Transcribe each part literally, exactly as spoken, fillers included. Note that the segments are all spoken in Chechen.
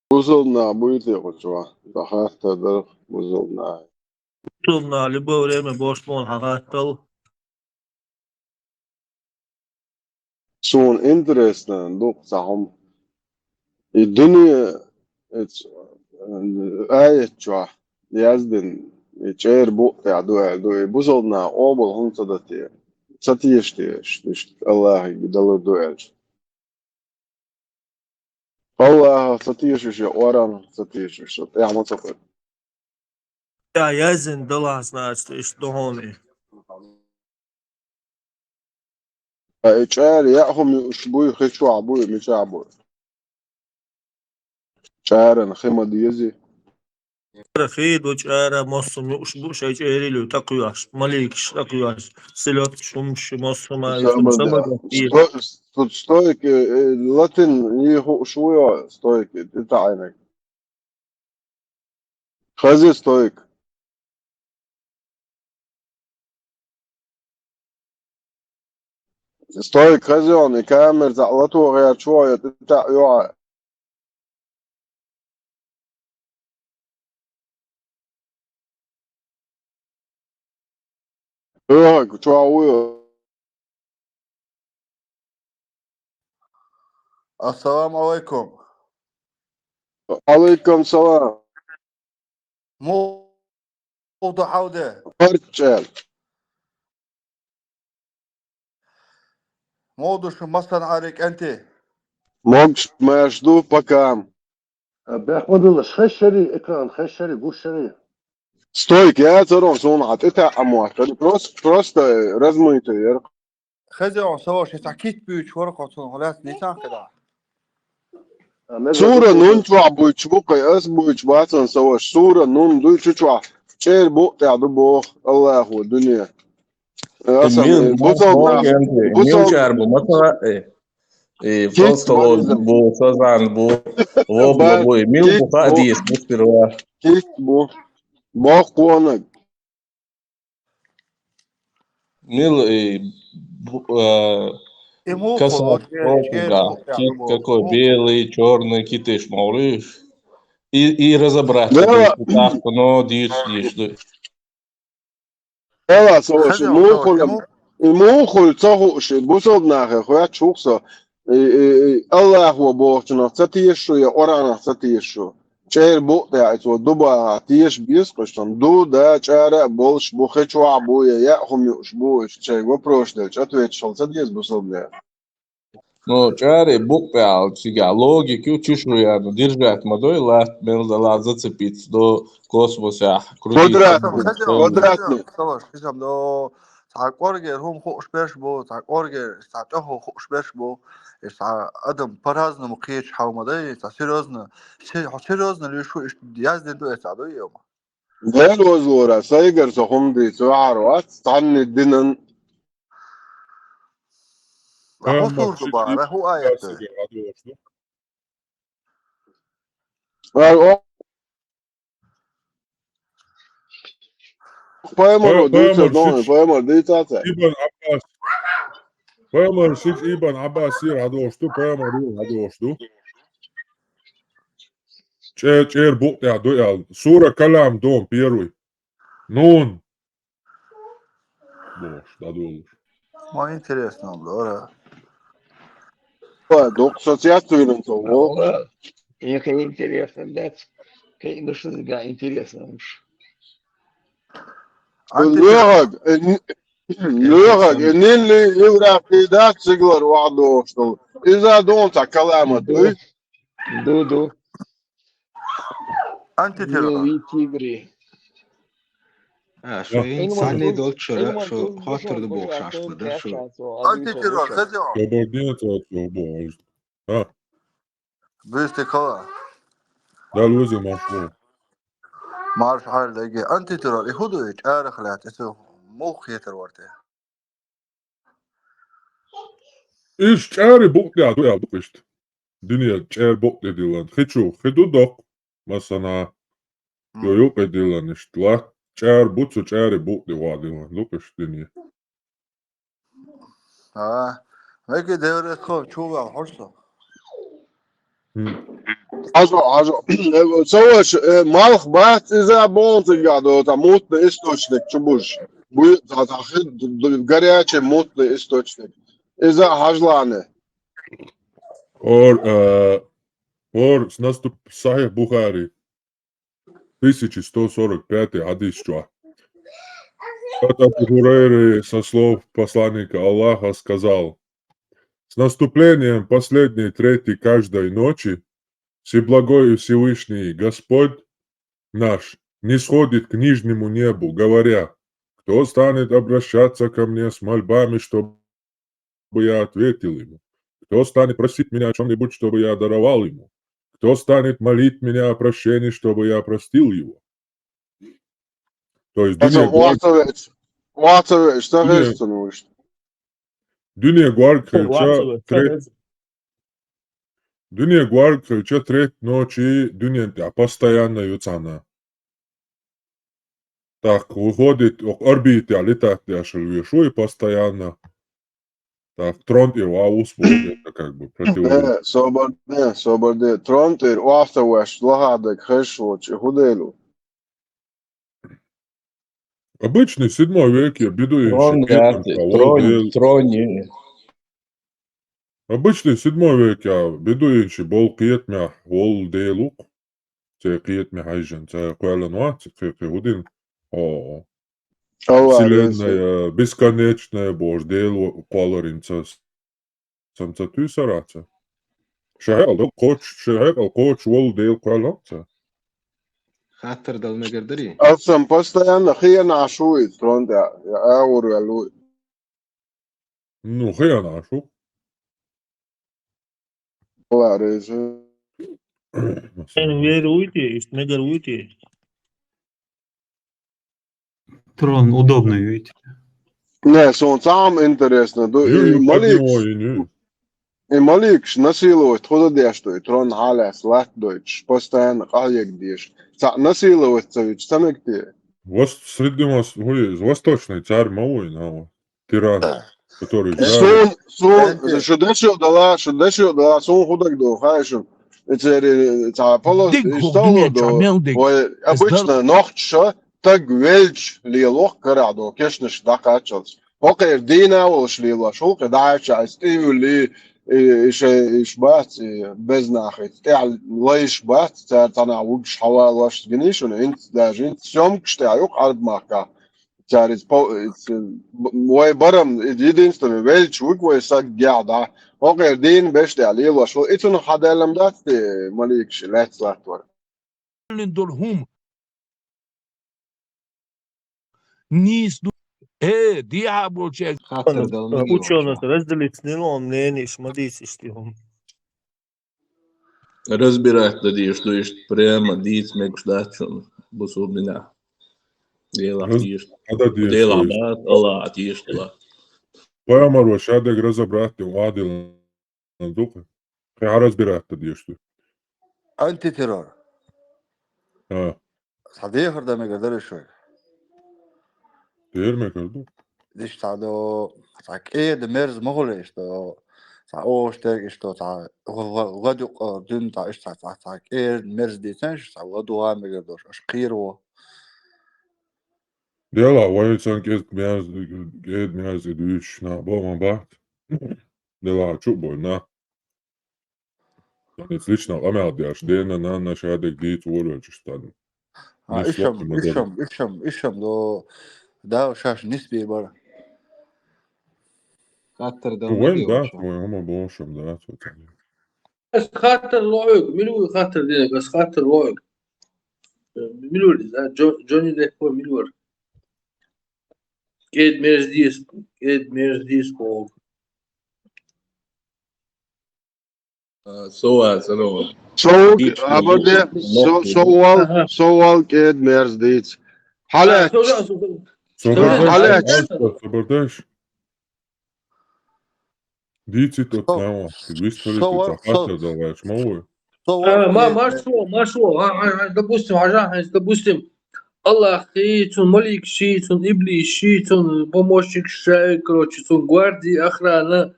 Бусалба нах буй те кху чохь? Сан хаттар дара бусалба нах. Бусалба нах любое время бохуш болу хьан хаттал. Суна интересно ду цхьа хӀума. И дуьне, и ц-, аят чохь яздина, и чӀеран букъ тӀехь ду аьлла ду, и бусалба наха къобал хӀунда ца до те? Ца теша те, иштта Аллахьига далур ду аьлча. Аллахьах ца тешаш я, Къуръанах ца тешаш, со тӀехь ма ца кхуьу. Я яздина далахь, значит, иштта ду хьуна и. Ткъа и чӀара яа хӀума юуш буй, хи чохь буй, мичахь буй? ЧӀарана хи ма дезий. ЧӀара хи ду, чӀара массо а юуш бу, шайн чӀерий луьй тӀекхоьхьуш, маликаш тӀекхоьхьуш, селёдкаш, хӀумаш, массо а ма ю, Сабада. Сабада. Сто-, сто-, стойка, э, латин йий хууш ву йо, стойка, тӀетаӀийнарг. Хаза стойка. Стойка хаза йо, и камера цхьаъ лато гӀерташ ву хьо, я тӀетаӀ йо хьо? Ага, чохь ву йо. Ассаламу алайкум. Алайкум салам. Муха ду хьал де? Парчча. Муха ду шу, массанхьара кӀентий? Могуш-маьрша ду, пока. Бехк ма далаш, хезаш шарий, экран, хезаш шарий, гуш шарий. Стойка яцара хьуна, суна хьан тӀетаӀа ма хӀоттара. Просто, просто размытый яра. Хезий хьуна, со ваша, цхьа кист буьйцуш вара кхо цунах, хьо лаьцна дийцахь кхидӀа. Сура Нун чохь буьйцуш бу кхин, ас буьйцуш бацан, со ваша. Сура Нун дуй, цу чохь чӀеран букъ тӀехь ду боху Аллахо дуьне. Аса Мил, бусалба нах, мил бусалба чӀара бу, ма ца хаьа, э, э, Кист толстолоб бу, сазан бу, вобла бу, э, мил бу, хаьа деза, бу сперва. Кист бу. Боккхонаг. Мил, э, бу-, э, И муха косоп, вот, э, кофтага, чер-, кит чер-, какой, муха. Белый, чёрный, китыш, маури. И, и разобраться, да, дийш, так, но дийш, дийш, да. Ала, со ваша, хаза, муха хаза, хуьлу, хаза. И муха хуьлу ца хууш, и бусалба нахе хоьттуш ву-кх со, и, и, и Аллахо бохучунах ца теша шу, я Къуръанах ца теша шу? ЧӀеран букъ тӀехь и цо ду бахахь, теша беза-кх уьш цунна? Ду, да, чӀара а болуш бу, хи чохь а бу, я яа хӀума юуш бу, уьш шайга вопрос делча, ответаш хила ца деза бусалба наха? Ну, чӀеран букъ тӀехь цигахь логика ю, чу шу яьрна, держать ма дой, латта мел далахь зацепиться до космосехь, крутиться. Квадратный, квадратный. Хаза, хаза, хаза, хаза, до цхьа кӀоргера хӀума хууш берш бу, цхьа кӀоргера, цхьа тӀехула хууш берш бу. И цхьа адам по-разному кхеташ хьал ма дай, цхьа серьёзно, се-, хьо серьёзно луьйш ву, иштта яздина ду, и цхьа ду, йома. Дела вазлора, сайгара со хӀума дийца ваьхьар вац, цхьанна динан. Ма хӀун сура ду бара, хӀун аят ду? Ай, о. Пайхамар Пай-, дийца пайхамар дон, шиц-, пайхамар дийца ца. Ибн Аббас. Пайхамар шиц Ибн Аббас сийра хьадогӀуш ду, пайхамар юра хьадогӀуш ду. ЧӀе-, чӀеран букъ тӀехь ду аьлла. Сура Калам дон, первый. Нун. Бохуш, дӀадолуш. Ма интересно, дора. Ой, дукха со цец виран со, во. Ой, интересно, да. Кхин ду шуьга интересно уж. Лоьхаг, э, н-, лоьхаг, э, нилли еврапи дац циглар вахьа дохуш долу. Иза дон цхьа каламат дуй? Ду, ду. Антитеррор. Белые тигры. А, шо Эн цхьанне ван долчура, Эн ван шо тун хоттур ду бохуш бошура, аш тун бада, шо. Эн ван тун Антитеррор, бошура. Хеза? Кабардин отряд бохуш. А. Бюсти кала. Дал вазе марш ву. Марш хьал даги. Антитеррор, и хӀун ду и чӀарах лаьцна, и цу мух хетар варте? Иштта чӀари букъ тӀехь ду аьлла ду иштта. Дуьне чӀари букъ тӀе диллан. Хи чу, хи ду доккха, масана. Йо, юкъе диллан иштта. Ла, чӀари бу цу чӀари букъ тӀе ван диллан. Ду иштта дуьне. А, веги деврес хо, чу вал хьожа со. Хм. Хьажа, хьажа. Ца ваша, э, малх бац иза бонцигахь долу цхьа мутный источник чу буш. Буй, цхьа, цхьа хи-, д-, д-, горячий мутный источник. Иза хьажлани. Ор, э, ор, с наступ-, Сахих Бухари. Тысяча сто сорок пятый хьадис чохь. От Абу Хурайры со слов посланника Аллаха сказал: «С наступлением последней трети каждой ночи Всеблагой и Всевышний Господь наш нисходит к нижнему небу, говоря: кто станет обращаться ко мне с мольбами, чтобы я ответил ему? Кто станет просить меня о чём-нибудь, чтобы я даровал ему? Кто станет молить меня о прощении, чтобы я простил его?» То есть, Аса дуьне гор-, вацавеч, вацавеч, ца дуьне, хеза ца нуьйш. Дуьне горга хилча, вацавеч, ца тре-, хеза. Дуьне горга хилча, треть ночи дуьнен тӀехь постоянно ю цхьана. Так, выходит, окху орбитехь летать деш веш ву и постоянно. Так, трон тӀера ван ву спорт, это как бы противоречит. Э, собар де, собар де. Трон тӀера ван ца веш, лахахь дерг хезаш волчу, и хӀун дела ву? Обычный седьмой веке бедуинчий трон кхетам яц, тӀехь волу трон, Дела. Трон ю. Обычный седьмой веке бедуинчий болу кхетамехь волу Дела ву-кх. Церан кхетаме хьаьжжина, цара кхоьллина вац, кхе-, кхе хӀун дина? О, Аллах, вселенная, бесконечная бохуш, Дела кхолларина ца, цам ца туьйсура ца. Шайн хьекъал кхочуш, шайн хьекъал кхочуш волу Дела кхоьллина ца. Хаттар дала мегар дарий? Аса постоянно хенаш ву иза трон тӀехь, я агӀор ваьлла ву. Ну, хенаш ву. Ла реза. Хьайн вер вуй те, иштта мегар вуй те? Трон удобный вуй те. Не, суна цхьа хӀума интересно ду, и маликаш, и маликаш насиловать хӀун дан деш ду, и трон хьалаьцна латта дойтуш, постоянно къахьега дезаш. Цхьаъ насиловать ца вича, ца мега те? Вос-, среди вос-, восточный царь ма ву и, но тиран, который... Сун, сун, шу дешо дала, шу дешо дала, сун хӀун дагадогӀу, хаьий шуна? И церан цхьа полос, и стало до, вай обычно нохчаша таг велча лело карахь до, кешнаш дӀакхаччалц. ХӀокхеран дийна а волуш лелош, хӀуллакхе дӀача, иза тӀе а вуьллий, и, и шайн, иш бац, и безнахица, тӀехь лайш бац, цара цхьанхьа вуьгуш хьавалош, гиний шуна, инца даже, инца съёмкаш тӀехь ю-кх Ӏарб-махкахь. Цара иза по-, иза б-, вай барам, иза единственный велча вуьгу вай саг гехь дӀа. ХӀокхеран дийна беш тӀехь лелош ву. И цунах хьадаьлла ма дац те, маликаш лаьцна латтор? Долу хӀума. Нийса ду. Э, дехьа болчаьрга. Хаттар дала мегар ю. Учёных разделить не ло, мнение ма дийца иштта хӀума. Разбирать дан дезаш ду иштта прямо дийца мегаш дац шуна бусурбанехь. Делахь дезаш. Делахь бац, Аллахьа дезаш ду. Пайхамаро ша дерг разобрать дина, вадила. Ан дукха. Кхин хьан разбирать дан дезаш ду? Антитеррор. А. Цхьа дехар дан мегар дара шуьга? Дера мегар ду. Иштта цхьа до, цхьа кӀеда мерза ма хуьлу иштта, цхьа охуш дерг иштта, цхьа гӀо-, гӀо-, гӀодукъа дуьйна цхьа иштта цхьа, цхьа кӀеда мерза дийцина, иштта цхьа ладугӀа мегар долуш, аша кхийра ву. Делахь, вай сан кӀеда мерза, кӀеда мерза и дуьйцуш нах бо ма бац. Делахь, чу а бой нах. Сан иза лично къамел деш, дена, нанна ша дерг дийца вор велчаш сан. А, ишам, ишам, ишам, ишам до, да, шаьш нисбе бара. Хаттар дан вайн дац, вайн хӀума бошам дац, вот. Ас хаттар лоьгу, мила ву хаттар динарг, ас хаттар лоьгу. Мила ву иза, Джо-, Джонни Депп мила ву? КӀеда мерза дийца, кӀеда мерза дийца боху. А, со вац, ано. Со, абарде, со, со вал, со вал кӀеда мерза дийца. Хьалаьцча. Собар дайш. Дийцит оцу нахана, вист хилийта, цхьа хаттар дан ваьлча, ма ву? А, ма-, марш ву, марш ву. А, а, а, допустим, хьажахь, допустим, Аллах хи, цун малик ши, цун иблис ши, цун помощник ши, короче, цун гвардия, охрана,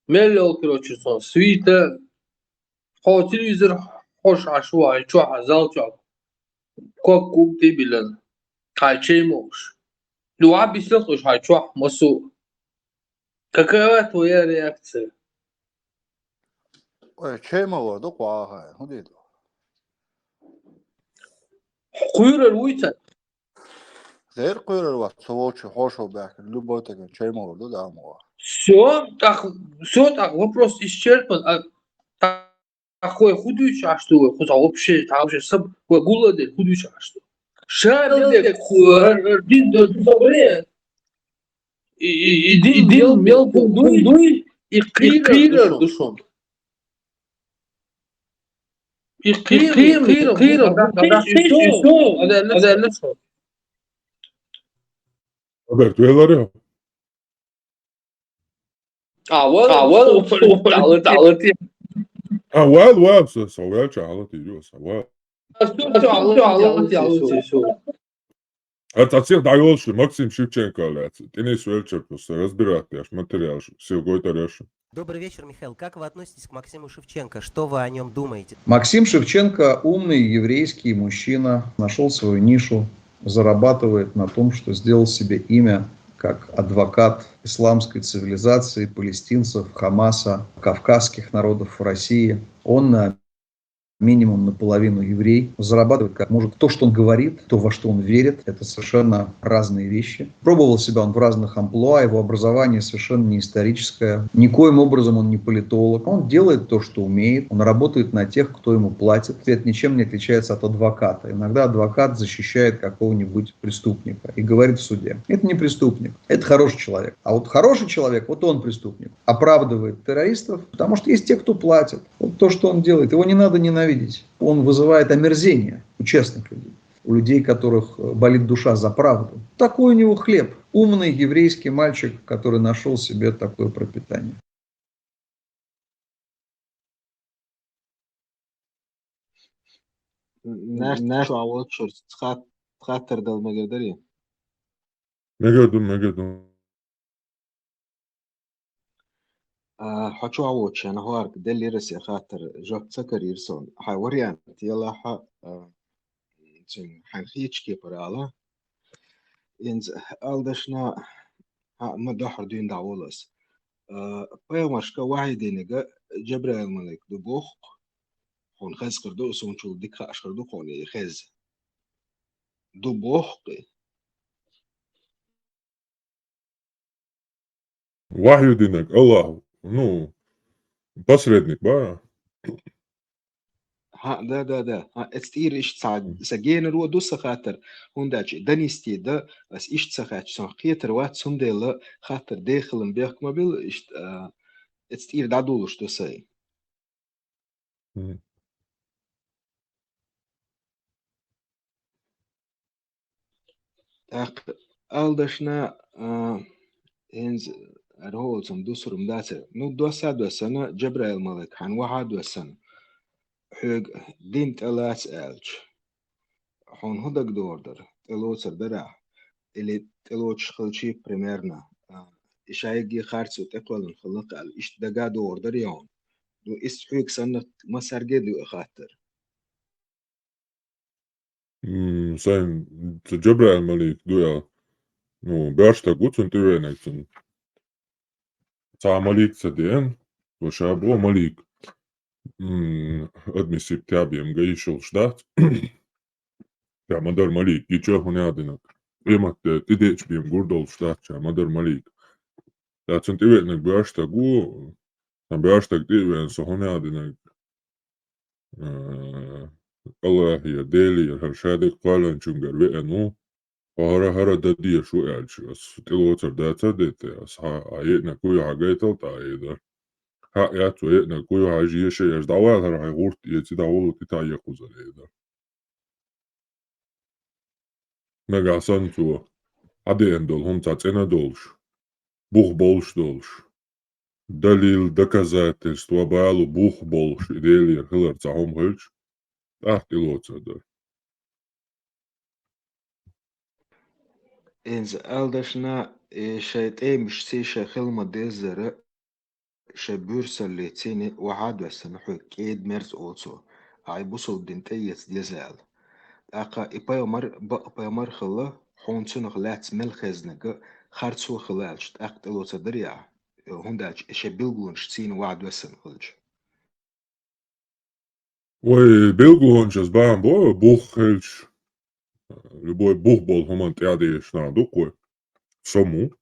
мел йолу, короче, цун свита, Хьо телевизор хьош Ӏаш вай чохь, зал чохь. Кок куб тӀе биллан. Хьай чей мовш. Ду а бисла хьош хьай чохь, масу. Какая твоя реакция? Ой, чей мало, да, кху ахьа, хӀун дийр ду? Кхуьйрар вуй цхьа? Дера кхуьйрар вац, со волчу хьошо баьхкина, любой таган чей мало ду, да, ма вац. Всё, так, всё, так, вопрос исчерпан. А, так, хӀун дуьйцуш Ӏаш ду вай, кхузахь вообще, там вообще саб, вай гулладер, хӀун дуьйцуш Ӏаш ду? Ша мел дерг, хӀу-, дин ду, ду, ду, И, и, и дин мел, мел хӀун дуй, и кхийрар ду шуна. И кхийрар, и кхийрар, хӀун кхийрар, и шуна. Роберт, велар я? А, вал, а, вал, упали, упали, упали. А, вал, вал, со, со, вал, ча, алати, ю, со, вал. А, всё, всё, алати, алати, всё. А цхьа цхьа дӀайолуш ду Максим Шевченко лаьцна. ТӀе нисвелчара просто разбирать деш материал шу, сел гойтар еш. Добрый вечер, Михаил. Как вы относитесь к Максиму Шевченко? Что вы о нём думаете? Максим Шевченко — умный еврейский мужчина, нашёл свою нишу, зарабатывает на том, что сделал себе имя как адвокат исламской цивилизации, палестинцев, Хамаса, кавказских народов в России. Он на минимум наполовину еврей, зарабатывает как может. То, что он говорит, то, во что он верит, это совершенно разные вещи. Пробовал себя он в разных амплуа, его образование совершенно не историческое. Никоим образом он не политолог. Он делает то, что умеет, он работает на тех, кто ему платит. Это ничем не отличается от адвоката. Иногда адвокат защищает какого-нибудь преступника и говорит в суде: «Это не преступник, это хороший человек». А вот хороший человек, вот он преступник, оправдывает террористов, потому что есть те, кто платит. Вот то, что он делает, его не надо ненавидеть. Он вызывает омерзение у честных людей, у людей, которых, э, болит душа за правду. Такой у него хлеб. Умный еврейский мальчик, который нашёл себе такое пропитание. Нах, нах, а вот шуьца хат-, хаттар дала мегар дарий? Мегар ду, мегар ду. А, хьо чохь воцучарна хӀорга деллера сан хаттар, жоп ца карийра суна. Хьайн вариант елахь, а, цуьнан хьайна хетачу кепара ала. Инза ала дашна, хьан ма дуьххьара дуьйна дӀаволла ас. А, пайхамаршка вахьйу динарг Джабраил-малик ду боху-кх, хьуна хазахар ду, суна чул дика хааш хир ду хьуна и хеза. Ду боху-кх и. Вахьйу динарг Аллахь, ну, посредник бара. Хьан, да, да, да. Хьан, эцу тӀера иштта сан, сан генара ду сан хаттар, хӀунда аьлча донести дан ас иштта ца хаьттича, сан кхетар вац, цундела хаттар дехалан бехк ма билла, иштта, а, эцу тӀера дӀадолуш ду сайн. Мгм. ТӀаккха ала дашна, а, хӀинца хӀара хӀокху цунна дусург ма дац. Ну, доссадоссана, Джабраил-малик хьайна вахьадоссана, хьоьга дин тӀелаца аьлча, хьуна хӀун дагадогӀур дара, тӀелоцур дара ахь? Или тӀелоцуш хилчий примерно, а, и шайгге харцо тӀекхоьллина хилла-кх аьлла, иштта дагадогӀур дарий хьуна? Ну, иштта хьоьга санна, массаьрга а ду и хаттар. М, сайн, цу Джабраил-малик ду аьлла. Ну, боьрша стаг ву цунна тӀевеанарг цунна. Цхьа малик ца деана, цо ша боху малик. М, адамийн сибат бен ма ган йиш йолуш дац. Ша ма дара малик, гича а хӀун яа динарг. Къематде тӀедеача бен ма гур долуш дац, ша ма дара малик. Ша цунна тӀевеанарг боьрша стаг ву, сан боьрша стаг тӀе а веана, со хӀун яа динарг. Э, Аллахьера, Делера, хӀара шадерг кхоьллинчуьнгара веана ву, хӀара, хӀара дан дезаш ву аьлча, ас тӀелоцур дацара де те, ас хьан, хьан еанарг хӀун ю хьан гайтал тӀе а эр дара. Хьан яц ван еанарг хӀун ю хьан жеша еш, дӀавала хӀара хьайн гӀурт эций, дӀавала тӀе тӀе а е кхузара эр дара. Нагахь санна цо хьан деана долу хӀума цхьа цӀена долуш, бух болуш долуш, далил, доказательство, балу бух болуш, и Делера хилар цхьа хӀума хилча, тӀаккха тӀелоцур дара. Иза ала дашна, и шайн тӀемашций шайн хила ма-деззара, шайн буьрсаллица цӀийне охьа а доьссина хьоьга, кӀеда-мерза олу цо, ахьа и бусалба дин тӀеэца деза аьлла. ТӀаккха и пайхамар бакъ пайхамар хилла, хьуна цунах лаьцна мел хезнарг а харцо а хилла аьлча, тӀаккха тӀелоцур дарий ахьа, хӀунда аьлча и шайн билгалонаш цӀийне охьа доьссина хилча? Вай билгалонаш аса бахьана бу, бух хилча, любой бух болу хӀуманна тӀаьхьа дезаш нах ду-кх вай. Со ма ву.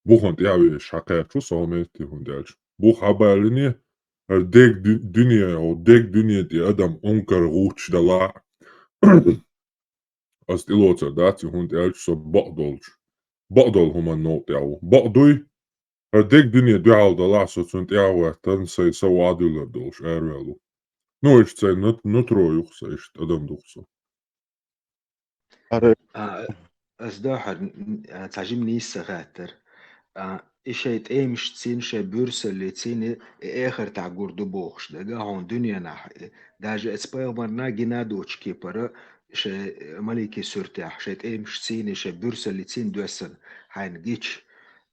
Бухана тӀаьхьа везаш хьакхаьчча ву со хӀокху метте, хӀунда аьлча бух хьабаьллине, хӀара дег ду-, дуьне, хӀокху дег дуьне тӀе адам Ӏункар гӀутташ далахь а, аса тӀелоцур дац и, хӀунда аьлча со бакъдолчу, бакъдолу хӀуманна новкъа тӀехь ву. Бакъ дуй, хӀара дег дуьне дуьхьал далахь а, со цунна тӀаьхьа а хӀоьттина, сайн са охьадуьллур долуш араваьлла ву. Ну, иштта сайн нут-, нутро ю-кх сан, иштта адам ду-кх со. ХӀара А, ас дуьххьара, н-, а, цхьа жима нийса сан хаттар. А, и шайн тӀемашца цӀийне, шайн буьрсаллица цӀийне и эхартахь гур ду бохуш дага хьуна дуьненахь, э, даже оцу пайхамарна гина доцучу кепара шайн, э, маликийн суьртехь, шайн тӀемашца цӀийне, шайн буьрсаллица цӀийне доьссина хьайна гича,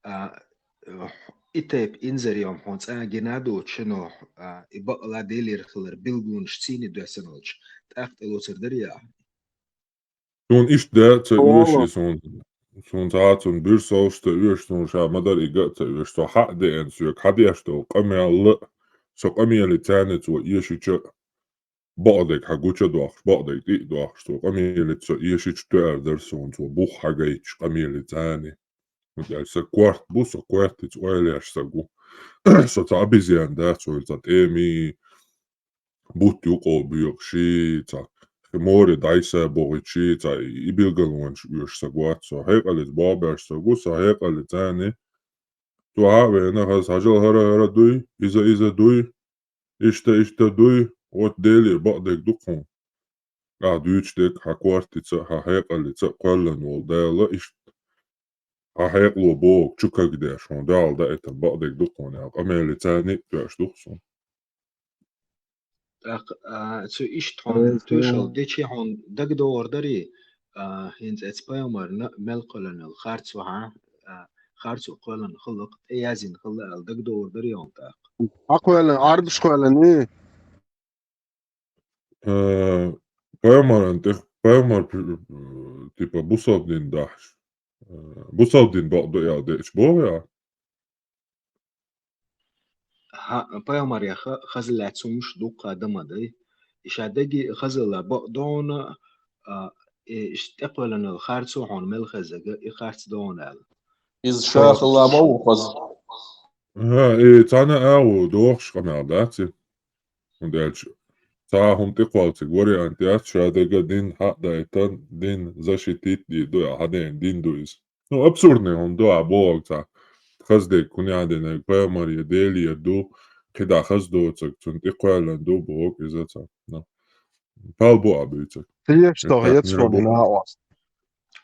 а, э, и тайпа инзаре хьуна цкъа а гина доцуш, но, а, и бакъ а Делера хилар билгалонаш цӀийне доьссина волчу, тӀаккха тӀелоцур дарий ахьа? Суна иштта де а ца оьшу и, суна, суна цхьа а цунна буьрсалш а ца оьшу, суна ша ма-дарра и ган а ца оьшу. Со хьа а деана соьга хьан деш долу къамел а, со къамеле царна цо эшича а, бакъдерг хьан гуча а дохуш, бакъдерг тӀе а дохуш, цо къамеле цо эшича тоьар дара суна, цо бух хьан гайташ къамеле царна. ХӀунда аьлча сан корта бу, со кортаца ойла еш сан гу. Со цхьа обезьяна дац, ойла ца тӀемий, бутт юкъа боьхуш, цхьа море дӀасабохуьйтуш, цхьа и билгалонаш оьшу сан гоц, со хьекъаллица боху беш сан гу, со хьекъаллица царна. Цо хьа а веана, хаза хьажал хӀара-хӀара дуй, иза-иза дуй, иштта-иштта дуй, оцу Деле бакъдерг ду-кх хьуна. Ахьа дуьйцуш дерг хьан кортица а, хьан хьекъаллица а кхоьллина волу Дала иштта хьан хьекъало бохург чу кагдеш, хьуна дуьхьал даийтина бакъдерг ду-кх хьуна аьлла, къамеле царна а тоьаш ду-кх суна. ТӀаккха, а, цу иштта хьуна тоьшалла дечи хьуна дагадогӀур дарий, а, хӀинца оцу пайхамарна мел кхоьллина йолу харцо хьан, а, харцо кхоьллина хилла-кх, тӀеязйина хилла аьлла дагадогӀур дарий хьуна тӀаккха? Хьан кхоьллина, Ӏарбаш кхоьллиний? Э, пайхамаран тӀе, пайхамар, э, типа, бусалба дин дахьаш. Э, бусалба дин бакъ ду аьлла деача боху ахьа? Хьан, пайхамарех хаза лаьцна хӀумнаш дуккха а дан ма дай. И ша дерриге а хазалла бакъ ду хьуна, а, и иштта тӀекхоьллина йолу харцо хьуна мел хезнарг а, и харц ду хьуна аьлла. Иза ша хилла ма ву хаза. ХӀа, и цхьана а ву дохуш къамел дац и. ХӀунда аьлча цхьа а хӀума тӀекхоллуш вариант яц, ша дерг а дин хьа а даийтина, дин защитить дийр ду, хьан ден дин ду иза. Ну, абсурдный хӀума ду ахьа бохург цхьа. Хаза дерг хӀун яхьа динарг, пайхамаре, Делера ду, кхидӀа хаза доцург, цунна тӀекхоьллина ду бохург иза цхьа. Ну, пал бу а буьйцург. Тешаш тоху, ецаш хьуна дина а оцу.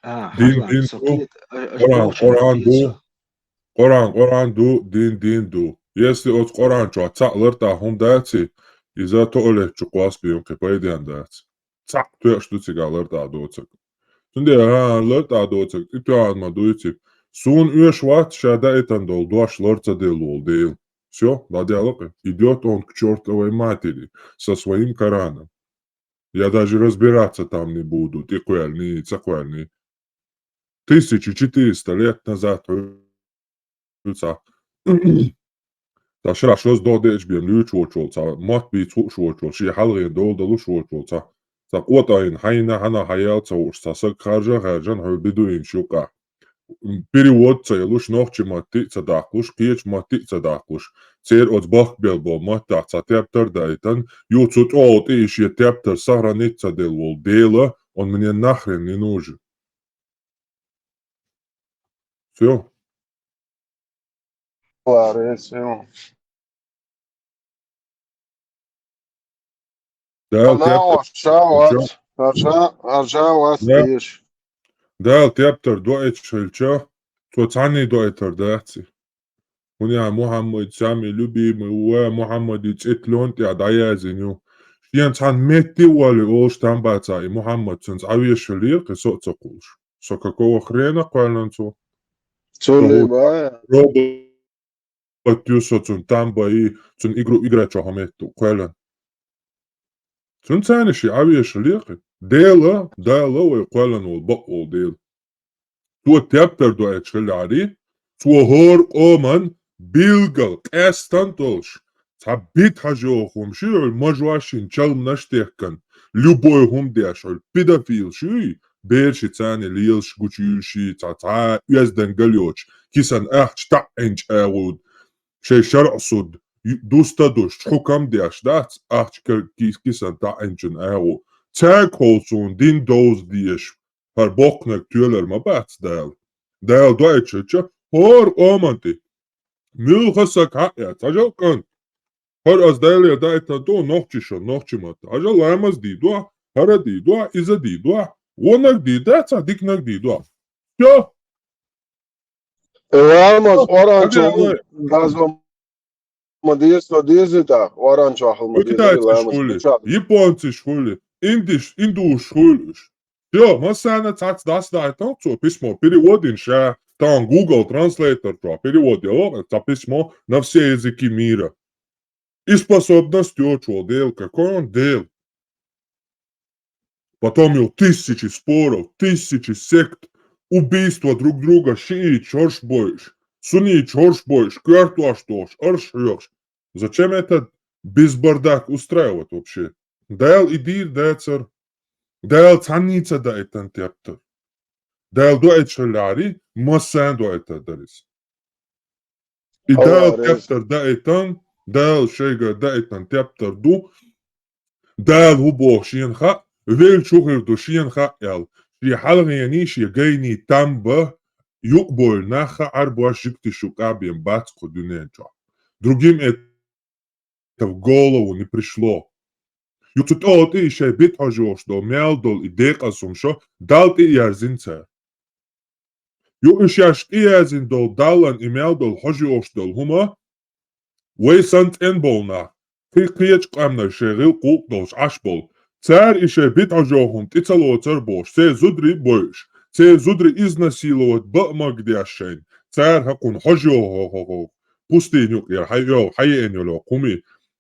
А, Дин, хьажал, дин со ду. Кхета, а, аша Къуръан, бохучунна Къуръан ду. кхета со. Къуръан, Къуръан ду, дин, дин ду. Если оцу Къуръан чохь цхьаъ лартӀахь хӀума дац и, иза туалет чу кхосса бен кхин пайденна дац. Цхьаъ тоьаш ду цигахь лартӀахь доцург. Цундела, хӀан, лартӀахь доцург, и тоьхна ма дуй цига. Суна оьшу вац ша даийтина долу дош лар ца делла волу Дела. Всё, дӀадаьлла кхин. Идёт он к чёртовой матери со своим Кораном. Я даже разбираться там не буду, тӀекхоьллиний, ца кхоьллиний. Тысяча четыреста лет назад хьуьлца. Цхьа шарахь шозза догӀа деача бен луьйчу волчул, цхьа мотт бийца хууш волчул, шен хьалхе дола далуш волчул, цхьа, цхьа къотӀайна хьайна хьанна хьаяьлла ца хууш, цхьа саг харжа а хаьржина хьуьлла бедуинаш юкъахь. Перевод ца йолуш, нохчи матти а ца даккхалуш, кхечу матти а ца даккхалуш, церан оцу бахка бел болу маттахь цхьа тептар а даийтина, ю цу тӀогӀа тӀе и шен тептар сохранить ца делла волу Дела, он мне нахрен не нужен. Всё. Ларин, всё. Дала Ана тептар, ош ша вац, ша, ша вац Да. Дала тептар доуьйтуш хилча, цо цхьанний доуьйтур дац и. ХӀунда аьлча Мухьаммад самый любимый ву, Мухьаммадан цӀе тлон тӀехь дӀаяздина ю. Шена цхьана метте а олий олуш там бацахь, и Мухьаммад цуьнца Ӏан вешаллера кхин со а ца кхуллуш. Со какого хрена кхоьллина цо? Цо Со ле хӀу-, бай. робот паттю со цун тамбаи, цун игру играчо хьаметта кхоьллина. Цун царна ши Ӏавеша лекхи. Дела, Дала вай кхоьллина волу бакъ волу Дела. Цо тептар доуьйтуш хиллехьарий, цо хӀора къоман билггал къаьстан долуш, цхьа битхьажо хӀума ши, хьуьлла мажош шина чалманаш техкан, любой хӀума деш, хьуьлла педофил шуй, бераши царна лелаш гучуйуьллуший, цхьа, цхьа оьздангалла йоцуш, кисан ахча таӀӀинчу агӀо, шайн шарӀ суд, ю-, дуста душ, хьукам деш дац, ахча ка-, ки-, кисан таӀӀинчун агӀо. Цаьрга хьовсуна дин довза дезаш, хӀара боккханиг тоьлар ма бац Дала. Дала доуьйтуш хилча, хӀора къоман тӀе. Муьлхха саг хьаъ яц, хьажал кӀант. ХӀара ас Далера даийтина ду, нохчи шо, нохчи матта. Хьажал ламаз дийдо, хӀара дийдо, иза дийдо, вонаг дийда, цхьа диканаг дийдо. Всё. Ламаз оранчо Хьажал вай. Газо ма деза, деза тӀаккха, оранчо хьал ма деза, Китайцаш ламаз хуьлий, куча. Японцаш хуьлий, индиш-, индусаш хуьлий уьш. Всё, массарна цхьацца дӀасадаийтина цо письмо, перевод йина ша, там Google Translator чохь перевод йо, цхьа письмо на все языки мира. И способность йоцуш волу Дела, какой он Дела. Потом йо тысячи споров, тысячи сект, убийства друг друга, шииташ хӀорш бойуш, сунниташ хӀорш бойуш, коьртош долуш, арш хьоьхуш. Зачем этот безбардак устраивать вообще? Дала и дийр дацара. Дала цхьанний ца даийтина тептар. Дала доуьйтуш хиллехьарий, массарна доуьйтур дара иза. И Дала тептар даийтина, Дала шайгара даийтина тептар ду. Дала хӀун боху шена хаьа, веллачу хӀун хир ду шена хаьа аьлла. Шен хьалхений, шен гайний там бан юкъабевлла нах а Ӏарбош жуьгтий шу къабен бац кху дуьнен чохь. Другим это в голову не пришло. Ю цу тӀе а тӀе и шайн битхьажош долу, мел долу и декъаза хӀума шо Далла тӀе а яьрзина цара. Ю уьш еш тӀеяьззина долу Даллан и мел долу хьожа йолуш долу хӀума, вай санна цӀена болу нах, кхин кхечу къаьмнаш шайн гӀиллакх гӀуллакх долуш Ӏаш болу, цара и шайн битхьажо хӀума тӀе ца лоцура бохуш, церан зударий а бойуш, церан зударий изнасиловать бан а магадеш шайна, цара хӀокхунна хьожа йо-, хӀо-, хӀо-, хӀо-, пустыня юкъера, хьай-, йо-, хьаеана йолу хӀокху хӀумий,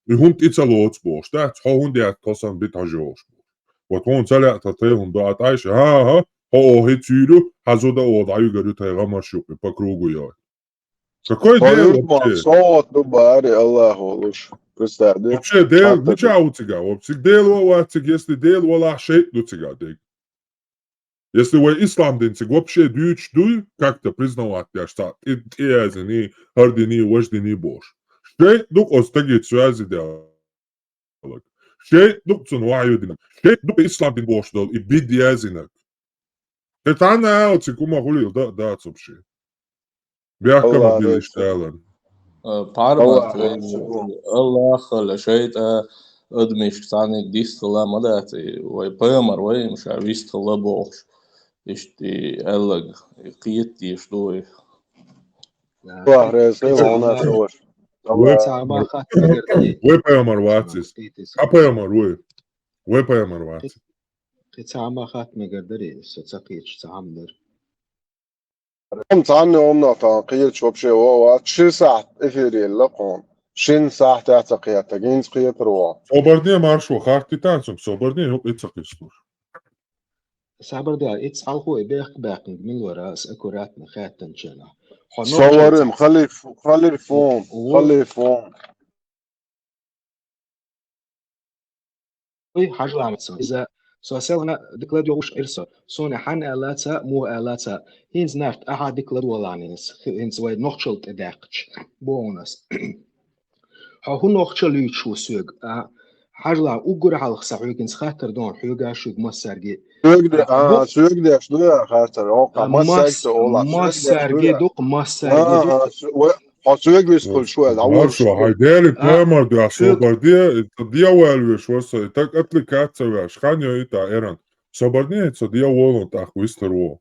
и хӀума тӀе ца лоцу бохуш, дац, хьо хӀунда яц тхо санна битхьажа йолуш бохуш. Вот хӀуна ца лаьа тхан тайхӀун доӀа тӀайша, хӀан-хӀа, хьо охьа цуьйр ю, хьан зуда а оха дӀаюьгур ю тхайн гӀамарш юкъе по кругу йой. Какой Дела вообще? Со вот ду бари Аллах волуш. Представь, да? Вообще Дела мича ву цига? Вообще Дела вац цига, если Дела валахь шайтӀа ду цига дег. Если вай ислам дин цига вообще дуьйцуш дуй, как-то признавать деш цхьа тӀе-, тӀеязиний, хӀардиний, важдиний бохуш. ШайтӀа ду оцу стаге связи дела. ШайтӀа ду цунна вахьюдина. ШайтӀа ду ислам дин бохуш долу и бид яздинарг. Кхин цхьанна а цига хӀума хуьлийла да а дац вообще. Бехкам а била иштта аларна. Э, пармат Аллах вай, Аллах. Аллахала шайтӀа адамашка цхьанниг дистхила ма дац, и вай пайхамар вай, ша вистхила бохуш. Иштта и аьлларг, и кхета дезаш ду вай. Аллах реза хила, хьуна а ца ваша. Вай, вай пайхамар вац иза. Хьан пайхамар ву? Вай пайхамар вац. Кхин цхьа хӀума хатта мегар дарий, со ца кхеташ цхьа хӀума дара. Хьуна цхьанна хӀуманах тахана кхеташ вообще вон вац, ши сахьт эфир елла кхуна. Шина сахьтехь ца кхетта, хӀинца кхетар вон. Собарне маршо хаттийтан цунга, собарне юкъа и ца кхистуш. Сабар да, иццхьалхо и бехк баьккхинг мила вара ас аккуратно хаьттанчунах. Хьо Со нохчалца варим, халиф-, халифон, Во. Халифон. Ой, хьажламца. Иза со селхана доклад йогӀуш Ӏир со. Суна хьан аьлла ца, муха аьлла ца. ХӀинца нарт ахьа доклад воланис. ХӀинца вай нохчал тӀе даьккхача. Бонус. Хьо хӀун нохчал юьйцуш ву соьга? А? Хьажла, уггар хьалха сан хьоьгинца хаттар дон, хьоьга шуьга массарги. Соьга де-, а, соьга деш ду я хаттар? Оха, а, массарг масс-, ца ола, соьга деш ду массарги я? Дукъ, массарги а, дукъ. А, со-, ве-, хьо соьга вискалш ву, а, Маршо, хьай дели а, тамар дуьхьа соьга собар де, де ваьлла веш васа, и так отвлекаться веш, хан йо и та эран. Собар не, со де волун тӀаккха вистар во. А,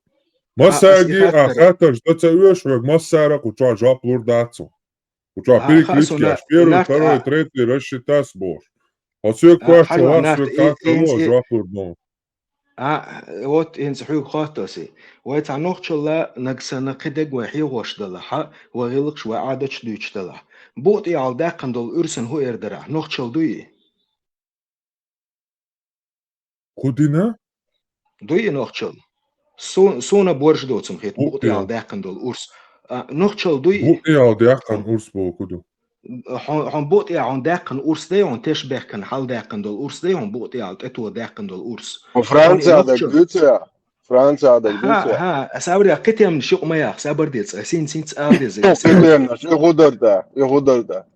Массарги, а, хаттараш да ца оьшу, вег массара кху чохь жоп лур дац. Кху чохь перекличка еш, первый, второй, третий рассчитаться бохуш. Хьо соьга кхоьссича, ван соьга хаттар во, жоп лур ду. А, вот хӀинца хьоьга хоттаси. Вай цхьа нохчалла наг санна кхидерг вай хьехош далахь, вай гӀиллакхаш, вай Ӏадаташ дуьйцуш далахь. Букъ тӀехьал даьккхина долу урсан хӀун эр дара? Нохчалла дуй? ХӀун дина? Дуй и нохчалла? Су-, суна борж доцун хет, букъ тӀехьал даьккхина долу урс. А, нохчалла дуй? Букъ тӀехьал даьккхина урс боху ду. Хьон, хьон букъ тӀехьа хьон даьккхина урс дай, хьон теш бехкана хьал даьккхина долу урс дай, хьон букъ тӀехьа тӀето даьккхина долу урс. Франция даг дуьйцу? Франция даг дуьйцу? Ха, ха, сабри, кхетемна шиъ ма яха, сабар де цӀа, син, син цӀа ал деза. Кхетемна, и хӀун дар да, и хӀун дар да.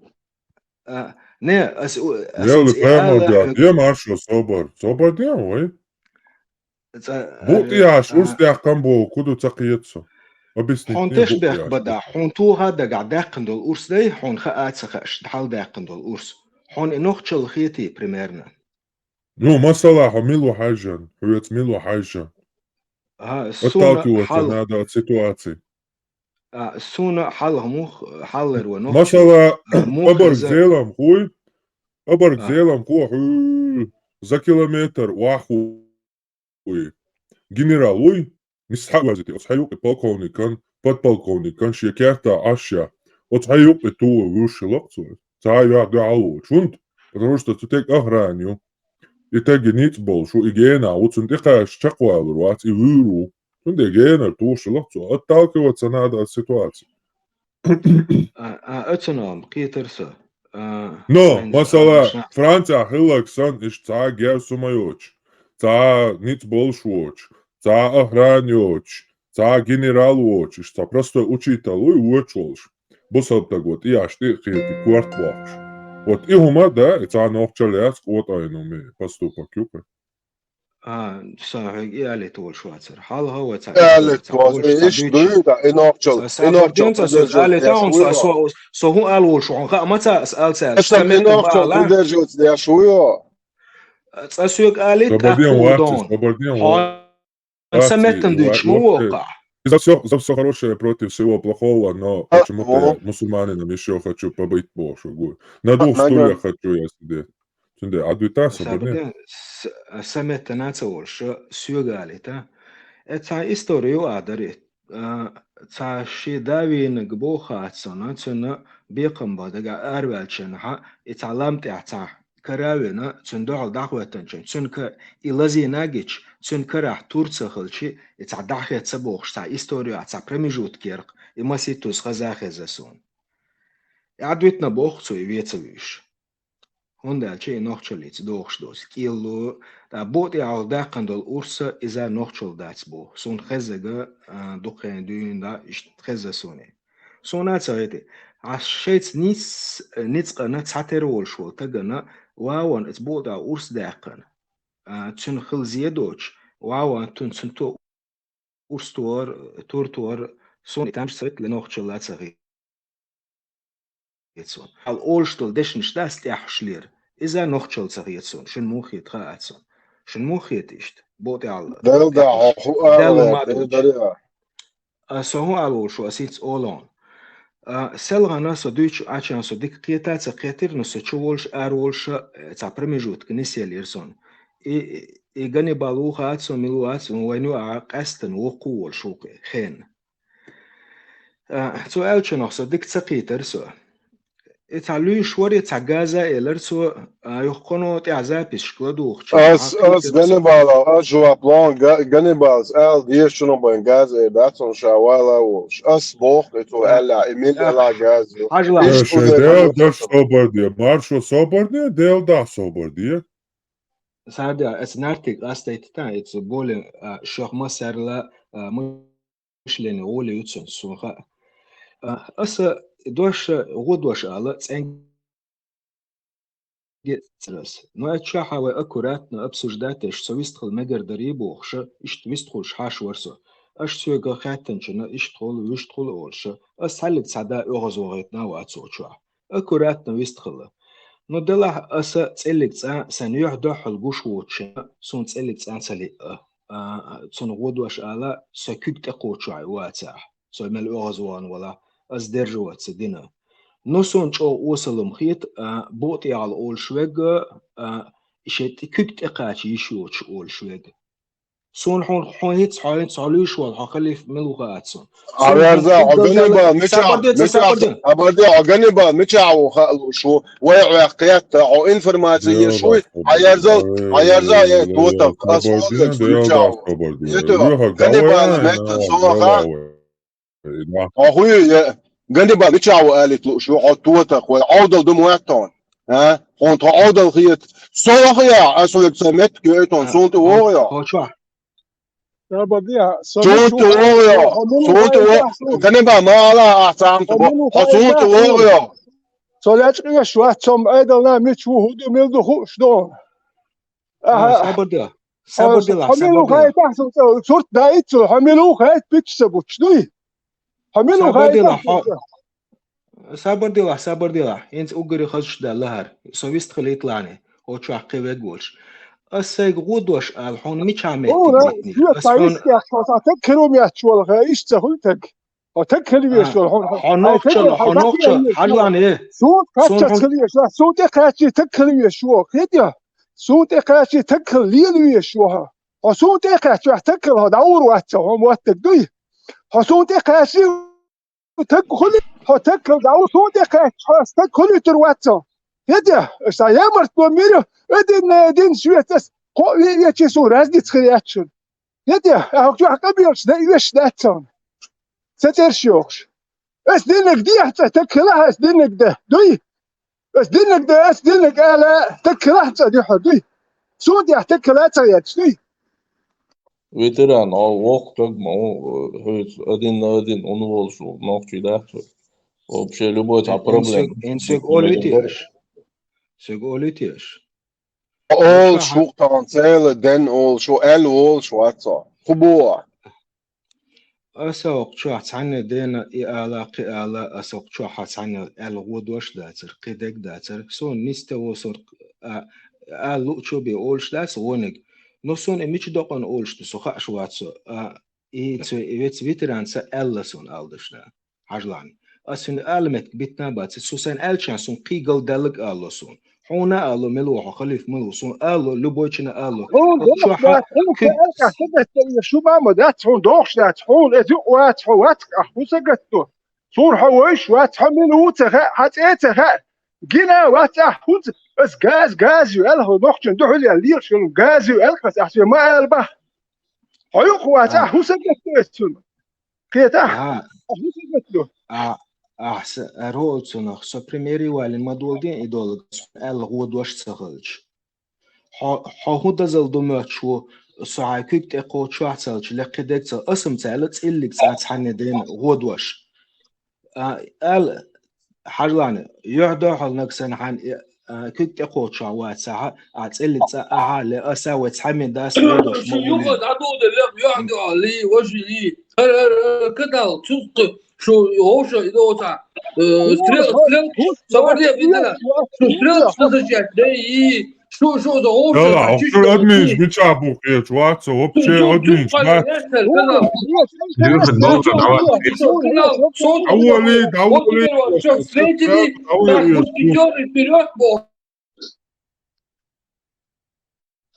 А, не, ас, у, ас, Яли ас, паймал ала, дя, хӀу- дем аршо собар. Собар дем, вай? Ца, Бу а, тӀехьаш а, урс тӀехь кам боху, куду ца кхетсо. Объяснить хьон не теш бу бех тӀехьаш бада, урс. Хьон туха дагахь даьккхина долу урс дай, хьон хаа ца хааш, хьал даьккхина долу урс. Хьон и нохчалла хетий, примерно. Ну, масала, хьо милу хьайжан, хьоьца милу хьайжан. Ага, суна Отталкиваться хьал- надо от ситуации. А, суна хьалха мух, хьаллар ва нохчо. Масала, мух абарг хеза- зелам хуй, абарг А. зелам хуй, хьуй, за километр вахуй. Генерал вуй, мисхьа вазити, оцхьа юкъи полковникан, подполковникан, шен керта Ӏаш я. Оцхьа юкъи тула вуьш лакхцо. Ца я дуьхьал вуч. Фунт, потому что цу тек охрана ю. И теги ниц болуш ву, и гена ву, цун тӀекхаьш чакхвалур вац, и вуьйр ву. Цундела генар тухуш лахцо, отталкиваться надо от ситуации. А, а, оцунам, кхетар со. А, Но, хӀинца масала, аша- Франция хилларг сан, иш цхьа герз хӀума йоцуш, цхьа ниц болуш воцуш, цхьа охрана йоцуш, цхьа генерал воцуш, иш цхьа простой учитель вуй, воцуш волуш. Бусалба таго тӀе яш тӀе а кхетий, корта бохкуш. Вот и хӀума, да, и цхьа нохчалла яц, къотӀайна хӀума, поступок ю-кх. А, со хьоьга и алийта волуш вацара. Хьалха вай цхьа Алийта истори, цхьа волуш, цхьа иш дуьйцу. Дуй, да, и нохчалла, Со и сабар нохчалла ден, со соьга поддерживать алийта, деш хьуна, со, вуй со, со хӀун ала волуш, хьуна хаа ма ца, ас алца аьлла, Аса сан и меттан нохчалла бала. Поддерживать деш вуй, йо. Цкъа соьга алийта, Собарден тӀаккха вац, хӀун дан? Собарден Хьо вац. Сан меттан дуьйцуш ма воккхахь. За всё, за всё хорошее против всего плохого, но А, почему-то во. Мусульманином ещё хочу побыть, бохуш ву. На двух А, стульях хочу я сидеть. Цундела Ӏадвита, Собарден. Собарден, с-, сан меттана ца волуш, соьга алийта. Э, цхьа истори ю а дари. А, цхьа шен да вийнарг боху хаццуна, цуьнан бекхам бан дагахь араваьллачу хенахь, и цхьа лам тӀехь цхьа кара а вина, цуьнан дуьхьал дӀахӀоьттинчунна, цуьнан ка-, и лазийна а гича, цуьнан карахь тур ца хилча, и цхьа дӀахецна бохуш, цхьа истори ю а, цхьа промежуток яра-кх, и масийттаза хаза а хезна суна. И Ӏадвитина боху цо и вен ца вуьйш. ХӀунда аьлча и нохчаллица дохуш доцу кӀелло, тӀаккха букъ тӀехьа даьккхина долу урс а иза нохчалла дац боху. Суна хезнарг, а, дукха хенахь дуьйна дӀа иштта хезна суна. Суна а ца хетий, Ӏа шайца ниц-, ницкъана цхьатера волуш волу тагана, ван-ван, иза букъ тӀехьа урс даьккхина, а, цуьнан хила зе доцуш, ван-ван, тун-, цуьнан то-, урс тор, тур тор, суна и тамаш ца хетта, ле нохчалла ца хи-, хета суна. Хьал олуш долу дешнаш дац тӀехьуш лера. Иза нохчалла ца хета суна. Шуна муха хета хаьа суна? Шуна муха хета иштта? Бо тӀехьал. Дел да, хьо хӀун Дел ала ма ваьлла, дуьйцу. Дел да. А, со хӀун ала волуш ву, ас хӀинца олу хьуна. А, селхана со дуьйцу, Ӏачан со дика кхета а ца кхетира, но со чу волуш, ара волуш, э, цхьа промежуток нисъелира суна. И, и Ганнибал ву хаьа суна, мила вац, вайн ю а къаьстина воккху волуш ву кхе-, хенна. А, цо аьллачунах со дика ца кхийтира со. И цхьа луьйш вара, и цхьа газа элира цо, а, юха кхуьно тӀехь записьшка ладугӀучу. Ас, ас Ганнибала, ас жоп лон, Га-, Ганнибалс ала дезачунах бен газа эр дац хьуна ша вала а волуш. Ас боху, и цо аьлла, и мила ала газа ю. Хьажал. Иш Э, шайн уза Дела хьажал даш ца собар де, маршо собар де, Дела дахь собар де. Сарда, ас нартиг къастайта та, и цо боле, а, шох ма сарла, а, ма мышление гӀоле ю цуьнца, суна хаьа. А, аса дош, гӀо дош ала, цӀенге царас. Но аьлча хьан вай аккуратно обсуждать деш, со вистхила мегар дарий бохуш, иштта вистхуьлуш хьаш вара со. Аша соьга хаьттинчунна, иштта хуьлу, вуьшта хуьлу олуш, ас цхьаьллиг цхьа да оьгӀаз вогӀийтина а вац цу чохь. Аккуратно вистхила. Ну, делахь аса цӀеллиг цӀа, сайн юьхь дуьхьал гуш воцучунна, суна цӀеллиг цӀа ца лиъа. А, цунна гӀо дош ала, со куьг тӀекхочохь вацахь, со мел оьгӀаз ван вала, ас державаться дина. Ну, суна чӀогӀа осалла ма хета, а, букъ тӀехьал олуш вега, а, и шен тӀе-, куьг тӀекхача йиш йоцуш олуш вега. Суна хьуна, хьуна хӀинца, хьо хӀинца хьо луьйш волу, хьо халифа мила ву хаьа суна. Хьаверза, хьо Ганнибал мичахь, мичахь, хьабарде, хьабарде, хьо Ганнибал мичахь ву хаалуш ву, вай Ӏехкхетта, хьо информаци еш вуй, хьаерзал, хьаерзал, я тотак, ас хьо мичахь ву. Ганнибал метта соха. Ахуй, я, Ганнибал мичахь ву алит лууш ву, хьо тотак, вай Ӏовдал ду моьтту хьуна. А? Хьуна тхо Ӏовдал хета. Со ваха я, ас вайга ца меттиг йойтун, суна тӀе вогӀу я. Хочо. Суна тӀе вогӀу я. Суна тӀе вогӀу. Ганнибал ма ала, а цамта бо. Хьо суна тӀе вогӀу я. Со лечкъеш вац, цом Ӏедална мича ву, хӀу ду, мила ду хууш ду. Аха. Сабар де. Сабар де, хьо мила ву хаьттахь, сан цӀа сурт даийтцул, хьо мила ву хаьтта пичча ца буттуш дуй? Хьо мила ву хаьттахь, сан цӀа? Сабар делахь, сабар делахь. ХӀинца уггаре хазаш даьлла хӀара. Со вист хилийта лани, хӀо чохь кхин вег волуш. Ас сайга гӀо дош ала, хьуна мичахь меттиг витнера? Ас хьуна... Сан таг хир ву метташ волу, хьо иштта ца хуьлу таг. Хьо таг хила веш волу, хьуна... Хьо нохчалла, хьо нохчалла, хьажлани. Суна кхаччалц хила веш, суна тӀе кхаччий таг хила веш ву, хетий? Суна тӀе кхаччий таг хила лела веш ву хьо. Хьо суна тӀе кхаьчча, ахь таг хила, хьо дӀаур вац, хьо моттаг дуй? Хьо суна тӀе кхаьччий, таг хуьлу, хьо таг хила дӀаур, суна тӀе кхаьчча, хьо стаг хуьлуьйтур вац. Хетий? Аса ямарт бо мира, один на один швецас, кхо ве-, вечи суна разница хир яц шуна. Хетий? Ахьа чохь къамелаш дан и веш дац царна. Ца цӀерш йохуш. Ас диннаг дехьа цӀа таг хилахь, ас диннаг дан. Дуй? Ас диннаг дан, ас диннаг ала, таг хилахь цӀа дуьхьа, дуй? Суна тӀехь таг хила ца гӀерташ, дуй? Ветеран, а воккха таг ма ву, хьоьца один на один ун волуш ву, нохчий дац вай. Вообще любой цхьа проблема. Соьга олуьйтий аш? Соьга олуьйтий аш? Олуш ву тхан цела ден олуш ву, аьлла волуш вац со. Ху бо? Аса хӀокху чохь цхьаьна дена и ала, кхин ала, аса хӀокху чохь цхьаьна аьлла гӀо дош дацара, кхин дег дацара. Суна нисте во, суна а, ала луучо бен олуш дац гӀониг. Но суна и мича докъана олуш ду, со хааша вац со. А, и ца, и веца ветеран ца аьлла суна ала дашна. Хьажлан. Ас хӀуна ала меттиг битна бац, цо сайна аьллачарна суна кхин галдаьлларг алало суна. Хьуна алало, мила ву хьо, халифа мила ву, суна алало, любойчунна алало. Хьуна дохуш дац, хьуна кхин аьлла, ахь сагатта шу ма ма дац, хьуна дохуш дац, хьуна эза юкъ вац, хьо вац, ахь хӀун сагатто? Суна хьо вайш вац, хьо мила ву ца хаьа, хьан цӀе ца хаьа. Гина вац ахь хӀунца, ас газ, газ ю аьлла, хьо нохчун дуьхьал яьлла лелаш йолу газ ю аьлла, ас ахь соьга ма ала бахьа. Хьо юкъ вац, ахь хӀун сагатто эс цунна? Кхетахь? А, ахь хӀун сагатто? А, ахь са, аьро оцунах, со примери валин ма долу ден и долу, аьлла гӀо дош ца хилча. Хьо, хьо хӀун дозалла ду моьттуш ву, со хьайн куьг тӀе кхочуш чохь ца хилча, лекхи дег ца, аса-м ца аьлла, цӀиллиг цӀа цхьаьна дена гӀо дош. А, аьлла, Хьажлан, юьхь-дуьхьал наг санна хьан, а, куьг тӀе кхочуш вацахь, а, цӀиллиг цӀа ахьа а ле, аса вай цхьаммо дас ледош ма ву. Юха дӀадоде лех юьхь-дуьхьал, ли, важи, ли. Ара, ара, ара, кадал, цуьнга шу вовша и доца. Э, стрел, стрел, сабар де, видела. Шу стрел, что за чат, да и шу, шу за вовша. Дала, а охтур админш мича бу кхечу вац, вообще админш вац. Юха, долча, давай. Давай, давай. Вперёд, вперёд,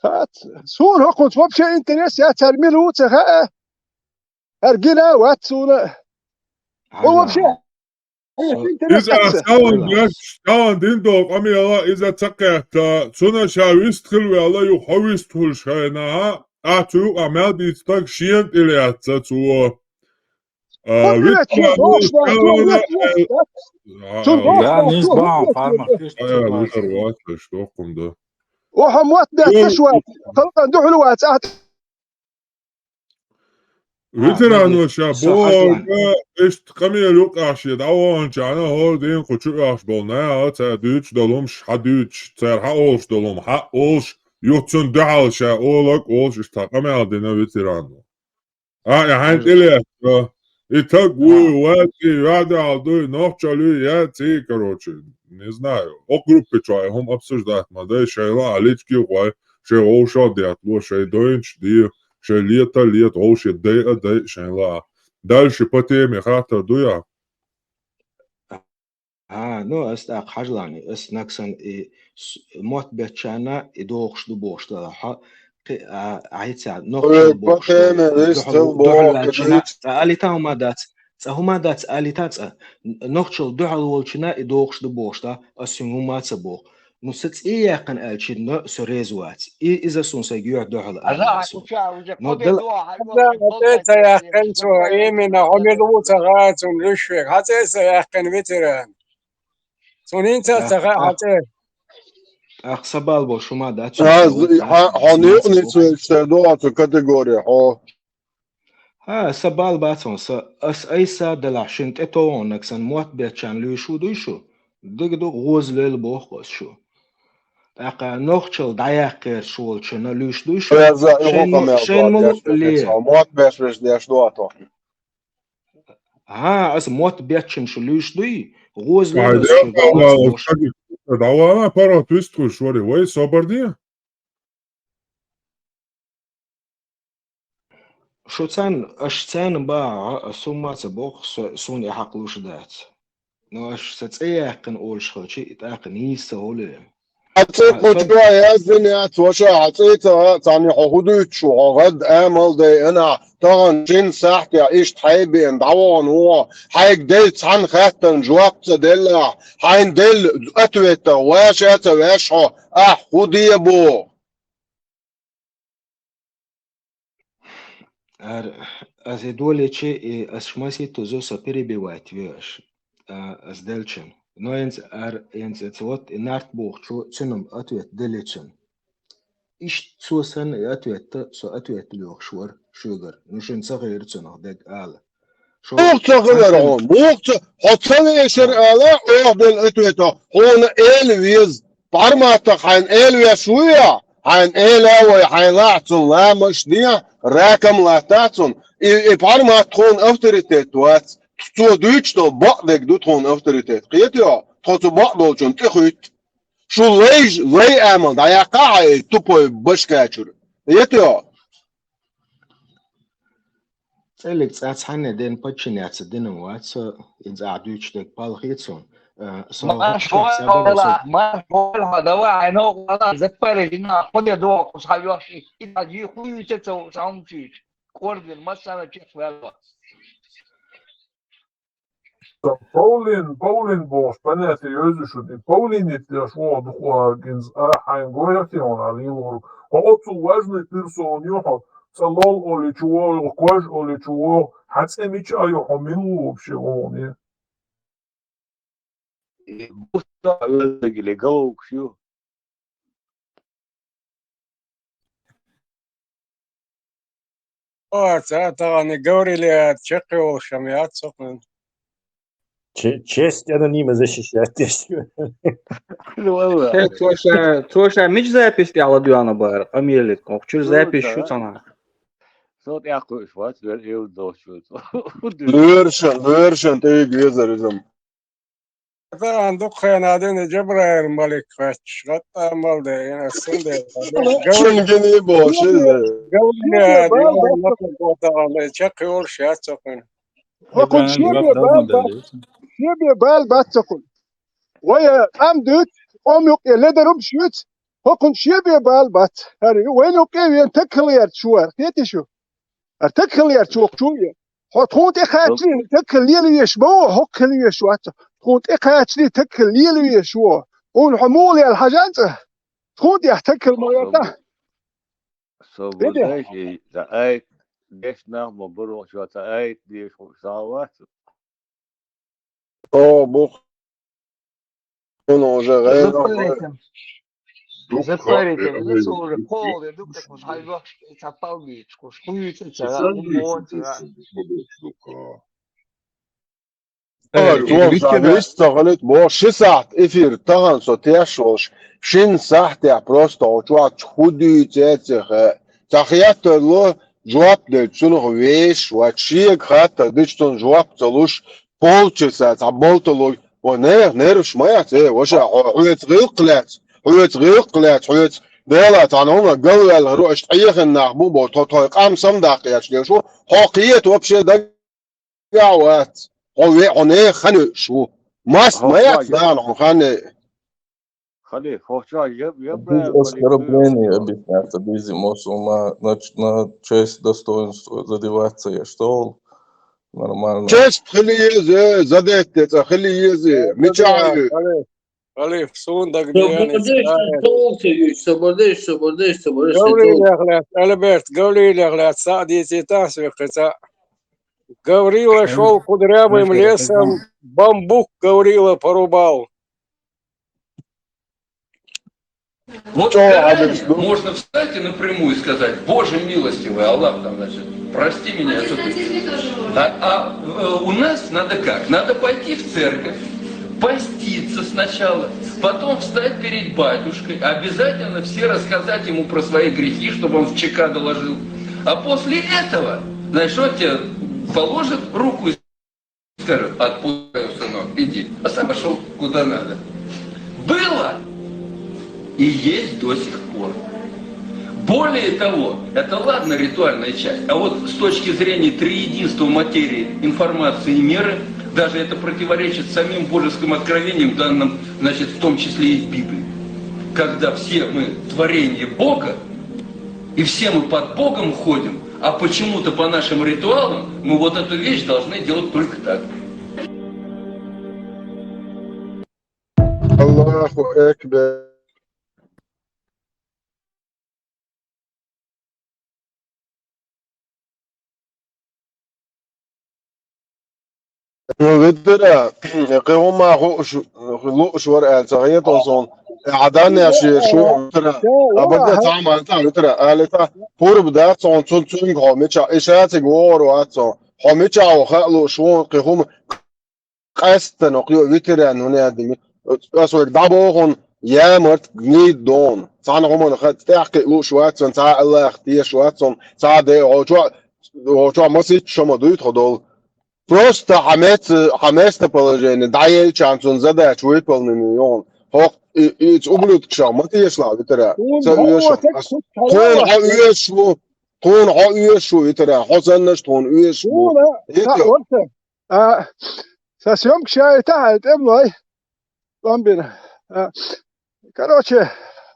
Хац, суна хӀокхунца вообще интерес яц, хӀара мила ву ца хаьа. ХӀара гина вац суна. О, вообще. Иза а салам деш, салам дин долу къамела, иза ца кхетта, цуьнан ша вист хила ваьлла, юха хьо вист хуьлуш хенахь, ахь цу юкъахь мел дийца стаг шена тӀе лаьцна цо. А, виттара ву, цуьнан дохуш дац, цуьнан дохуш дац, цуьнан дохуш дац, цуьнан дохуш дац. Витар вац, аш дохкум ду. Оха мотт бетташ вац, халкъан дуьхьал вац, ахь. Ветерано ша бохург, иштта къамел юкъахь шен дӀаваханчарна хӀора дийнахь кху чу оьхуш болу наха, цара дуьйцуш долу хӀумаш хьан дуьйцуш, цара хьан олуш долу хӀума хьан олуш, юха цунна дуьхьал ша олаг олуш, иштта къамел дина ветерано. А, и хьайн тӀелаьцна. И таг вуй, вац и, ваьдал дуй, нохчалуй, яц и, короче, не знаю. О группе чохь и хӀума обсуждать ма дай, шайн лаахь лички гӀой, шайн вовшал деттало, шайн дойнчу де, шайн лета лета, вовше дайа дай, шайн лаахь. Дальше по теме хаттар дуй а? А, ну, ас тӀаккха хьажлани, ас нагсан и с-, мотт беттачарна и дохуш ду бохуш далахь, хьо, кхи-, а, а, хӀинца нохчалла бохуш долу, духьал, духьал ваьллачунна, цкъа алита хӀума дац, цкъа хӀума дац, алита цкъа. Н-, нохчалла дуьхьал волчунна и дохуш ду бохуш да, ас хӀума ца боху. Ну, сан цӀе яьккхина аьлча, но со реза вац. И, иза суна сайга юьхь дуьхьал аьлла. Но дала хьан цӀе ца яьккхина цо, именно, хьо мила ву ца хаьа цунна, луьш вега. Хьан цӀе ца яьккхина, ветеран. Цунна хӀинца а ца хаьа хьан цӀе. ТӀаккха сан бала бохуш хӀума дац. Хьо, хьо юкъанца вуьйцуш тера ду оцу категори, хьо. ХӀа, сан бала бац хьуна, сан, ас айса а делахь, шина тӀе товгӀаннаг санна мотт беттачарна луьйш ву дуй шу? Дика ду, гӀоза лойла боху ас шу. ТӀаккха нохчалла дӀаяккха гӀерташ волчунна луьйш дуй шу? Шайна ма-, шайна ма луъ ле. Мотт беш-беш деш ду а тохна. ХӀа, аса мотт беттачунна шу луьйш дуй? ГӀоза лойла ас шу. ДӀавала, паргӀат вистхуьлуш вари, вай собар де? Шу царна, аша царна бахьа, ас хӀумма ца боху, со-, суна и хьакъ луш дац. Но аша сан цӀе яьккхина олуш хилча, и тӀаккха нийса ца хуьлу. Хьан цӀе кху чохь яздина яц, ваша, хьан цӀе ца, царна хьо хӀун дуьйцуш ву, хьо гӀадда амал дайина, тахана шина сахьтехь иштта хьайбеана дӀавахана ву хьо, хьайга делла цхьана хаттарна жоп ца деллахь, хьайна делла ответах ваша а ца веш хьо, ахь хӀун де боху? Ар, ас и долечи, и ас шмаситтузу со перебивать веш. А, ас делчун. Но энц ар, энц эц вот и нарт бохучу цунам ответ делечун. Ишт цо санна и ответ та, со ответ лёхуш вар шугар. Ну шин ца хир цунах дег ала. Мух ца хилар хьуна? Мух ца, хьо ца вешар ала, охьа делла ответа, хьуна эла веза. Парматах хьайна эла веш ву я? Хьайна эла а вай, хьайна лахьа цун ламаш де, ракам латтахь цун. И, и пармат тхуна авторитет вац. Цо дуьйцуш долу бакъдерг ду тхуна авторитет. Кхетий хьо? Тхо цу бакъдолчунна тӀе хуьтту. Шу лайж-, лай амал дӀаяккха а хьайн тупой башкачуьра. Кхетий хьо? ЦӀеллиг цӀа цхьанне ден паччанеца динан вац, со иза ахь дуьйцуш дерг палхий цунна. Э, со марш вахча вала, марш вала, давай, айно вала, запарили на, ходе дохуш хьайош, и, и хуюйца ца, ца умчуьйч. Кордин, массана чекх вала. Павлин, Павлин бохуш, понятие йоьзуш шу, и Павлин ит деш вогӀу дукха гинз, а, хьайн гояхтехуна а лелору. Хьо оццул важный персона ю хьо, цӀа лол оличу вогӀу, кож оличу вогӀу, хьан цӀе мича а ю, хьо мила ву вообще вогӀу, не? И бусса а везаг или головкаш ю? О, ца тахана Гавриле чекхйолуш ам яц цо кхуьнан. Че-, честь анонима защищать деш. Ну, валла. Хе, цо ша, цо ша мича запись тӀехь ладоьгӀна бара, къамеле, кху чуьра запись шу цхьана. Со тӀехь кхуьуш вац, вер эвдалчу. Лоьрашан, лоьрашан тӀе виг везар иза. Тахана дукха хенахь дина Джабраил-малик кхаьчча, гӀаттамал де, ина сунде. Шун гини бохуш иза. Гавриле, тахана чекхйолуш яц цо кхуьнан. ХӀокхунна шен бен бала бац, шен бен бала бац цо кхуьнан. Вай, э, къам дуьйцу, къом юкъе ледарум шуьйцу, хӀокхунна шен бен бала бац. ХӀара ю, вайна юкъе вен таг хила гӀерташ ву хӀара, кхетий шу? ХӀара таг хила гӀерташ ву хӀокху чу вен. Хьо тхуна тӀе кхаччале таг хила лела везаш ма ву, хӀокху хила везаш вац. Тхуна тӀе кхаччале таг хила лела везаш ву. Хьуна хьо муха лела хьажа цӀа? Тхуна тӀехь таг хила ма веза. Со бу дайши, ца айт, деш нах ма баро, шо ца айт, деш хӀума схьа вац. О, бух. Хьуна уже гӀайра. Запарите. Запарите. Уже кхоле, дукха хьайбах, ца палбичкуш, хуйца, ца, хуйца. Э, Виктор, вист ца хилийта боху, ши сахьт эфир тахана со теш волуш, шина сахьтехь просто хьо чохь хӀун дуьйцу эцеха. Цхьа хеттар ло, жоп дерг цунах вешаш вац, шега хаттар дича цунна жоп ца луш, полчаса цхьа болталуй, о, нехан нерваш ма яц, э, ваша, хьо, хьоьца гӀиллакх лаьцна, хьоьца гӀиллакх лаьцна, хьоьца Дела цхьана хӀума галваьлла ру, аша тхьехина нах бу боху, тхо тхой къам самадаккха гӀерташ деш ву, хьо кхета вообще даг а вац. Хьо ве-, хьо нехан хан веъаш ву. Мас ма яц, дана, хьо хан е-, Халиф, хӀокху чохь еб-, еб-, Без оскорбления объясняться, без мусульман, на, на честь, достоинство задеваться, я что, нормально. Честь хила еза, задетта цӀа хила еза. Мичахь а ю? Халиф, суна Собардеш, собардеш, собардеш, собардеш. Гаврилех лаьцна, Альберт, Гаврилех лаьцна схьа а дийцийта ас векхаца. Гаврила шёл кудрявым лесом, бамбук Гаврила порубал. Вот в Коране можно встать и напрямую сказать: «Боже милостивый, Аллах там, значит, прости меня». А, а, э, у нас надо как? Надо пойти в церковь, поститься сначала, потом встать перед батюшкой, обязательно все рассказать ему про свои грехи, чтобы он в ЧК доложил. А после этого, значит, он тебе положит руку и скажет: «Отпускаю, сынок, иди». А сам пошёл куда надо. Было и есть до сих пор. Более того, это ладно, ритуальная часть, а вот с точки зрения триединства материи, информации и меры, даже это противоречит самим божеским откровениям, данным, значит, в том числе и в Библии. Когда все мы творение Бога, и все мы под Богом ходим, а почему-то по нашим ритуалам мы вот эту вещь должны делать только так. Аллаху акбар. Ну, витара, кхин хӀумма хууш, лууш вара аьлла, ца хетал суна. Э, Ӏадан а шен шу витара. А бакъда цхьа ма ца витара, алита, пурба дац суна, цун цуьнга хьо мича, и шациг вогӀур вац суна. Хьо мича ву хаьа лууш ву, кхин хӀума къаьстина кхо витаран хӀун яздина. Ас вайга дӀабохуна, ямарт гнид дона. Цхьана хӀуманна ха тӀехкхиа лууш вац суна, цхьа Аллах теша вац суна, цхьа де, хьо чо, хьо чо маситта шо ма дуй тхо долу. Просто хьан место, хьан местоположение дӀаелча цунна задача выполнена йогӀун. ХӀокху и, и, иза ублюдкашах ма тешалахь витара. Ца оьшу. Тхуна хьо оьшуш ву, тхуна хьо оьшуш ву витара. Хьо саннаш тхуна оьшуш ву. Иту. А, сан съёмкаш яйта хьайн тӀемалой. Бамбина. А, короче,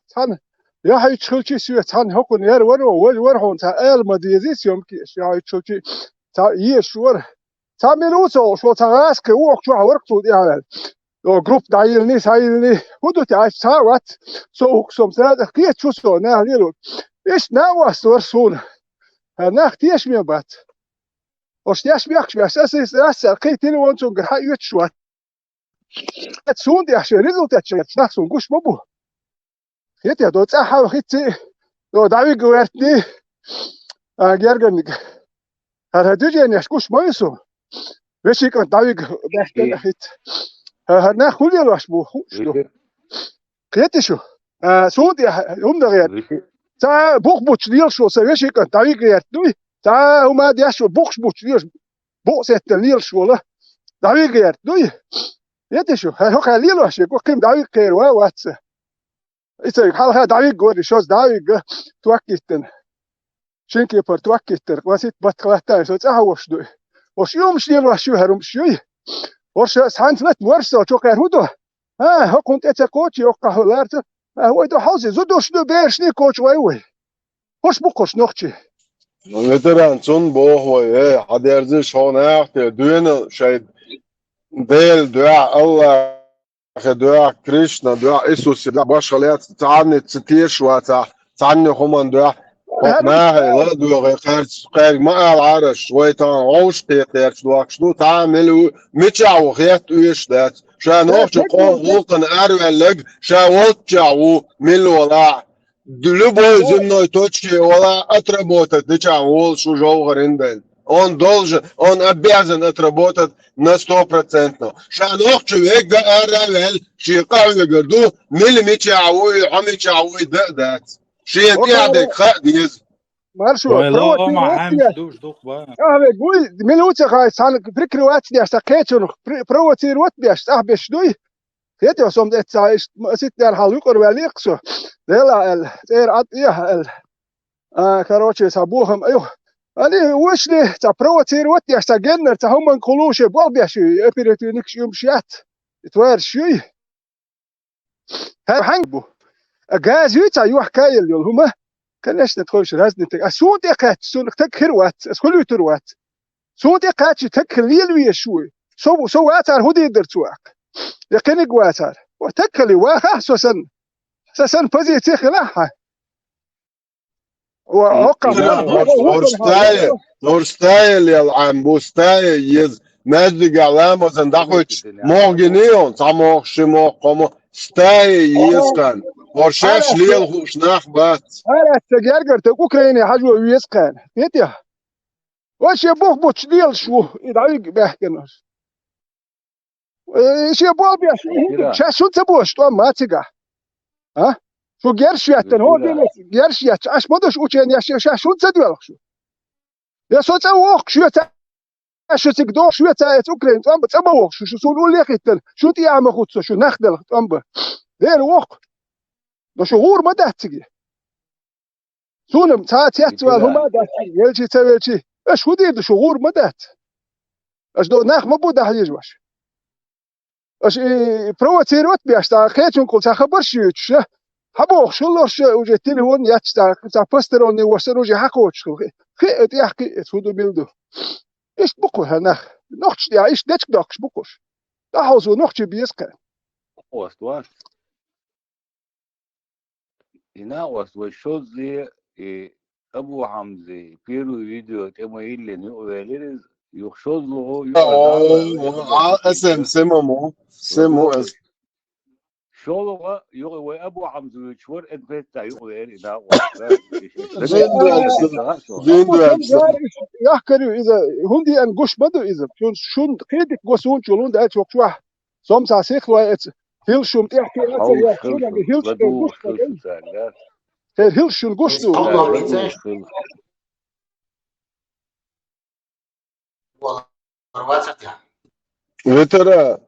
цхьана яхьуьйтуш хилчи соьца цхьана хӀокхунна яра варо, вара, вара хьуна цхьа ала ма дезий съёмки, яхьуьйтуш хилчи цхьа езаш вара. Цхьа мила ву ца хууш, вон цхьа гӀаскхи ву хӀокху чохь вара цул тӀаьхьа ваьлла. О, группа дӀайиллиний, схьайиллиний, хӀун ду те, аса цхьа а вац, со хӀокху сом сада, кхеташ ву со, наха лело. Иштта накъост вара суна. ХӀара нах тешаме бац. Ош теш бехкаш беш, аса иза ас цара кхин телефон цуьнгара хьан оьцуш вац. Суна тӀехь шен результат шен нах суна гуш ма бу. Хетий, до цӀа хьан хитций, до дӀавига вертний, а, герганниг. ХӀара движенеш гуш ма ю суна. Веший кӀант дӀавига баьхкина хитца. ХӀара нах хӀун лелош бу, хууш ду. Кхетий шу? А, суна тӀехь хӀума дан гӀерта. Ца бух буч лелаш ву сан веший кӀант дӀавига гӀерта дуй. Ца хӀума деш ву бухаш буч лелаш, букъ сеттан лелаш волу. ДӀавига гӀерта дуй. Кхетий шу? ХӀара хӀокхара лелош ерг ву, кхин дӀавига кхера ван вац сан. И цайга хьалха дӀавига вара, шозза дӀавига, ток йиттина. Шин кепара ток йиттира, васит батта хилатта, со цӀа хьан вош дуй. Ош юмаш лелош ю, хӀара юмаш юй. Ош цхьаьнца лат ворш со, чу кхер хӀун ду? А, хӀокхунна тӀе ца кхочу, йоккха хьо ларца. А, вай ду хьовсий, зудуш ду, берашний кхочу вай вай. ХӀорш бу кхуш нохчий. Ветеран, цунна боху вай, э, хьан дерзиш хьо нах те, дуьйна шайн Дела дуьхьа, Аллахе дуьхьа, Кришна дуьхьа, Исусе дуьхьа, башха лаьцна цхьанница тешаш вацахь, цхьанне хӀуманна дуьхьа. ХӀокху нахе ла а доьгӀе, кхаьрца, кхаьрга ма ала Ӏараш, вай тахана гӀовш кхетарч дохкуш ду, цхьа а мила ву, мичахь ву хетта оьшуш дац. Ша нохча къоман гӀуллакхана араваьлларг, ша волччахь ву, мила валахь. Любой земной точке вала отработать дича волуш ву жовхӀарин бен. Он должен, он обязан отработать на сто процентов. Ша нохча вегга ара вел, ши къахьоьгар ду, мила мича вуй, хьо мича вуй, да а дац. Шен тӀехь дерг хаа деза. Маршо, провоцировать деш. Ахьа вегга вуй, мила ву ца хай, сан прикрывать деш, сан кхечунах провоцировать деш, цӀахь беш дуй. Хетий, со ма эццахь иштта, ма ситнера хьал юкъара ваьллий-кх со. Дела аьлла, цӀера Ӏад эхьа аьлла. А, короче, сан бохам айхьа. Ани, вешни, ца провоцировать деш, ца геннара, ца хӀуманга хулуше, болх беш ю, оперативникаш юмаш яц. И твараш юй. ХӀара хьанга бу? А газ юй цхьа юхь каялла йолу хӀума? Конечно, тхойша разный таг. А суна тӀе кхаьчча, суна таг хир вац, ас хуьлуьйтур вац. Суна тӀе кхаьчча, таг хир лела везаш вуй. Со, со вацара хӀун дийр дара цо аккха? Я кхиниг вацара. Ва таг хили, вахахь со санна. Сан санна позиция хилахь хьан. Ва, хӀокхахь Ина, вахахь, хӀорш, вахахь, хӀорш вахахь, стая, вахахь. ХӀорш стая лела Ӏам бу, стая еза. Маьждигахь ламазан дӀахуьттуш, могӀа гиний хьуна, цхьа могӀа, ши могӀа, кхо могӀа, стая еза кхана. ХӀорш шаьш лела хууш нах бац. Хьаьрца гергара таг Украине хьажо веза кхана. Вай шен бух буттуш лелаш ву, и дӀавига баьхкина. Э, шен болх беш, шаьш хӀунда ца бохуш, тӀом ма цигахь? А? Шу герш еттана, хӀо герш етташ, Ӏаш ма ду шу ученеш, шаьш хӀунда ца доьлху шу? Я со цӀа вохку, шуьца, шу цига доху, шуьца эца Украин, тӀом ба, цӀа ма воху шу, шу суна улле а хӀиттана, шу тӀе а ма хуьтту со, шу нах делха, тӀом ба. Дера вохку. Но шу гӀур ма дац цига. Суна-м цхьа а цецвала хӀума а дац, велчий, ца велчий. Аша хӀун дийр ду, шу гӀур ма дац? Аша до нах ма бу дахьа езаш. Аша и провоцировать беш, цхьа кхечункъал цхьа хабарш юьйцуш, хьан бохуш хӀуллорш уже телефон етташ, цхьа, цхьа посторонний вошар уже хьан кхочуш хила. Хи, хи, тӀехь кхи, эца хӀун ду, мила ду? Иштта бу кху хьан нах. Нохчаш тӀехь иштта дечиг доккхуш бу кхуш. ДӀахьовсо нохчий беза кхаьа. Ост ван. И накъост вай шозза, и Абу Хьамза первый видео тӀе ма йиллина юкъавелира иза, юха шозлагӀа, юха О, а, эс эм, сема мо, сема мо эс. ШолгӀа, юха вай Абу Хьамза вуьйцуш вара, эд хетта юкъавелира и накъост. Жин ваьлла, жин ваьлла. Яхкар ю иза, хӀунда еана гуш ма ду иза, шун, шун кхетик го суна чу, хӀунда аьлча вокхуш вахь. Сом цхьа сихлой эца. ХӀилла шун тӀехь кхин а ца яц, шуна хӀилла шун гуш ма ду. Хер хӀилла шун гуш ду. Ветера,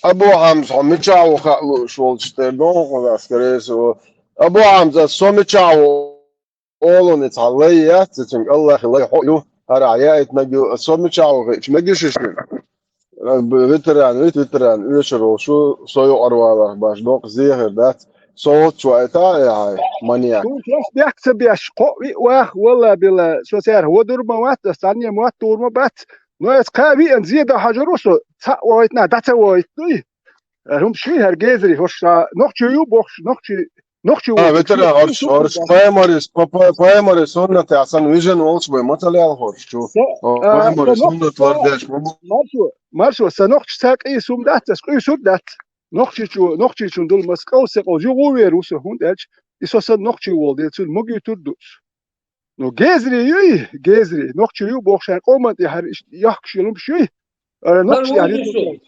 Абу Хьамза, хьо мичахь ву хаа лууш волчу тӀе гонхула, скорее всего. Абу Хьамза, со мичахь ву олуни цхьа лай яц, цуьнга Аллахи лай хьо ю, хӀара яийтинарг ю, со мичахь ву хиъча мегиш шуна? Ветеран, вит ветеран, оьшур волуш ву, со юкъара валарх баш, доккха зехар дац, со воцчу ваита а яхьай, маньяк. Суна шаьш бехк ца беш, кхоъ виъ ваха, валла била, со цаьрах вадур ма вац, ас цхьанне мотт тур ма бац, но ас кхаа виъна зен дан хьажур ву со, цхьаъ вахийтина, дӀа ца вахийтуй. ХӀума шуьй хӀара гезари, хӀорш нохчий ю бохуш, нохчий Нохчий А, ву, ветеран, хӀорш, хӀорш, пайхамарис, па-, па-, пайхамарис суннатехь санна вижина волчу вай ма ца лелхорш чу. Со, а, пайхамарис со суннат вардеш ма бу. Маршо, маршо, сан нохчи ца къийса хӀума дац, ас къуьйсур дац. Нохчичу, нохчичун дулу мас кӀовссе къовжи гӀу вер ву со, хӀунда аьлча, и со сан нохчий волу дела, цуьнан магуьйтур ду. Ну, гезри юй, гезри, нохчий ю боху шайн къоман тӀехьара иштта яхкаш йолу хӀумаш юй. Ара нохчий тӀехьара ю.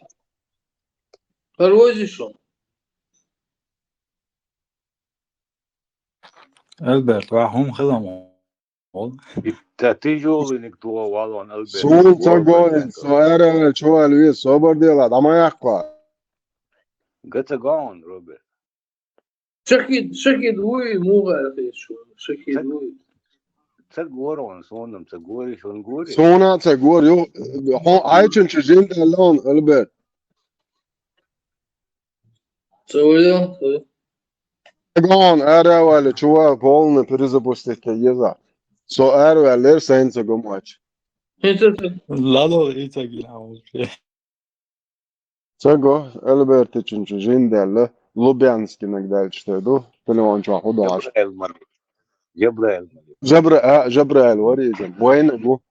Альберт, ва хӀума хила ма волу. Итта тижолиниг тухо валон Альберт. Суна ца гоин, со ара чувал вес, собар дела, дама яккха. Га ца гоин, Роберт. Шахид, шахид вуй, муха аьлла хезаш ву, шахид вуй. Ца гора ван, суна ца гори, шун гори. Суна ца гори, ю, хьо, хьайчун чу жин даьлла ван, Альберт. Ца вуй, ца вуй. Гон, ара вали, чува, полный перезапустить еза. Со ара валлер, сайн ца гомач. Лало, и ца гина вообще. Ца го, Альбертичун чу жин даьлла, Лубянскинаг даьлча те ду, телефон чохь хӀу дахьаш. Жабраил Малик. Жабраил Малик. Жабра-, а, Жабраил вари иза, вайна бу.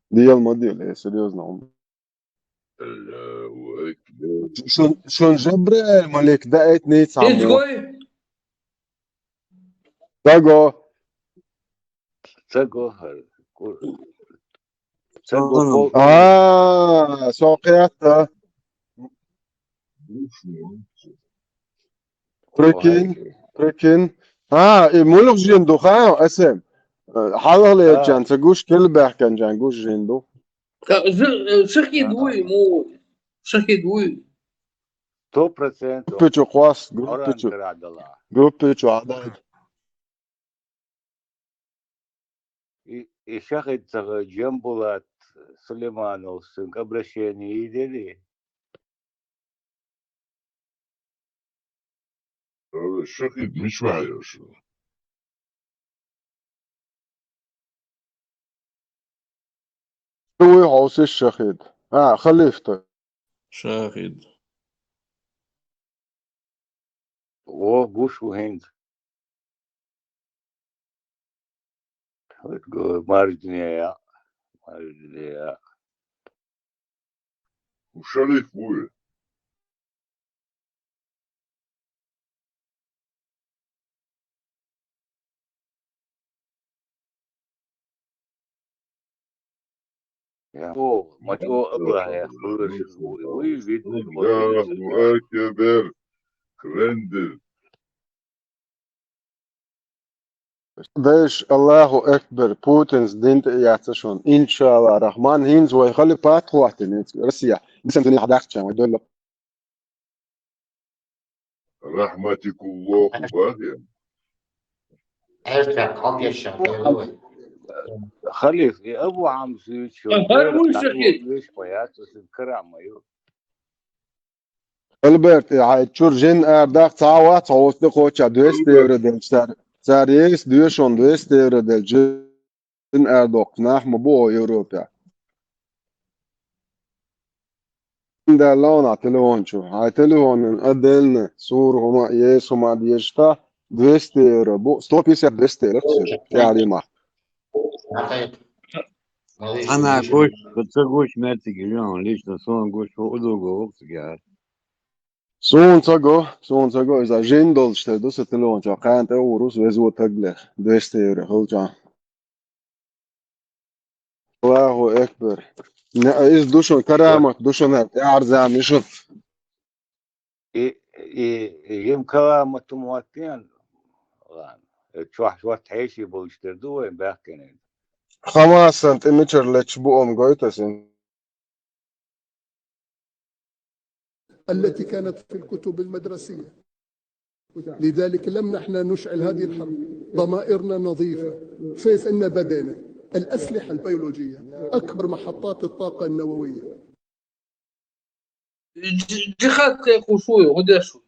Дел ма дел, э, серьёзно. Шун, шун Жабраил Малик даийтний цхьаммо. Ицгой? Ца го. Ца го, хӀара. Ца го. А, со кхетта. Прикинь, прикинь. А, и муьлха жин ду, ха, Асем? Э, хьалхалерчан ца гуш, килбаьхканчан гуш жин ду. Ша-, жи-, э, шахид вуй, му, шахид вуй. Сто процентов. Группа чу кхосс, группа чу. Группа чу хьадаьлла. И, и шахид ца хилча, Джамбулат Сулеймановс цуьнга обращение йийдира. Э, Шахид, мича ваьхьа шу? Шу вуй хьовсийша, Шахид? А, Халиф тхо. Шахид. О, гуш ву хӀинца. Марждине яа. Марждине яа. Шариф вуй. Я. О, ма чӀо Аллахьа хулаш вуй, вуй, вид. Аллаху акбар. Крендер. Дайш, Аллаху акбар, Путинс дин тӀе яц шуна. Иншалла рахман, хӀинца вай халифат хӀоттийна Россия. Бисен дуьне хьадахча вай долла. Рахматикуллаху бахи. Эртак, хьо гешшак, Халиф, и Абу Хьамза вичо, Ага, вуй, Шахид. Веш паяц, син карама ю. Альберт, и хьай чур жин ардах цхьа вац, хьо вуст кхоча двести евро делча цар. Цар есть, доьшун двести евро делча жин ардокх нах ма бу о Европе. Да, лона телефон чу. Хьай телефонан отдельно сур хӀума, ес хӀума дешта, двести евро бу, сто пятьдесят, двести евро, всё, тӀаьхьа дийма. Ана гуш, ца гуш мерциг, лично сон гуш, удуго вуксгар. Суна ца го, суна ца го, иза жин долча тера ду са телефон чу, кхана тӀе урус везо таглех, двести евро хилча. Аллаху акбар. Не, из душун карамат, душун тӀаьхьарза мишут. И, и, и, им карамат мотт ян, ладно. Э, чохь шот хьеший болуш тера ду вайн баьхкина. Хамасан тӀе мичара лечу бу ам гойтасин. التي كانت في الكتب المدرسية. لذلك لم نحن نشعل هذه الحرب. ضمائرنا نظيفة. فيس إنا بدينا. الأسلحة البيولوجية. أكبر محطات الطاقة النووية. Дж-, джихад кхайкхуш вуй, гӀо деш вуй.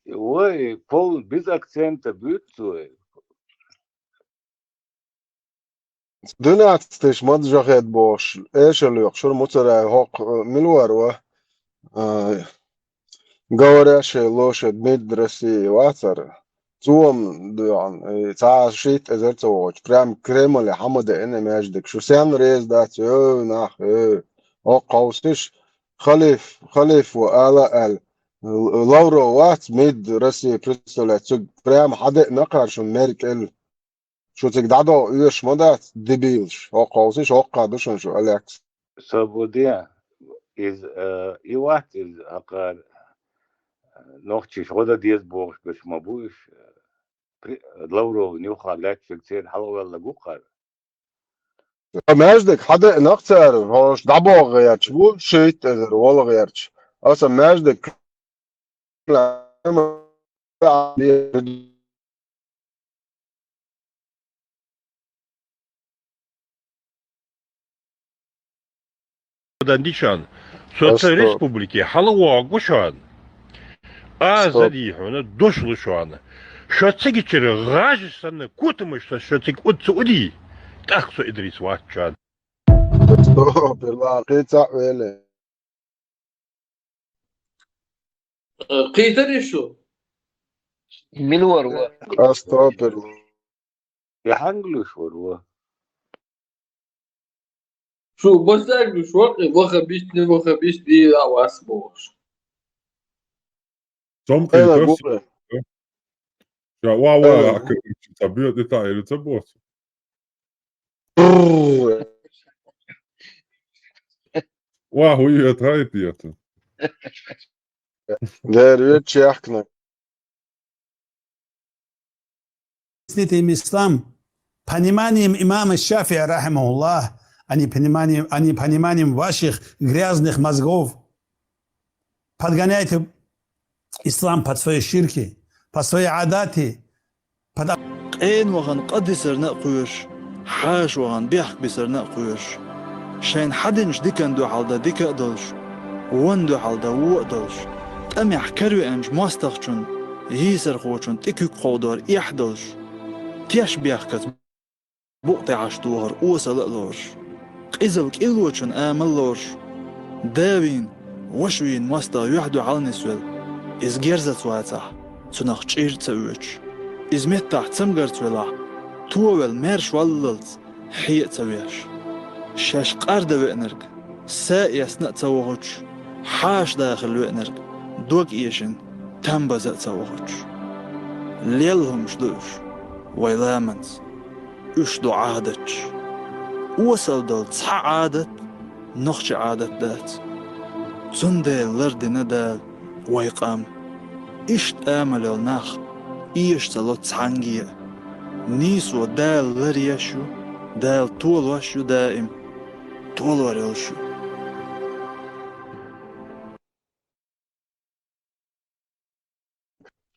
Вай, полный, без акцента буьйцу вай. Двенадцатый ш мад жахет бохуш, эшал йокху шура муцарай хӀокху, э, мила вара ва? Э, говорящая лошадь, мид России вацара. Цо-м дуьхьал, э, цхьа шийтта эзар ца вогӀучу. Прям Кремле хьама деана маьждиг. Шу сенна реза дац, ой, нах, ой. ХӀокху хьовсуш, халиф, халиф ву ала аьлла. Л-, Лавров вац, мид России представлять. Цуьнга прям хьадеана кхара шун Меркель. Шу цига дӀадогӀу оьшуш ма дац, дебилаш. ХӀокху хьовсуш, хӀокху ду шуна шу, Алекс. Со бу де, иза, э, и вац иза хӀокхара, э, нохчийша гӀо дан деза бохуш берш ма бу уьш, э, при-, Лавровна юххехь лаьтташ верг церан хьалаваьлларг ву кхара. Сан маьждиг хьадеана-кх цара, хӀорш дӀабоху гӀерташ бу, шийтта эзар вала гӀерташ. Аса маьждиг Дан ди шуна. Со ца республике хьала вогӀу шуна. Аза дий хьуна, дош лу шуна. Шо ца гичира гӀажаш санна, котамаш сан шо цига уд ца удий, тӀаккха со Идрис вац шуна. Стоп, ла кхин цхьаъ веле. Э, кхийтарий шу? Мила вара ва? Астопир. Я хьангалуш вара ва? Шу басагуш вакъи, вахабист, не вахабист, и а вас бохуш. Цом кхийтар. Ша ва ва, аккарийтича ца боьду, и таӀийра ца босу. Ва, хӀун йоьту, хӀай тета? Дера вечу яхкина. Объясните им ислам пониманием имама Шафи'и, рахимахуллах, а не пониманием, а не пониманием ваших грязных мозгов. Подгоняйте ислам под свои ширки, под свои адаты, под... Къена вахана къа дисарна а кхоьруш, хьаша вахана бехк бисарна а кхоьруш, шайна хьадинчу диканна дуьхьал дан дика а долуш, вонна дуьхьал дан вон а долуш, тӀамехь каравеанчу мостагӀчун, йийсархочун тӀе куьг кховдор эхь долуш, теш бехкаца букъ тӀехь Ӏаш дохар осала а лоруш, къизалла кӀиллочун амал а лоруш, да вийна, ваша вийна мостагӀа юьхь-дуьхьал а нисвелла, иза герзаца вацахь, цунах чӀир а ца оьцуш, иза меттахь цамгарца велахь, товелла маьрша валлалц, хье а ца веш. Шаьш къардан веанарг са а эцна а ца вохуьйтуш, хьаша дахарна веанарг дог эшина там база а ца вохуьйтуш. Лелла хӀумаш ду уьш вайн ламанца. Уьш ду Ӏадаташ. Осалла долу цхьа Ӏадат нохчийн Ӏадат дац. Цундела лардина Дала вайн къам. Иштта амал йолу нах эша ца ло цхьаьнгге а. Нийсо Дала ларъеш ю, Дала толош ю даим, толор йолуш ю.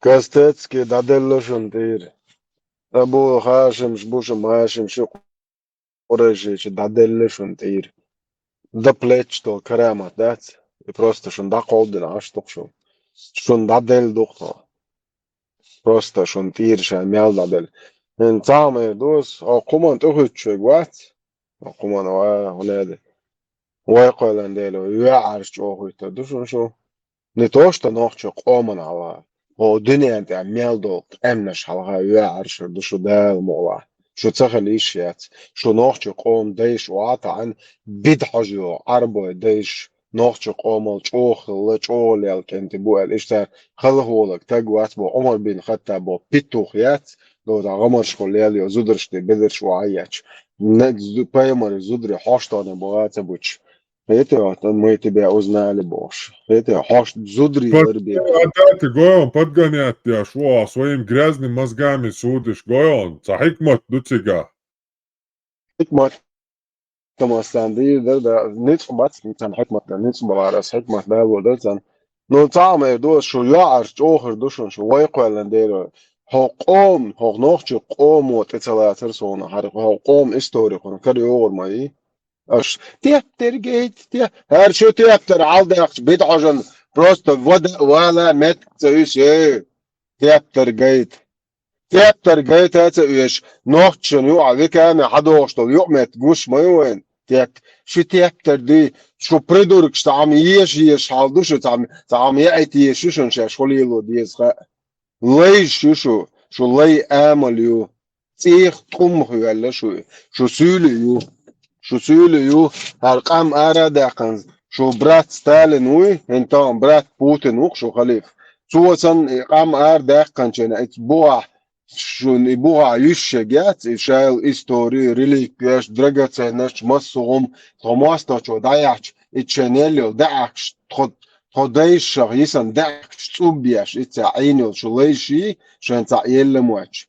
Костецкий дӀаделла шуна тӀера. Абу Хашимш бу шу, Машимш ю, Къурайшича дӀаделла шуна тӀера. До плеч долу карамат дац? И просто шуна дӀакховдина Ӏаш ду-кх шу. Шуна дӀаделла ду-кх тхо. Просто шуна тӀера ша мел дӀаделла. ХӀинца цхьа хӀума эр ду ас, хӀокху хӀуманна тӀехӀуьттуш верг вац? ХӀокху хӀуманна ва, хӀун аьлла? Вай кхоьллина Дела, вай веа Ӏарш чӀогӀа хӀуьттур ду шуна шу. Не то что нохчийн къоман хьалха, хӀокху дуьненна тӀехь мел долу къаьмнаш хьалха веа Ӏаршар ду шу Дала мукъалахь. Шу ца хила йиш яц. Шу нохчийн къоман дайша охьа а таӀийна, бидӀа хьожа йогӀу Ӏарбойн дайша нохчийн къомал чӀогӀа хилла, чӀогӀа лелла кӀентий бу аьлла. Иштта халахолаг таг вац боху, Ӏумар бин Хаттаб боху петух яц, доза гӀамаршкахула лелла йолу зударшна тӀе бедарш охьа а етташ. Пайхамаран зударий хьоштониг бу а ца буьтуш. Хетий, вот мы тебя узнали бохуш. Хетий, хьош зударий ларбе. Подгонять, гой хьуна, подгонять деш ву, своими грязными мозгами судишь, гой хьуна, цхьа хьикмат ду цигахь. Хьикмат, Тамас, царна дийр дара, да, ницкъ бац, царна хьикмат дан, ницкъ балар ас, хьикмат далор дара царна. Ну, цхьа а ма эр ду ас, шу йоӀарш чӀогӀа хир ду шуна, шу вай кхоьллина Дела. ХӀокху къоман, хӀокху нохчийн къомо тӀе ца лацара суна, хӀара хӀокху къоман истори кхунна кара йогӀур ма ю. Аш тептар гайта, те-, хӀара шу тептар хьалдаьккхича, бидӀа хьожа, просто вада-, вала меттиг ца уьсу, э, тептар гайта. Тептар гайта а ца оьшу, нохчашна юкъахь векаме хьадогӀуш долу юкъаметтиг гуш ма ю вайна. Тет-, шу тептар ду, шу придуркаш цхьа хӀума еша езаш хьал ду шу, цхьа хӀума, цхьа хӀума яийта езаш ю шуна шаьш хӀун лело деза хаьа. Лайш ю шу, шу лай амал ю. ЦӀийх тӀумах йоьлла шу, шу суьйле ю. Шу суьйле ю, хӀара къам ара а даьккхина, шу брат Сталин вуй, хӀинца тахана брат Путин ву-кх шу халифа. Цо санна и къам ара даьккхинчу хенахь, и бухахь, шуна и бухахь юьсуш ерг яц, и шайла истори, реликвеш, драгоценносташ, массо а хӀума, тхо мостагӀчо дӀаяьхьча, и шайна елла йолу даьӀахкаш, тхо, тхо дайшах йисина даьӀахкаш цӀуббеш, и цхьа Ӏийна йолу шу лайш ю, шайна цхьаъ елла моьттуш.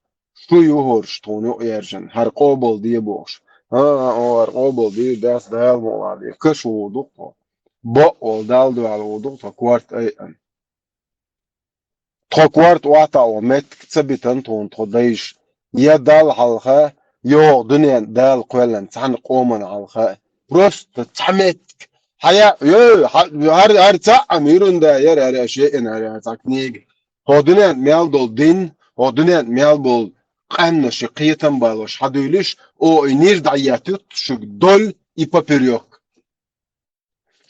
Шу ю хӀорш тхуна юкъаершина, хӀара къобал де бохуш. ХӀан-хӀа, хӀара къобал дийр дац, Дала мукъалахь дийр. Каш вогӀу ду-кх тхо. Бакъволу Далла дуьхьал вогӀу ду-кх тхо, корта айъана. Тхо корта охьатаӀо меттиг ца битина тхуна тхо дайша. Я Далла хьалха, йогӀу дуьненна Дала кхоьллина цхьана къомана хьалха. Просто цхьа меттиг. Хьая, ё, хьа-, хӀара, хӀара цхьаъ а мирун да яра, хӀара шеъна, хӀара цхьа книга. ХӀо дуьненна мел долу дин, хӀо дуьненна мел болу къаьмнаш и кхетам балош хьадуьйлуш, о, и нир дӀаеттуьйту шуьга доль и поперёк.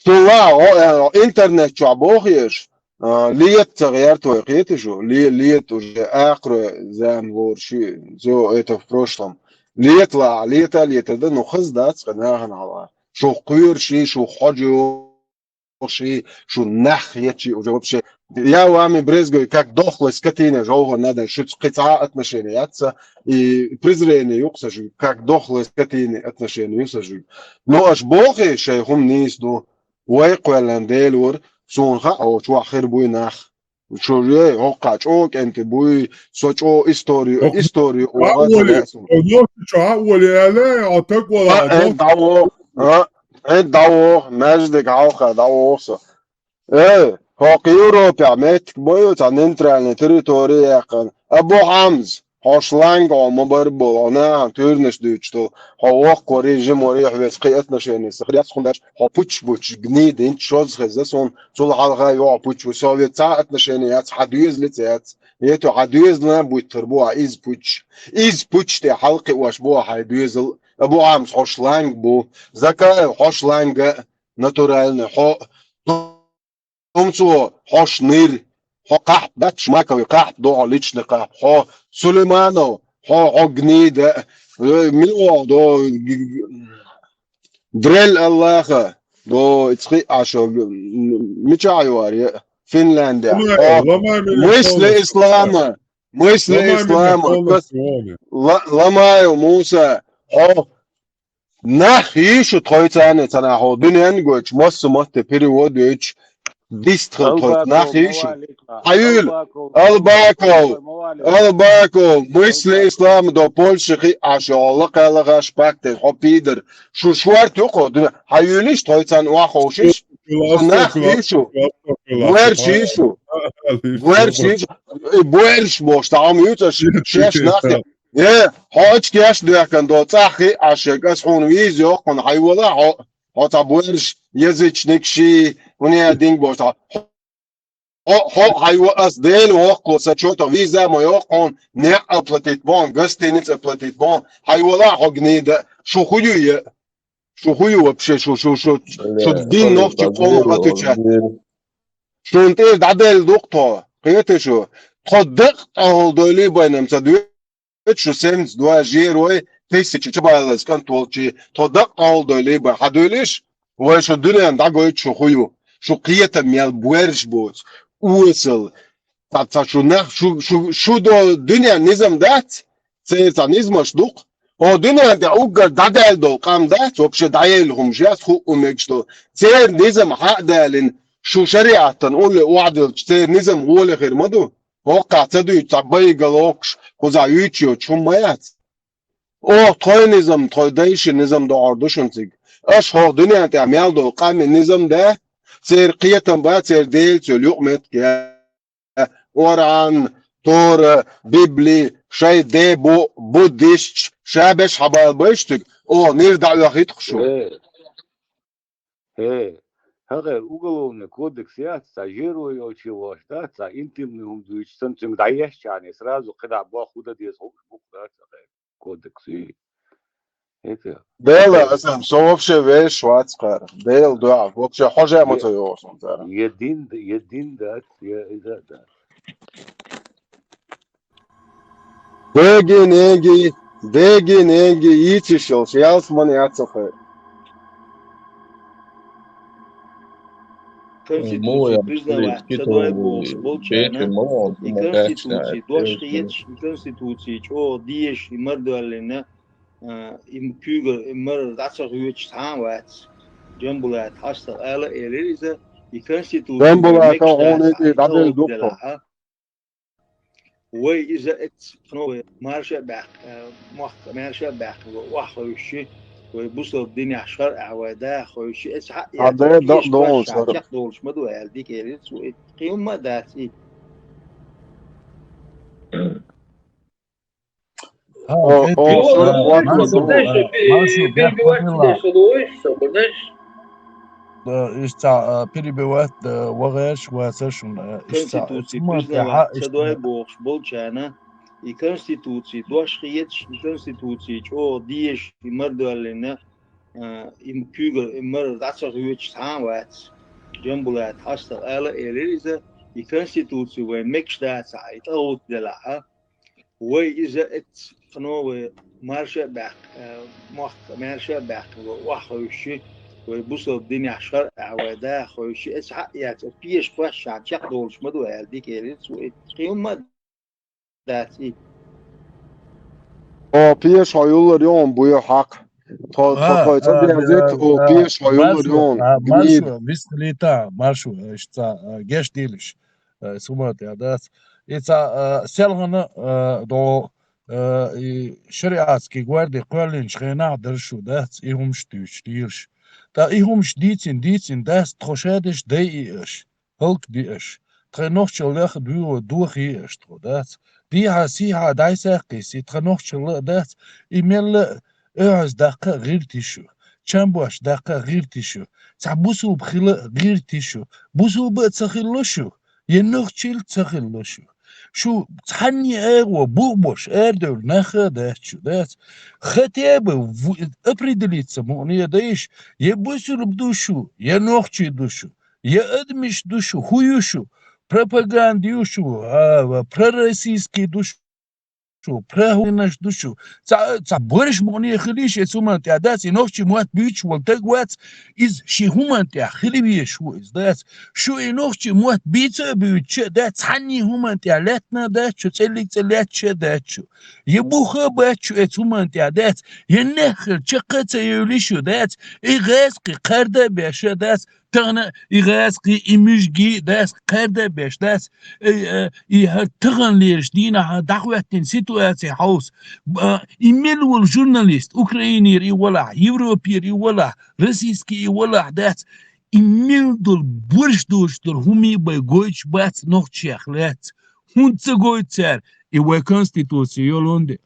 Шу ла, о, э, интернет чохь боху еш, а, лета ца гӀерта вай кхета шу, ле-, лета уже акхарой зама лоруш ю, всё это в прошлом. Лета ла, лета а лета дан, ну, хаза дац кхин нахана хьалха. Шу кхоьруш ю, шу хьожа ю. Ши, шу нах ечи уже вообще. Я вами брезгую, как дохлой скотине, жовхо надо, шуьца кхин цхьа а отношение яц ца, и презрение ю-кх сан шуьга, как дохлой скотине отношение ю сан шуьга. Но аш бохий, шайн хӀума нийса ду, вай кхоьллина Дела вара, суна хаьа, о, чохь хир буй нах. Шу ей, хӀокхахь чӀогӀа кӀентий буй, со чӀогӀа историю, историю оха ца лаьа суна. Нохчи чохь а оле аьлла, а таг вала, а, э, дӀавоха, а, э, дӀавоха, маьждиг хьалха дӀавоха со. Э, хӀокху Европехь меттиг ма ю, цхьа нейтральная территория яьккхина. Абу Хьамза, Хьо шланг, хьо ма барбал, хьо нахьа туьрнаш дуьйцу, хьо воккхо режим варе, хьо вес кхи отношени сахряц хун дач, хьо пуч-буч гни динч шоз хеза сон, цул хьалха йо пуч, ву совет ца отношени яц, хьа дуьзли ца яц. Ето хьа дуьзлина буттар бу, а из пуч. Из пуч те хьалкхи ваш бу, хьай дуьзл. Абу Амс хьо шланг бу. Закаев хьо шланга, натуральный, хьо Тумцо, хьо шнир, хьо кхахьп дач, Шмакови кхахьп, догӀо личный кхахьп, хьо Сулейманов, хьо, хьо гнида, э, мило, до, г-, г-, дрель Аллаха, до, ицхи ашо, г-, м-, мича юар, е, Финляндия, Ламаев, хьо, Ламаев мысли Михаил, ислама, мысли Ламаев ислама, Михаил кас-, Михаил. Ла-, Ламаев Муса, хьо, Нах йийшу тхойцане ца нахьо дуьнен гойтуш, массо матте перевод йойтуш, дистхил тхойц нах йийшу. Хьаюл, Албаков, Албаков, мысли ислам до Польши хи ашо, лакхалагаш пакте, хьо пидар. Шу шуарт юкъо, дуьне, хьаюлиш тхойцан ваховшиш, нах йийшу. Буэрш йийшу. Буэрш йийшу. Буэрш бош, таам юца шеш нах. Э, хьо ачкеш доьхкан до, цӀаххи а шег, ас хьуна виза йоккхун, хьайвала хьо, хьо ца буэрш, язычник ши, уния динг бо, ца, хьо, хьо, хьайва ас Дела воккхо, са чо та виза ма йоккхун, не оплатить бон, гостиница оплатить бон, хьайвала хьо гнида, шу хую е, шу хую вообще, шу, шу, шу, шу дин ногчи ком отвечать. Шун тӀе дӀадел дукх тхо, кхета шу, тхо дакъ тӀагӀол дойли байнам ца дуьйцу. Шу семьдесят два жерой тысячи чабалас кӀант волчи, тхо дакъа къовлдойли ба хьадуьлиш, вай шу дуьнен дӀагойту шу хую, шу кхетам мел буэрш буц, уэсал. Ца, ца шу нах, шу, шу, шу до дуьнен низам дац, церца низмаш дукх. О дуьнен де уггар дӀадаьлла дол къам дац, вообще дӀаелла хӀумаш яц ху у мегаш дол. Цер низам хьа а далин, шу шариаттан улле охьадилча цер низам гӀоле хир ма ду. ХӀоккхахь ца дуьйцу цхьа байгал оккхуш, кхузахь юьйцуш йоцуш хӀума ма яц. Оха тхой низам, тхой дайши низам догӀур ду шуна цига. Аша хӀокху дуьнен тӀехь мел долу къамин низам да, церан кхетам ба, церан Делаца йолу юкъаметтиг я. Къуръан, Тора, Библи, шайн де бу, буддисташ, ша беш хьабала байш цига, оха нир дӀа оьхуьйту шу. Э, хӀара уголовный кодекс яц, цхьа жеро йолчу вахаш дац, цхьа интимный хӀума дуьйцуш санна, цуьнга дӀаешчарна, сразу кхидӀа боху хӀун дан деза хӀумаш бу-кх, дац, хӀара кодекс. И, это, Дела, аса, со вообще веш вац кхара. Дела дуьхьа, вообще хьожа ма ца йогӀу сан цара. Я дин д-, я дин дац, я иза дац. Деги, неги, деги, неги, йийциш йолуш, ялсамани яц ца кхайа. Конституция признавать ца дой бохуш болчарна, и конституция дош хеташ, и конституция чӀогӀа дезаш, и мардоьллина, а, и куьйгара, и мара дӀа ца хоьцуш цхьа а вац. Джамбулат хьастагӀа ала а элира иза, и конституция Джамбулата мегаш хьуна дац, и дӀаделла дукха. Делахь, а? Вай иза эццахь кхано вай марша а баьккха, э, мохк марша а баьккха, вай охьахевшичи, вай бусалба динехь шарӀехь вай даха хевшичи, эццахь а яц, кхечу кхоьссина чекхдолуш ма ду аьлла, дика элира цо и. Кхин хӀумма а дац и. О, о, шура хӀотта ду. Маршо, бехк ма билла. Э, иштта, э, перебивать, э, вагӀерш вацара шуна, э, иштта, конституция признавать ца дой бохуш болчарна, и конституция дош хеташ, и конституция чӀогӀа дезаш, и мардоьллина, э, и куьйгара, и мара дӀа ца хоьцуш цхьа а вац. Джамбулат хьастагӀа ала а элира иза, и конституция вайн мегаш дацахь, и тӀагӀут делахь, а? Вай иза эццахь кхано вай марша а баьккха, э, мохк марша а баьккха, вай охьахевшичи, вай бусалба динехь шарӀехь вай даха хевшичи, эццахь а яц, пеша кхоьссина чекхдолуш ма ду аьлла, дика элира цо и. Кхин хӀумма а дац и. О, пеша хьо юллар ю хьуна, буьйхьа хьакха. Тхо, тхо, тхо, ца деза, о, пеша хьо юллар ю хьуна. Маршо, вистхилийта, маршо, иштта, э, гечдийлаш. Э, сумат я дац. И ца, э, селхана, э, до, э, и шариатский гварди кхоьллинчу хенахь дара шу, дац, и хӀумаш дуьйцуш, дийраш. ТӀаккха и хӀумаш дийцина, дийцина, дац, тхо шадеш дайи аша, хӀаллакди аша. Тхайн нохчаллех а дуьйгӀо дохий аша тхо, дац. дийхьа-сийхьа дӀасаккхийса, и тха нохчалла а дац, и мелла а оьгӀаз даккха а гӀиртий шу, чамбош даккха а гӀиртий шу, цхьа бусулба хила а гӀиртий шу, бусулба а ца хилла шу, е нохчил а ца хилла шу. Шу цхьанне агӀо бухбош арадевлла нах а дац шу, дац. Хотя бы в-, определиться мукъане а дайш, е бусулба ду шу, е нохчий ду шу, е адамаш ду шу, хӀу ю шу, пропаганда ю шу, а, пророссийский ду шу, прохуйнаш ду шу. Ца, ца борш мукъане хилийша эцу хӀуман тӀехь дац, и нохчий мотт буьйцуш волу таг вац, иза ши хӀуман тӀехь хила везаш ву иза, дац. Шу и нохчий мотт бийца а буьйцуш а дац, цхьанне хӀуман тӀехь лаьттина а дац шу, цӀеллиг цӀе лаьтташ а дац шу. Я буха а бац шу эцу хӀуман тӀехь, дац, я неххар чаккха а ца евлий шу, дац, и гӀазкхий кхарда а беш а дац, тахана и гӀазкхий, и муьжгий, дац, кхарда а беш, дац, и, э, и хӀара тахана лераш дийнахьа дӀахӀоьттина ситуаци хьовса, а, и мел волу журналист, Украинера и валахь, Европера и валахь, российский и валахь, дац, и мел долу борш доцуш долу хӀума бен гойтуш бац нохчех лаьцна. ХӀунда ца гойту цара? И вай конституци йолун дела.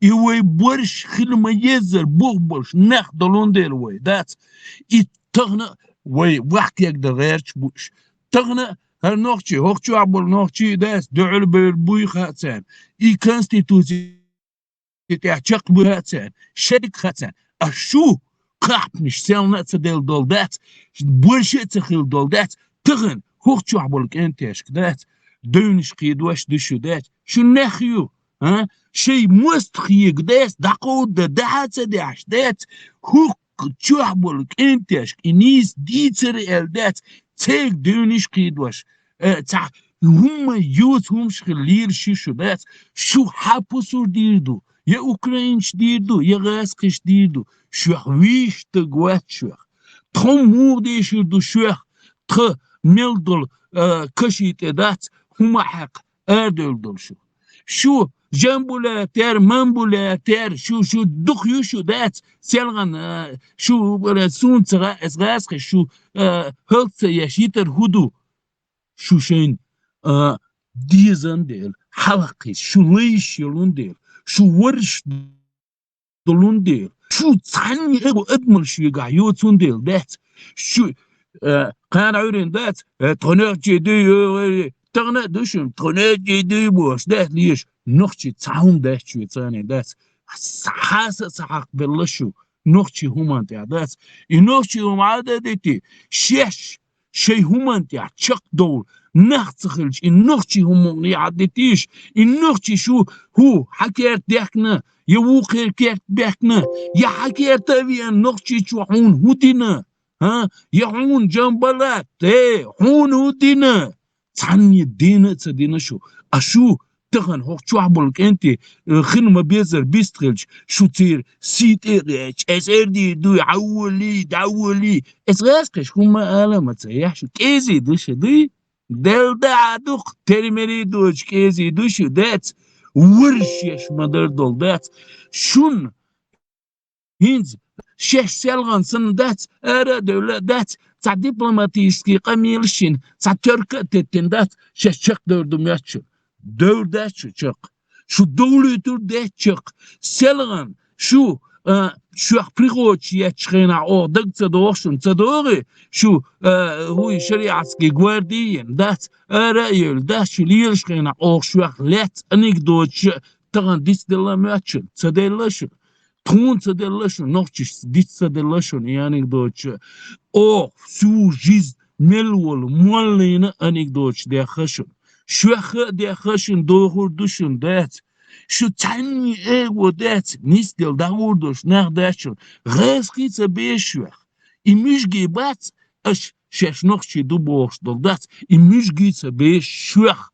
И вай борш хила ма-еззара бух болуш нах долун дела вай, дац. И тахана вай вахкег дан гӀерташ бу уьш. Тахана хӀара нохчий, хӀокху чохь болу нохчий а дац, дуьхьал бевлла буй хаьа царна. И конституци тӀехь чекхбуьйла а царна, шериг хаьа царна. А шу кхахьпанаш селхана а ца делла долу дац, борша а ца хилла долу дац, тахана хӀокху чохь болу кӀентешка дац, девнаш кхийдош ду шу, дац, шу нах ю, а? Шайн мостагӀ хьега дац, дӀакховда дахьа а ца дехьаш, дац, хӀокху чохь болу кӀентешка и нийса дийцар аьлла дац, церан девнаш кхийдош, э, цхьа хӀумма йоцу хӀумаш хила лелаш ю шу, дац, шу хьан пусар дийр ду, я украинцаш дийр ду, я гӀазкхиш дийр ду, шуьх вийш стаг вац шуьх. Тхо муха дийшир ду шуьх, тхан мел долу, э, каши тӀе дац, хӀума хьаькха арадевлла долу шу. Шу жамбулатер, мамбулатер, шу, шу дукха ю шу, дац, селхана, э, шу, э, суна ца гӀа-, эс гӀазкхи шу, э, хӀаллак ца еш йитар хӀу ду? Шу шайна, а, дезан дела, хьалххийса, шу лайш йолун дела, шу варш долун дела, шу цхьанне а адамал шуьгахь йоцун дела, дац. Шу, а, кхана Ӏуьйрина дац, а, тхо нохчий дуй, а, тахана а ду шуна, тхо нохчий дуй бохуш, дац, леш, нохчий цхьа хӀума дац шуьца, царна дац. Хьаса а ца хьакхабелла шу, нохчий хӀуманна тӀехь дац. И нохчий хӀума Ӏада дити, шеш шайн хӀуманна тӀехь чекхдовла нах ца хилча, и нохчий хӀума мукъане хьадитийша, и нохчий шу хӀу хьан керта дехкина, я вукхеран керта бехкина, я хьан керта а веана нохчий чу хьуна хӀу дина, а? Я хьуна жамбалат, э, хьуна хӀу дина? Цхьанне дена а ца дина шу. А шу тахана хӀокху чохь болу кӀентий, э, хин ма-беззара бист хилча, шу церан сий тӀе а гӀерташ, эс эр дийр дуй, хьан волий, дӀа волий. Эс гӀазкхиш хӀумма ала ма ца яхь шу, кӀезий ду шу дуй? Делла дахьа дукха, тера-мери доцу кӀезий ду шу, дац, варш еш ма-дарра долу, дац. Шуна ХӀинца шаьш селхана санна дац, ара а девлла а дац, цхьа дипломатический къамелаш йина, цхьа терка а теттина дац, шаьш чекхдевр ду моьтту шу. Девр дац шу чекх. Шу довлуьйтур дац чекх. Селхана шу, а, шуьх приготовить етташ хенахь оха дага ца догӀу шуна, ца догӀий шу, а, хӀуй шариатский гвардия йина дац, ара а евлла дац, шу лелаш хенахь оха шуьх лаьцна анекдоташ а тахана дицделла моьтту шуна, ца делла шуна. Тхуна ца делла шуна, нохчашца диц ца делла шуна, и анекдоташ а. Оха всю жизнь мел волу моллина анекдоташ дехха шуна. Шуьхха а дехха шуна, дохур ду шуна, дац. Шу цхьанне а эго дац, нисделла дӀагӀур долуш нах дац шуна. ГӀазкхий ца беза шуьх. И муьжгий бац, аша шаьш нохчий ду бохуш долу дац, и муьжгий ца беза шуьх.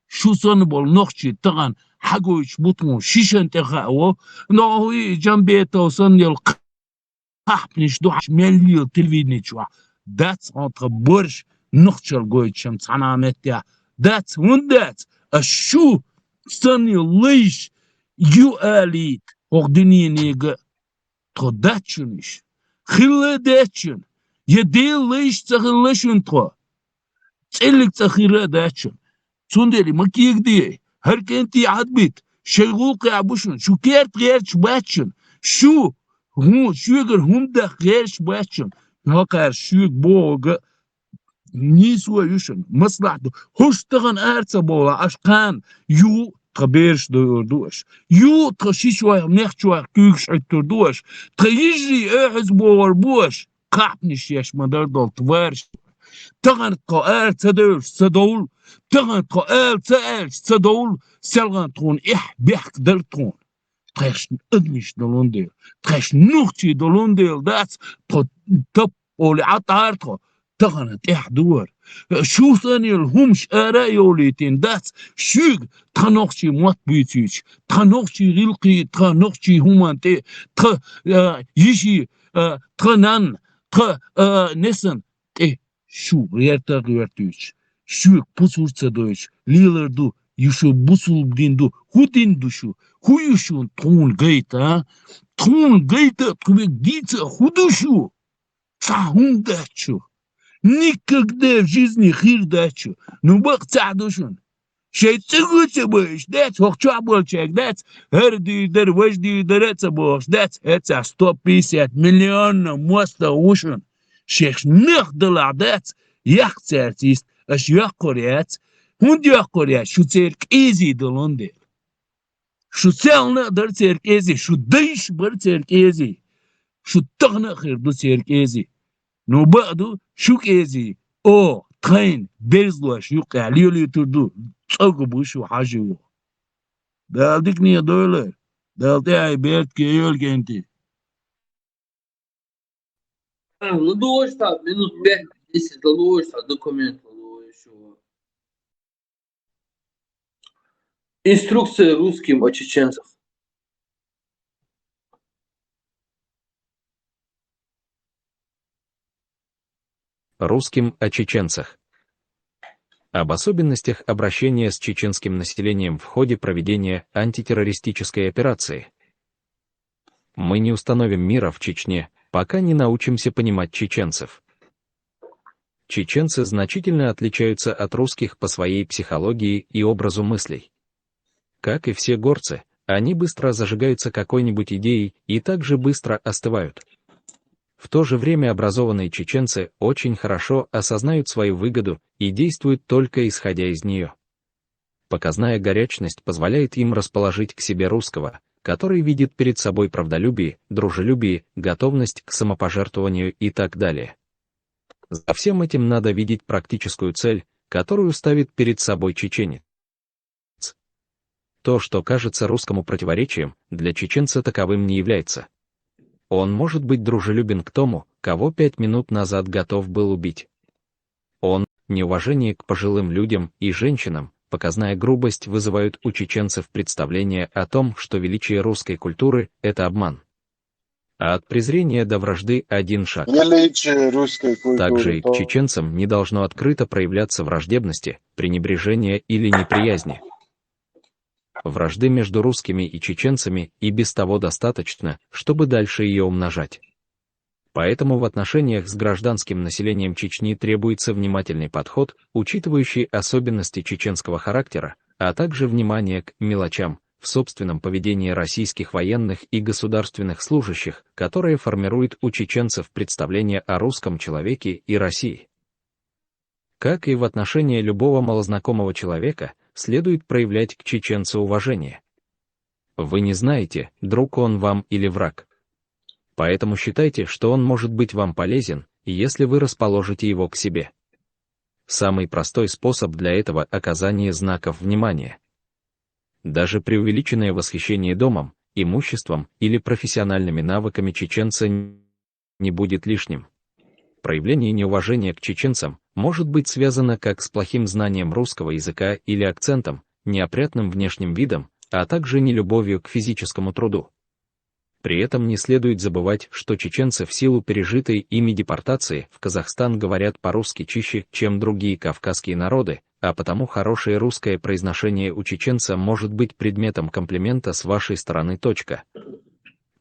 Шу санна болу нохчий тахана хьагойтуш бу тхуна шишан тӀе хаа во, но хӀуй Джамбетов санна йолу кхахьпанаш ду хьаша мел йийла телевидени чохь. Дац хьуна тхан борш нохчалла гойтуш-м цхьана а меттехь. Дац, хӀунда дац? Ас шу санна йолу лайш ю алийта хӀокху дуьненега а. Тхо дац шуна иш. Хилла а дац шуна. Я Делан лайш ца хилла шуна тхо. ЦӀиллиг цӀа хир а дац шуна. Цундела ма кегаде, ХӀара кӀентий Ӏадбита, шоай гӀулакхехь бу шуна, шу керта гӀерташ бац шуна, шу хӀун, шуьгара хӀума даха гӀерташ бац шуна, хӀокхара шуьга бохург нийсо ю шуна, маслахьат ду. ХӀуш тахана ара ца бовлахь, аша кхана юха тхан бераш дойур ду аша. Юха тхан шичойх, мехчойх куьйгаш Ӏуьттур ду аша. Тхан йижарий оьхьаза бохур бу аша. Кхахьпанаш еш ма-дарра долу твараш. Тахана тхо ара ца девлча ца довла, тахана тхо ала ца аьлча ца довла, селхана тхуна эхь-бехк дара тхуна. Тхаьш адамаш долун дела, тхаьш нохчий долун дела дац, тхо тап олий Ӏа тӀара тхо, тахана тӀаьхьа дора. Шу санна йолу хӀумаш ара а йолийтина дац, шуьга тхан нохчий мотт буьйцуьйтуш, тхан нохчий гӀиллакхий, тхан нохчий хӀуманна тӀе, тхан, а, йиший, а, тхан нанна, тхан, а, несан тӀе шу гӀерта а гӀоьртуьйтуш, шуьга пусар ца дойтуш, лелар ду, и шу бусулба дин ду, хӀун дин ду шу, хӀун ю шуна тхуна гайта, а? Тхуна гайта а, тхоьга дийца а хӀун ду шу? Цхьа хӀума дац шу. Никогда в жизни хир дац шу. Ну, бакъ цхьаъ ду шуна. Шайн цӀе гуьйцу а бу, иштта дац, хӀокху чохь болчаьрга дац, хӀара дийр дара, важа дийр дара а ца бохуш дац, хӀара цхьа сто пятьдесят миллионов мостагӀа ву шуна. Шайх нах далахь дац, яккха цаьрца йист, аша йоккхур яц. ХӀунда йоккхур яц? Шу церан кӀезий долун дела. Шу селхана а дара церан кӀезий, шу дайша бара церан кӀезий, шу тахана а хир ду церан кӀезий. Ну, бакъ ду, шу кӀезий, о, тхайна, берзалойн юккъехь лелуьйтур ду, цӀа гу бу шу хьажа ву. Дала дикане дойла, Дала тӀаьхье беркате йойла кӀентий. А, ну, ладогӀа ша, минут пять-десять ладогӀа ша, документ ладогӀа ша. Инструкция русским о чеченцах. Русским о чеченцах. Об особенностях обращения с чеченским населением в ходе проведения антитеррористической операции. Мы не установим мира в Чечне, пока не научимся понимать чеченцев. Чеченцы значительно отличаются от русских по своей психологии и образу мыслей. Как и все горцы, они быстро зажигаются какой-нибудь идеей и также быстро остывают. В то же время образованные чеченцы очень хорошо осознают свою выгоду и действуют только исходя из неё. Показная горячность позволяет им расположить к себе русского, который видит перед собой правдолюбие, дружелюбие, готовность к самопожертвованию и так далее. За всем этим надо видеть практическую цель, которую ставит перед собой чеченец. То, что кажется русскому противоречием, для чеченца таковым не является. Он может быть дружелюбен к тому, кого пять минут назад готов был убить. Он, неуважение к пожилым людям и женщинам, показная грубость вызывают у чеченцев представление о том, что величие русской культуры — это обман. А от презрения до вражды один шаг. Величие русской культуры. Также и к чеченцам не должно открыто проявляться враждебности, пренебрежения или неприязни. Вражды между русскими и чеченцами и без того достаточно, чтобы дальше её умножать. Поэтому в отношениях с гражданским населением Чечни требуется внимательный подход, учитывающий особенности чеченского характера, а также внимание к мелочам в собственном поведении российских военных и государственных служащих, которое формирует у чеченцев представление о русском человеке и России. Как и в отношении любого малознакомого человека, следует проявлять к чеченцу уважение. Вы не знаете, друг он вам или враг. Поэтому считайте, что он может быть вам полезен, если вы расположите его к себе. Самый простой способ для этого — оказание знаков внимания. Даже преувеличенное восхищение домом, имуществом или профессиональными навыками чеченца не будет лишним. Проявление неуважения к чеченцам может быть связано как с плохим знанием русского языка или акцентом, неопрятным внешним видом, а также нелюбовью к физическому труду. При этом не следует забывать, что чеченцы в силу пережитой ими депортации в Казахстан говорят по-русски чище, чем другие кавказские народы, а потому хорошее русское произношение у чеченца может быть предметом комплимента с вашей стороны. Точка.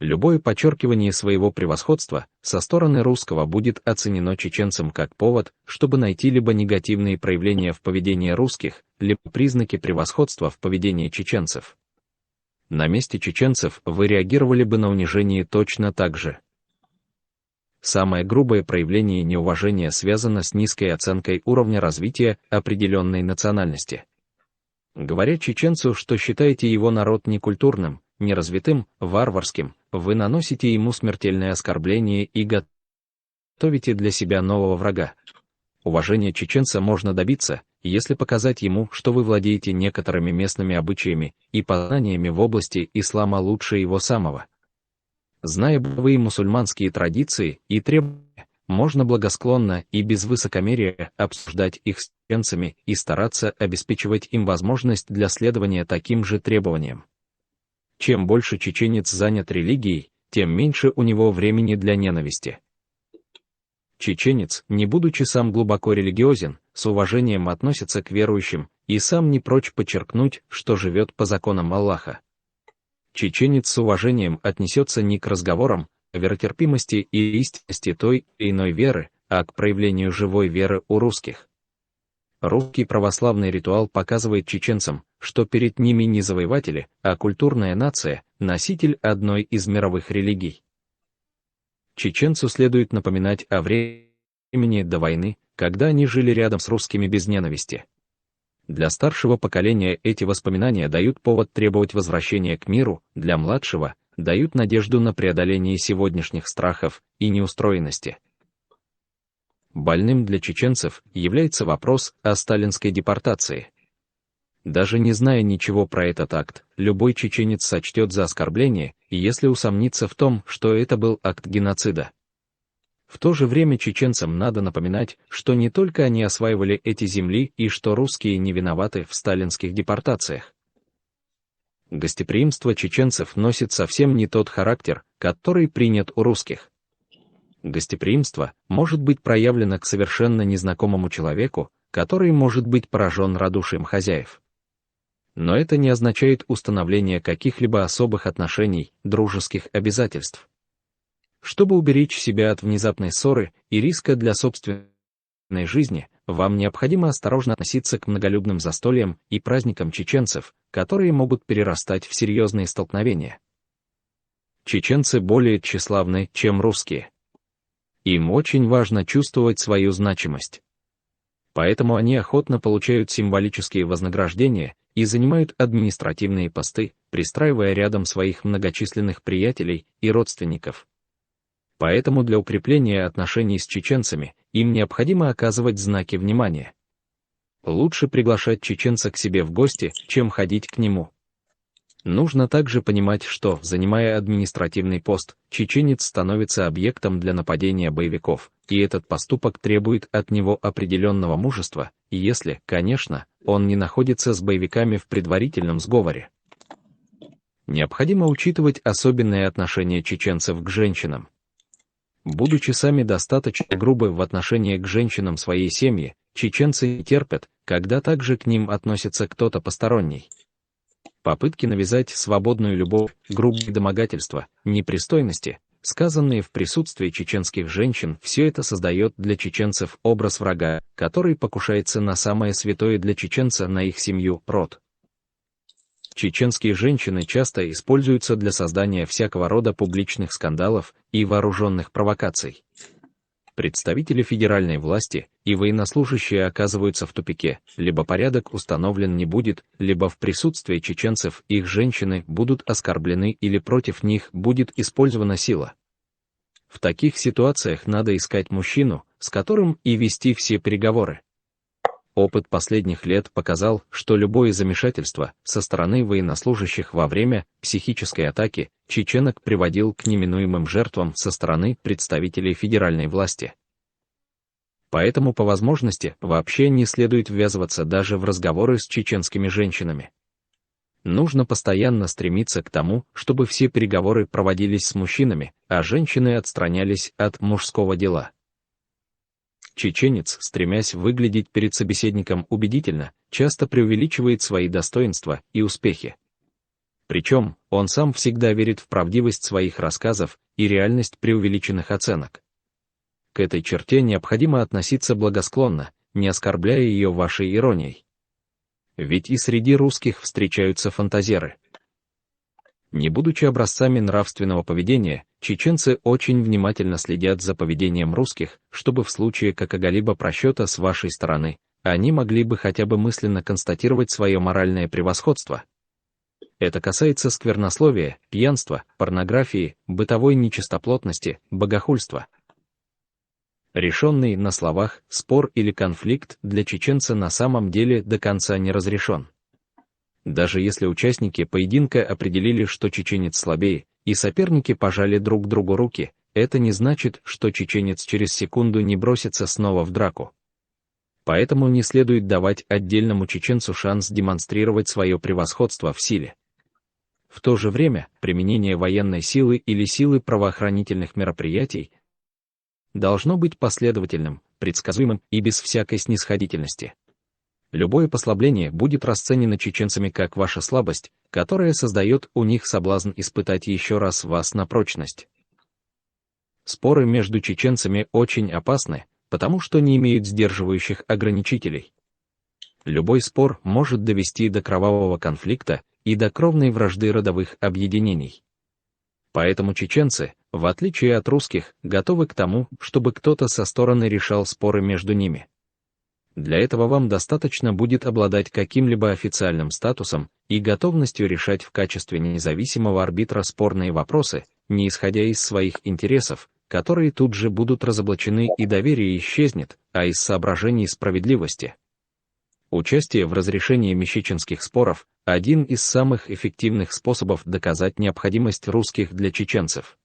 Любое подчеркивание своего превосходства со стороны русского будет оценено чеченцем как повод, чтобы найти либо негативные проявления в поведении русских, либо признаки превосходства в поведении чеченцев. На месте чеченцев вы реагировали бы на унижение точно так же. Самое грубое проявление неуважения связано с низкой оценкой уровня развития определенной национальности. Говоря чеченцу, что считаете его народ некультурным, неразвитым, варварским, вы наносите ему смертельное оскорбление и готовите для себя нового врага. Уважение чеченца можно добиться, если показать ему, что вы владеете некоторыми местными обычаями и познаниями в области ислама лучше его самого. Зная бытовые мусульманские традиции и требования, можно благосклонно и без высокомерия обсуждать их с чеченцами и стараться обеспечивать им возможность для следования таким же требованиям. Чем больше чеченец занят религией, тем меньше у него времени для ненависти. Чеченец, не будучи сам глубоко религиозен, с уважением относится к верующим и сам не прочь подчеркнуть, что живет по законам Аллаха. Чеченец с уважением отнесется не к разговорам о веротерпимости и истинности той или иной веры, а к проявлению живой веры у русских. Русский православный ритуал показывает чеченцам, что перед ними не завоеватели, а культурная нация, носитель одной из мировых религий. Чеченцу следует напоминать о времени до войны, когда они жили рядом с русскими без ненависти. Для старшего поколения эти воспоминания дают повод требовать возвращения к миру, для младшего дают надежду на преодоление сегодняшних страхов и неустроенности. Больным для чеченцев является вопрос о сталинской депортации. Даже не зная ничего про этот акт, любой чеченец сочтет за оскорбление, если усомнится в том, что это был акт геноцида. В то же время чеченцам надо напоминать, что не только они осваивали эти земли и что русские не виноваты в сталинских депортациях. Гостеприимство чеченцев носит совсем не тот характер, который принят у русских. Гостеприимство может быть проявлено к совершенно незнакомому человеку, который может быть поражен радушием хозяев. Но это не означает установление каких-либо особых отношений, дружеских обязательств. Чтобы уберечь себя от внезапной ссоры и риска для собственной жизни, вам необходимо осторожно относиться к многолюдным застольям и праздникам чеченцев, которые могут перерастать в серьезные столкновения. Чеченцы более тщеславны, чем русские. Им очень важно чувствовать свою значимость. Поэтому они охотно получают символические вознаграждения и занимают административные посты, пристраивая рядом своих многочисленных приятелей и родственников. Поэтому для укрепления отношений с чеченцами им необходимо оказывать знаки внимания. Лучше приглашать чеченца к себе в гости, чем ходить к нему. Нужно также понимать, что, занимая административный пост, чеченец становится объектом для нападения боевиков, и этот поступок требует от него определенного мужества, если, конечно, он не находится с боевиками в предварительном сговоре. Необходимо учитывать особенное отношение чеченцев к женщинам. Будучи сами достаточно грубы в отношении к женщинам своей семьи, чеченцы не терпят, когда также к ним относится кто-то посторонний. Попытки навязать свободную любовь, грубые домогательства, непристойности, сказанные в присутствии чеченских женщин, все это создает для чеченцев образ врага, который покушается на самое святое для чеченца, на их семью, род. Чеченские женщины часто используются для создания всякого рода публичных скандалов и вооруженных провокаций. Представители федеральной власти и военнослужащие оказываются в тупике: либо порядок установлен не будет, либо в присутствии чеченцев их женщины будут оскорблены или против них будет использована сила. В таких ситуациях надо искать мужчину, с которым и вести все переговоры. Опыт последних лет показал, что любое замешательство со стороны военнослужащих во время психической атаки чеченок приводил к неминуемым жертвам со стороны представителей федеральной власти. Поэтому по возможности вообще не следует ввязываться даже в разговоры с чеченскими женщинами. Нужно постоянно стремиться к тому, чтобы все переговоры проводились с мужчинами, а женщины отстранялись от мужского дела. Чеченец, стремясь выглядеть перед собеседником убедительно, часто преувеличивает свои достоинства и успехи. Причем он сам всегда верит в правдивость своих рассказов и реальность преувеличенных оценок. К этой черте необходимо относиться благосклонно, не оскорбляя ее вашей иронией. Ведь и среди русских встречаются фантазеры. Не будучи образцами нравственного поведения, чеченцы очень внимательно следят за поведением русских, чтобы в случае какого-либо просчета с вашей стороны они могли бы хотя бы мысленно констатировать свое моральное превосходство. Это касается сквернословия, пьянства, порнографии, бытовой нечистоплотности, богохульства. Решенный на словах спор или конфликт для чеченца на самом деле до конца не разрешен. Даже если участники поединка определили, что чеченец слабее, и соперники пожали друг другу руки, это не значит, что чеченец через секунду не бросится снова в драку. Поэтому не следует давать отдельному чеченцу шанс демонстрировать свое превосходство в силе. В то же время применение военной силы или силы правоохранительных мероприятий должно быть последовательным, предсказуемым и без всякой снисходительности. Любое послабление будет расценено чеченцами как ваша слабость, которая создает у них соблазн испытать еще раз вас на прочность. Споры между чеченцами очень опасны, потому что не имеют сдерживающих ограничителей. Любой спор может довести до кровавого конфликта и до кровной вражды родовых объединений. Поэтому чеченцы, в отличие от русских, готовы к тому, чтобы кто-то со стороны решал споры между ними. Для этого вам достаточно будет обладать каким-либо официальным статусом и готовностью решать в качестве независимого арбитра спорные вопросы, не исходя из своих интересов, которые тут же будут разоблачены, и доверие исчезнет, а из соображений справедливости. Участие в разрешении межчеченских споров — один из самых эффективных способов доказать необходимость русских для чеченцев.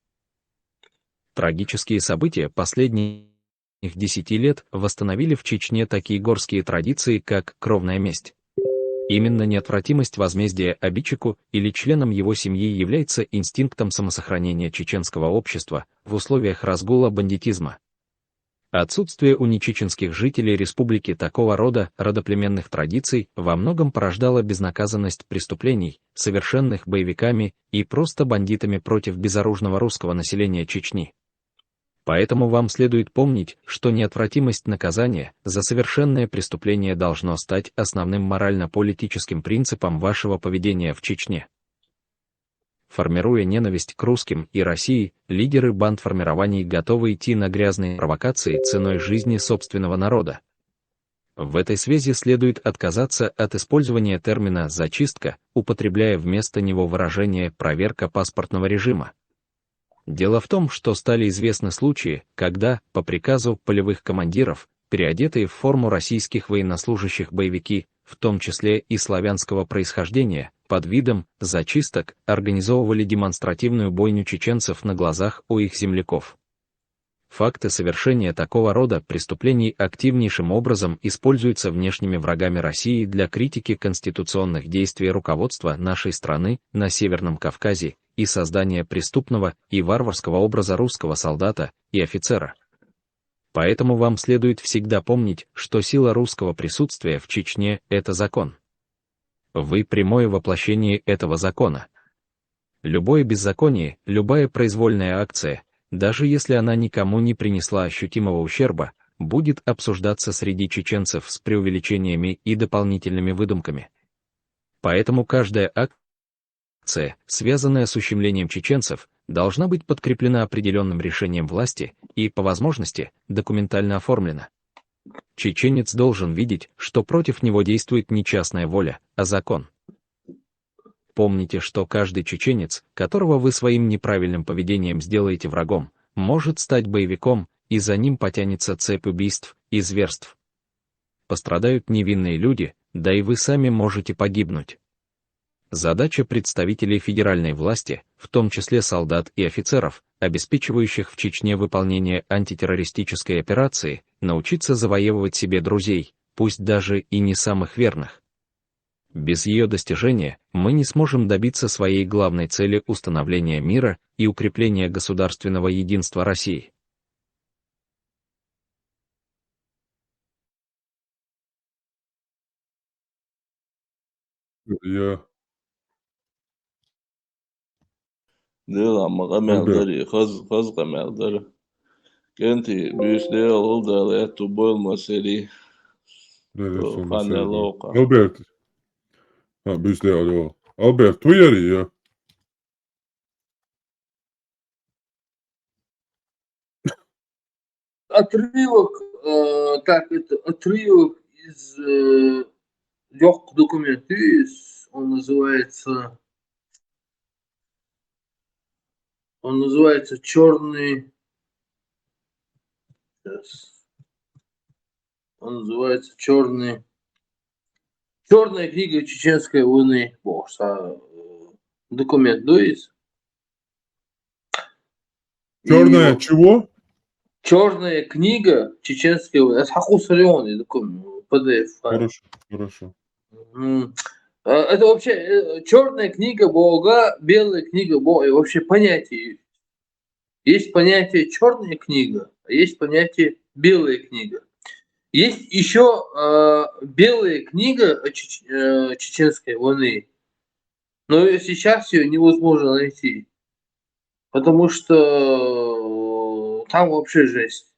Трагические события последних десяти лет восстановили в Чечне такие горские традиции, как кровная месть. Именно неотвратимость возмездия обидчику или членам его семьи является инстинктом самосохранения чеченского общества в условиях разгула бандитизма. Отсутствие у нечеченских жителей республики такого рода родоплеменных традиций во многом порождало безнаказанность преступлений, совершенных боевиками и просто бандитами против безоружного русского населения Чечни. Поэтому вам следует помнить, что неотвратимость наказания за совершенное преступление должно стать основным морально-политическим принципом вашего поведения в Чечне. Формируя ненависть к русским и России, лидеры бандформирований готовы идти на грязные провокации ценой жизни собственного народа. В этой связи следует отказаться от использования термина «зачистка», употребляя вместо него выражение «проверка паспортного режима». Дело в том, что стали известны случаи, когда, по приказу полевых командиров, переодетые в форму российских военнослужащих боевики, в том числе и славянского происхождения, под видом зачисток организовывали демонстративную бойню чеченцев на глазах у их земляков. Факты совершения такого рода преступлений активнейшим образом используются внешними врагами России для критики конституционных действий руководства нашей страны на Северном Кавказе и создания преступного и варварского образа русского солдата и офицера. Поэтому вам следует всегда помнить, что сила русского присутствия в Чечне — это закон. Вы — прямое воплощение этого закона. Любое беззаконие, любая произвольная акция, даже если она никому не принесла ощутимого ущерба, будет обсуждаться среди чеченцев с преувеличениями и дополнительными выдумками. Поэтому каждая акция, связанная с ущемлением чеченцев, должна быть подкреплена определенным решением власти и, по возможности, документально оформлена. Чеченец должен видеть, что против него действует не частная воля, а закон. Помните, что каждый чеченец, которого вы своим неправильным поведением сделаете врагом, может стать боевиком, и за ним потянется цепь убийств и зверств. Пострадают невинные люди, да и вы сами можете погибнуть. Задача представителей федеральной власти, в том числе солдат и офицеров, обеспечивающих в Чечне выполнение антитеррористической операции, научиться завоевывать себе друзей, пусть даже и не самых верных. Без ее достижения мы не сможем добиться своей главной цели — установления мира и укрепления государственного единства России. Я Дела ма къамел дари, хаз, хаз къамел дари. КӀентий, буьйса дегӀал гӀолла Дала аьтту бойла ма сери. Дела со ма сери. Альберт. А, буьйса дегӀал гӀолла. Альберт, ту яри, я? Отрывок, э, так, это отрывок из, э, лёгкого документа, из, он называется, он называется «Чёрный», щас. Он называется «Чёрный», «Чёрная книга чеченской войны». Бо, са, э, документ, то есть. «Чёрная» чего? «Чёрная книга чеченской войны». Это хьакхуссур я хьуна, документ, П Д Ф файл. Хорошо, хорошо. М. Э, это вообще, э, «Чёрная книга» боху, «Белая книга» боху, и вообще понятие есть. Есть понятие «чёрная книга», а есть понятие «белая книга». Есть ещё, э, «Белая книга» чеч-, э, чеченской войны. Но её сейчас, её невозможно найти, потому что, э, там вообще жесть.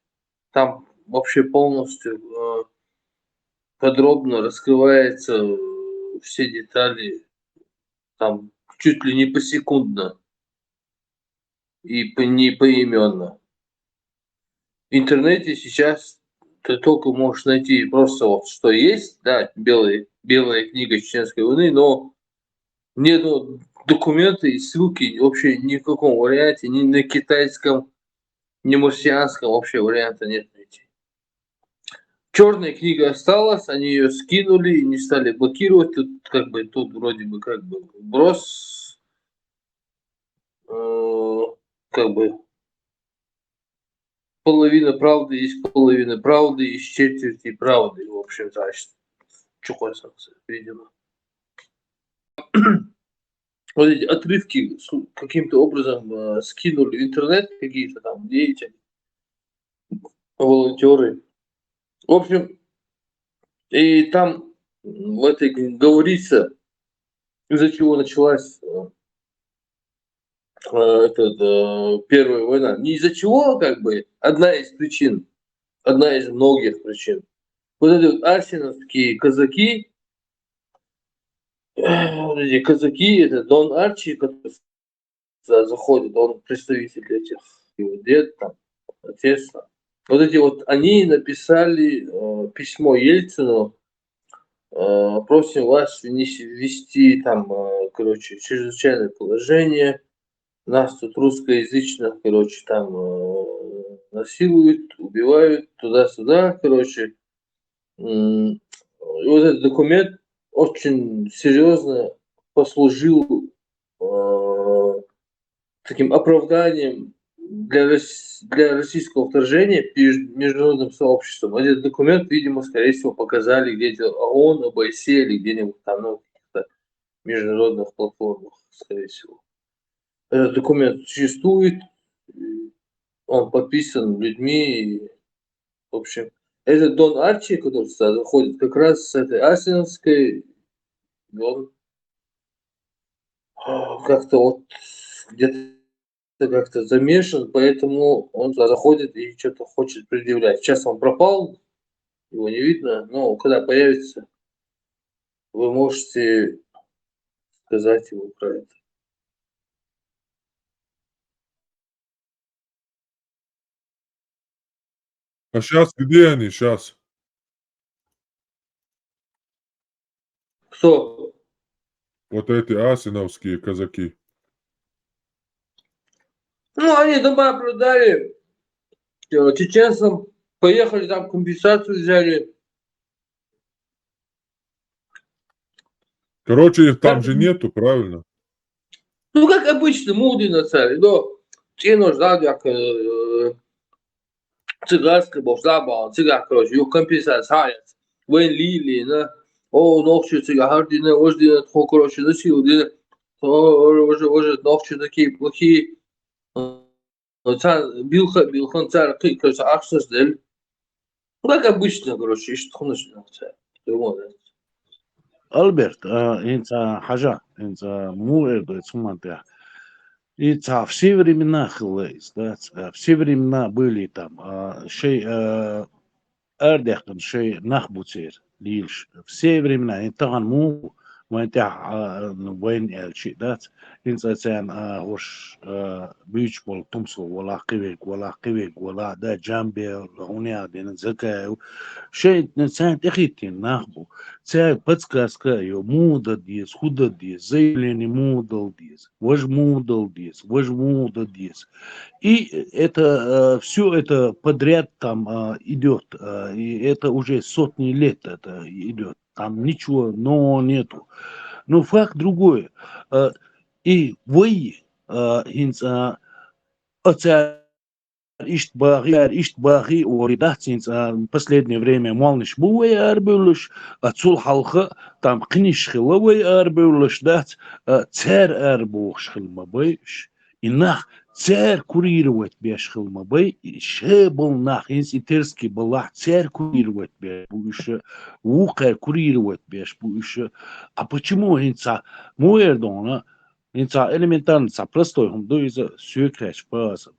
Там вообще полностью, э, подробно раскрывается, э, все детали. Там чуть ли не посекундно. И по-, не поименно. В интернете сейчас ты только можешь найти просто вот, что есть, да, белый, «Белая книга чеченской войны», но нету документа и ссылки вообще ни в каком варианте, ни на китайском, ни марсианском вообще варианта нет найти. «Чёрная книга» осталась, они её скинули и не стали блокировать. Тут как бы, тут вроде бы как бы вброс, э, как бы половина правды из половины правды, из четверти правды, в общем-то, ачт-, чё кхой сан, видимо. Вот эти отрывки с-, каким-то образом, э, скинули в интернет какие-то там деятели, волонтёры. В общем, и там, м, в этой г-, говорится, из-за чего началась, э, э, этот, э, Первая война. Не из-за чего, как бы, одна из причин, одна из многих причин. Вот эти вот асиновские казаки, вот эти казаки, это Дон Арчи, который сюда заходит, он представитель этих, его дед, там, отец, там. Вот эти вот, они написали, э, письмо Ельцину, э, просим вас ввести, ввести там, э, короче, чрезвычайное положение, нас тут русскоязычных, короче, там, э, насилуют, убивают, туда-сюда, короче. М, и вот этот документ очень серьёзно послужил, э, таким оправданием для Рос-, для российского вторжения в международным сообществом. Этот документ, видимо, скорее всего, показали где-то ООН, О Б С Е или где-нибудь там, ну, каких-то международных платформах, скорее всего. Этот документ существует, и он подписан людьми, и, в общем, этот Дон Арчи, который сюда заходит, как раз с этой асиновской, он, а, как-то вот где-то как-то замешан, поэтому он сюда заходит и что-то хочет предъявлять. Сейчас он пропал, его не видно, но когда появится, вы можете сказать ему про это. А щас где они щас? Кто? Вот эти асиновские казаки. Ну, они дома продали, э, чеченцам, поехали, там компенсацию взяли. Короче, их там же нету, правильно? Ну, как обычно, мугъди нацали, но цӀенош дӀа а дехка, э, цигахь бохуш дӀа а бахна, цигахь, короче, юха компенсация хьаяц. Вайн лийна, о, нохчий цигахь хӀара дина, важа дина, тхо, короче, насилие дина. О, о, важа, важа, нохчий такие плохие. Цара билха а билхина, цара кхин а, короче, ахчанаш делла. Как обычно, короче, иштта хӀунаш нах цара. Альберт, а, хӀинца хьажа, хӀинца муха эр ду хӀуманна тӀехь? И цхьа все времена хилла иза, да, ц-, а, все времена были там, а, шоай, а, арадаьккхина шоай нах бу церан лелаш. Все времена, хӀинца тахан мо вайна тӀехь, а, ну, вайна аьлча, да, ц-, хӀинца царна, а, хӀорш, а, буьйцуш болу Тумсо валахь, кхин верг валахь, кхин верг валахь, да, Джамбел, хӀунда аьлла дина, Закаев. Шоай царна тӀехӀиттина нах бу. Цаьрга подсказка а йо, муха дан деза, хӀун дан деза, заявление муха дала деза, важа муха дала деза, важа муха дан деза. И это, э, всё это подряд там, а, идёт, а, и это уже сотни лет это идёт. Там ничего нового нету. Но факт другой. Э, и вай, э, хӀинца, а, оцаьрга иштта бахий, цаьрга иштта бахий олий, да, ц-, хӀинца, а, последнее время молланаш бу вай арабевллаш, а, цул хьалха там кхиниш хилла вай арабевллаш, да, ц-, а, цара арабохуш хила ма бай уьш. И нах цара курировать беш хила ма бай, и ша болу нах, хӀинца и Терский балахь, цара курировать беш бу уьш, вукхара курировать беш бу уьш. А почему хӀинца, муха эр дона, хӀинца элементарно цхьа простой хӀума ду иза, соьга хаьттича, пожалуйста.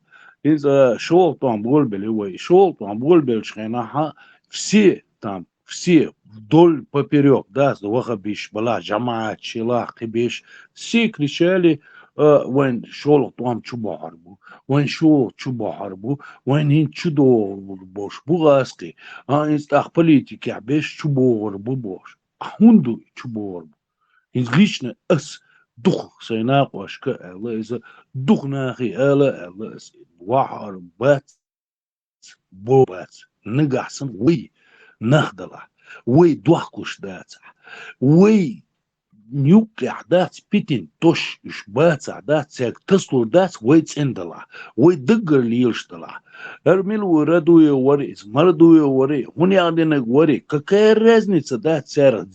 ХӀинца шолгӀа тӀом болабелла вай. ШолгӀа тӀом болабеллачу хенахь все там, все вдоль поперёк, да, ваххабиш балахь, жамаӀаташ хилахь, кхин берш, все кричали, а, вайн шолгӀа тӀом чу бохьур бу, вайн шолгӀа чу бохьур бу, вайн хӀинца чу догӀур бу бохуш бу гӀазкхий. А, хӀинца тӀаккха политикехь берш чу богӀур бу бохуш. А хӀунда ду чу богӀур бу? ХӀинца лично ас дукха сайн накъошка аьлла иза, дукха нахе ала аьлла ас, вахьар бац, бо бац. Нагахь санна вай нах далахь, вай дохкуш дацахь, вай юккъехь дац питин тош уьш бацахь дац, цаьрга тасалур дац вай цӀена далахь, вай даггара лелаш далахь. ХӀара мила ву, Радуев вара иза, Мардуев вара, хӀун яхь динарг вара, какая разница дац цаьрга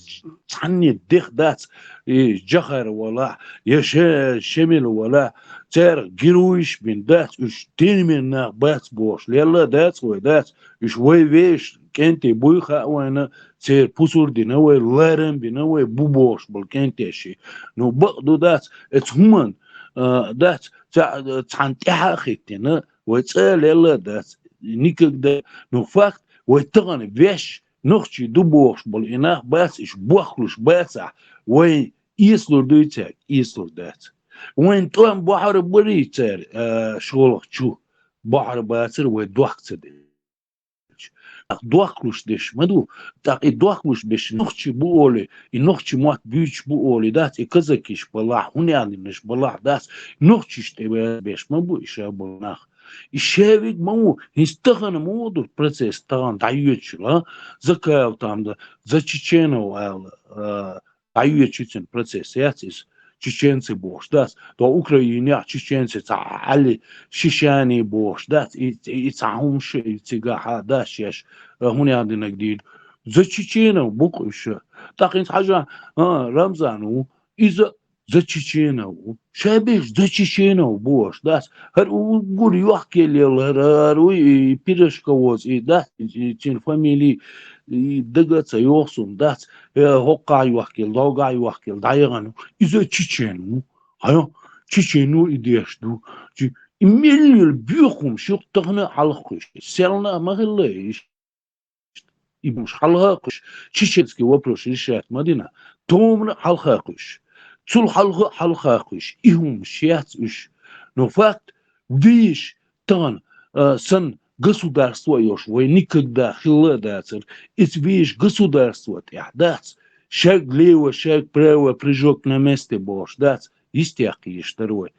цхьанне дех дац, и Джохар валахь, я Ше-, Шемил валахь, цаьрга героеш бина дац, уьш тенаман нах бац бохуш, лелла дац вай, дац, уьш вай вешан кӀентий буй хаьа вайна, церан пусар дина вай, ларам бина вай, бу бохуш болу кӀентий ши. Ну, бакъ ду дац, эцу хӀуманна, а, дац, ца-, цхьана тӀаьхьа а хӀиттина, вай цӀа а лелла дац, никогда, ну, факт, вай тахана веш, нохчий ду бохуш болу и нах бац, уьш бохкуш бацахь, вай эцалур дуй цаьрга, эцалур дац. Вайн тӀом бохьур барий цара, а, шолгӀа чу, бохьур бацара вай дохка ца делча. ТӀаккха дохкуш деш ма ду, тӀаккха и дохкуш деш нохчий бу олий, и нохчийн мотт буьйцуш бу олий дац, и казакиш балахь, хӀун яхь динарш балахь дац, нохчашна тӀе беш ма бу и ша болу нах. И шаверг ма ву, хӀинца тахана ма ву ду процесс, тахана дӀайоьдуш йолу, а? Закаев там да, за чеченов аьлла, а, дӀайоьдуш ю цуьнан процесс, яц иза, чеченцы бохуш дац, то Украинехь чеченцы цхьа Али Шишани бохуш дац, и, и, и цхьа хӀумаш и цигахь а дац шаьш, а, хӀун яхь динарг дийр ду. За чеченов бу-кх уьш. ТӀаккха хӀинца хьажа, а, Рамзан ву, иза за чеченов ву. Ша берш за чеченов бохуш дац. ХӀара уггар йохкаелла, хӀара, хӀара вуй, и Пирожковоз, и дац, и, и цуьнан фамили, и дага а ца йоху суна, дац, э, хӀоккхахь йохкаелла, догахь йохкаелла, дӀаяхана. Иза чечен ву. Хьайо, чечен ву и деш ду. Чи-, и мел йолу боьха хӀумаш ю-кх тахана а хьалххуьйсуш. Селна а ма хилла и. И хӀумаш хьалха а кхуьйсуш, чеченский вопрос решать ма дина, томана а хьалха а кхуьйсуш, цул хьалха а хьалха а кхуьйсуш, и хӀумаш яц уьш. Но факт, веш тахана, а, санна государство а йолуш, вай никогда хилла а дацара, иза веш государство тӀехь дац, шаг лево, шаг право, прыжок на месте бохуш дац, йистехь кхийсаш дара вай.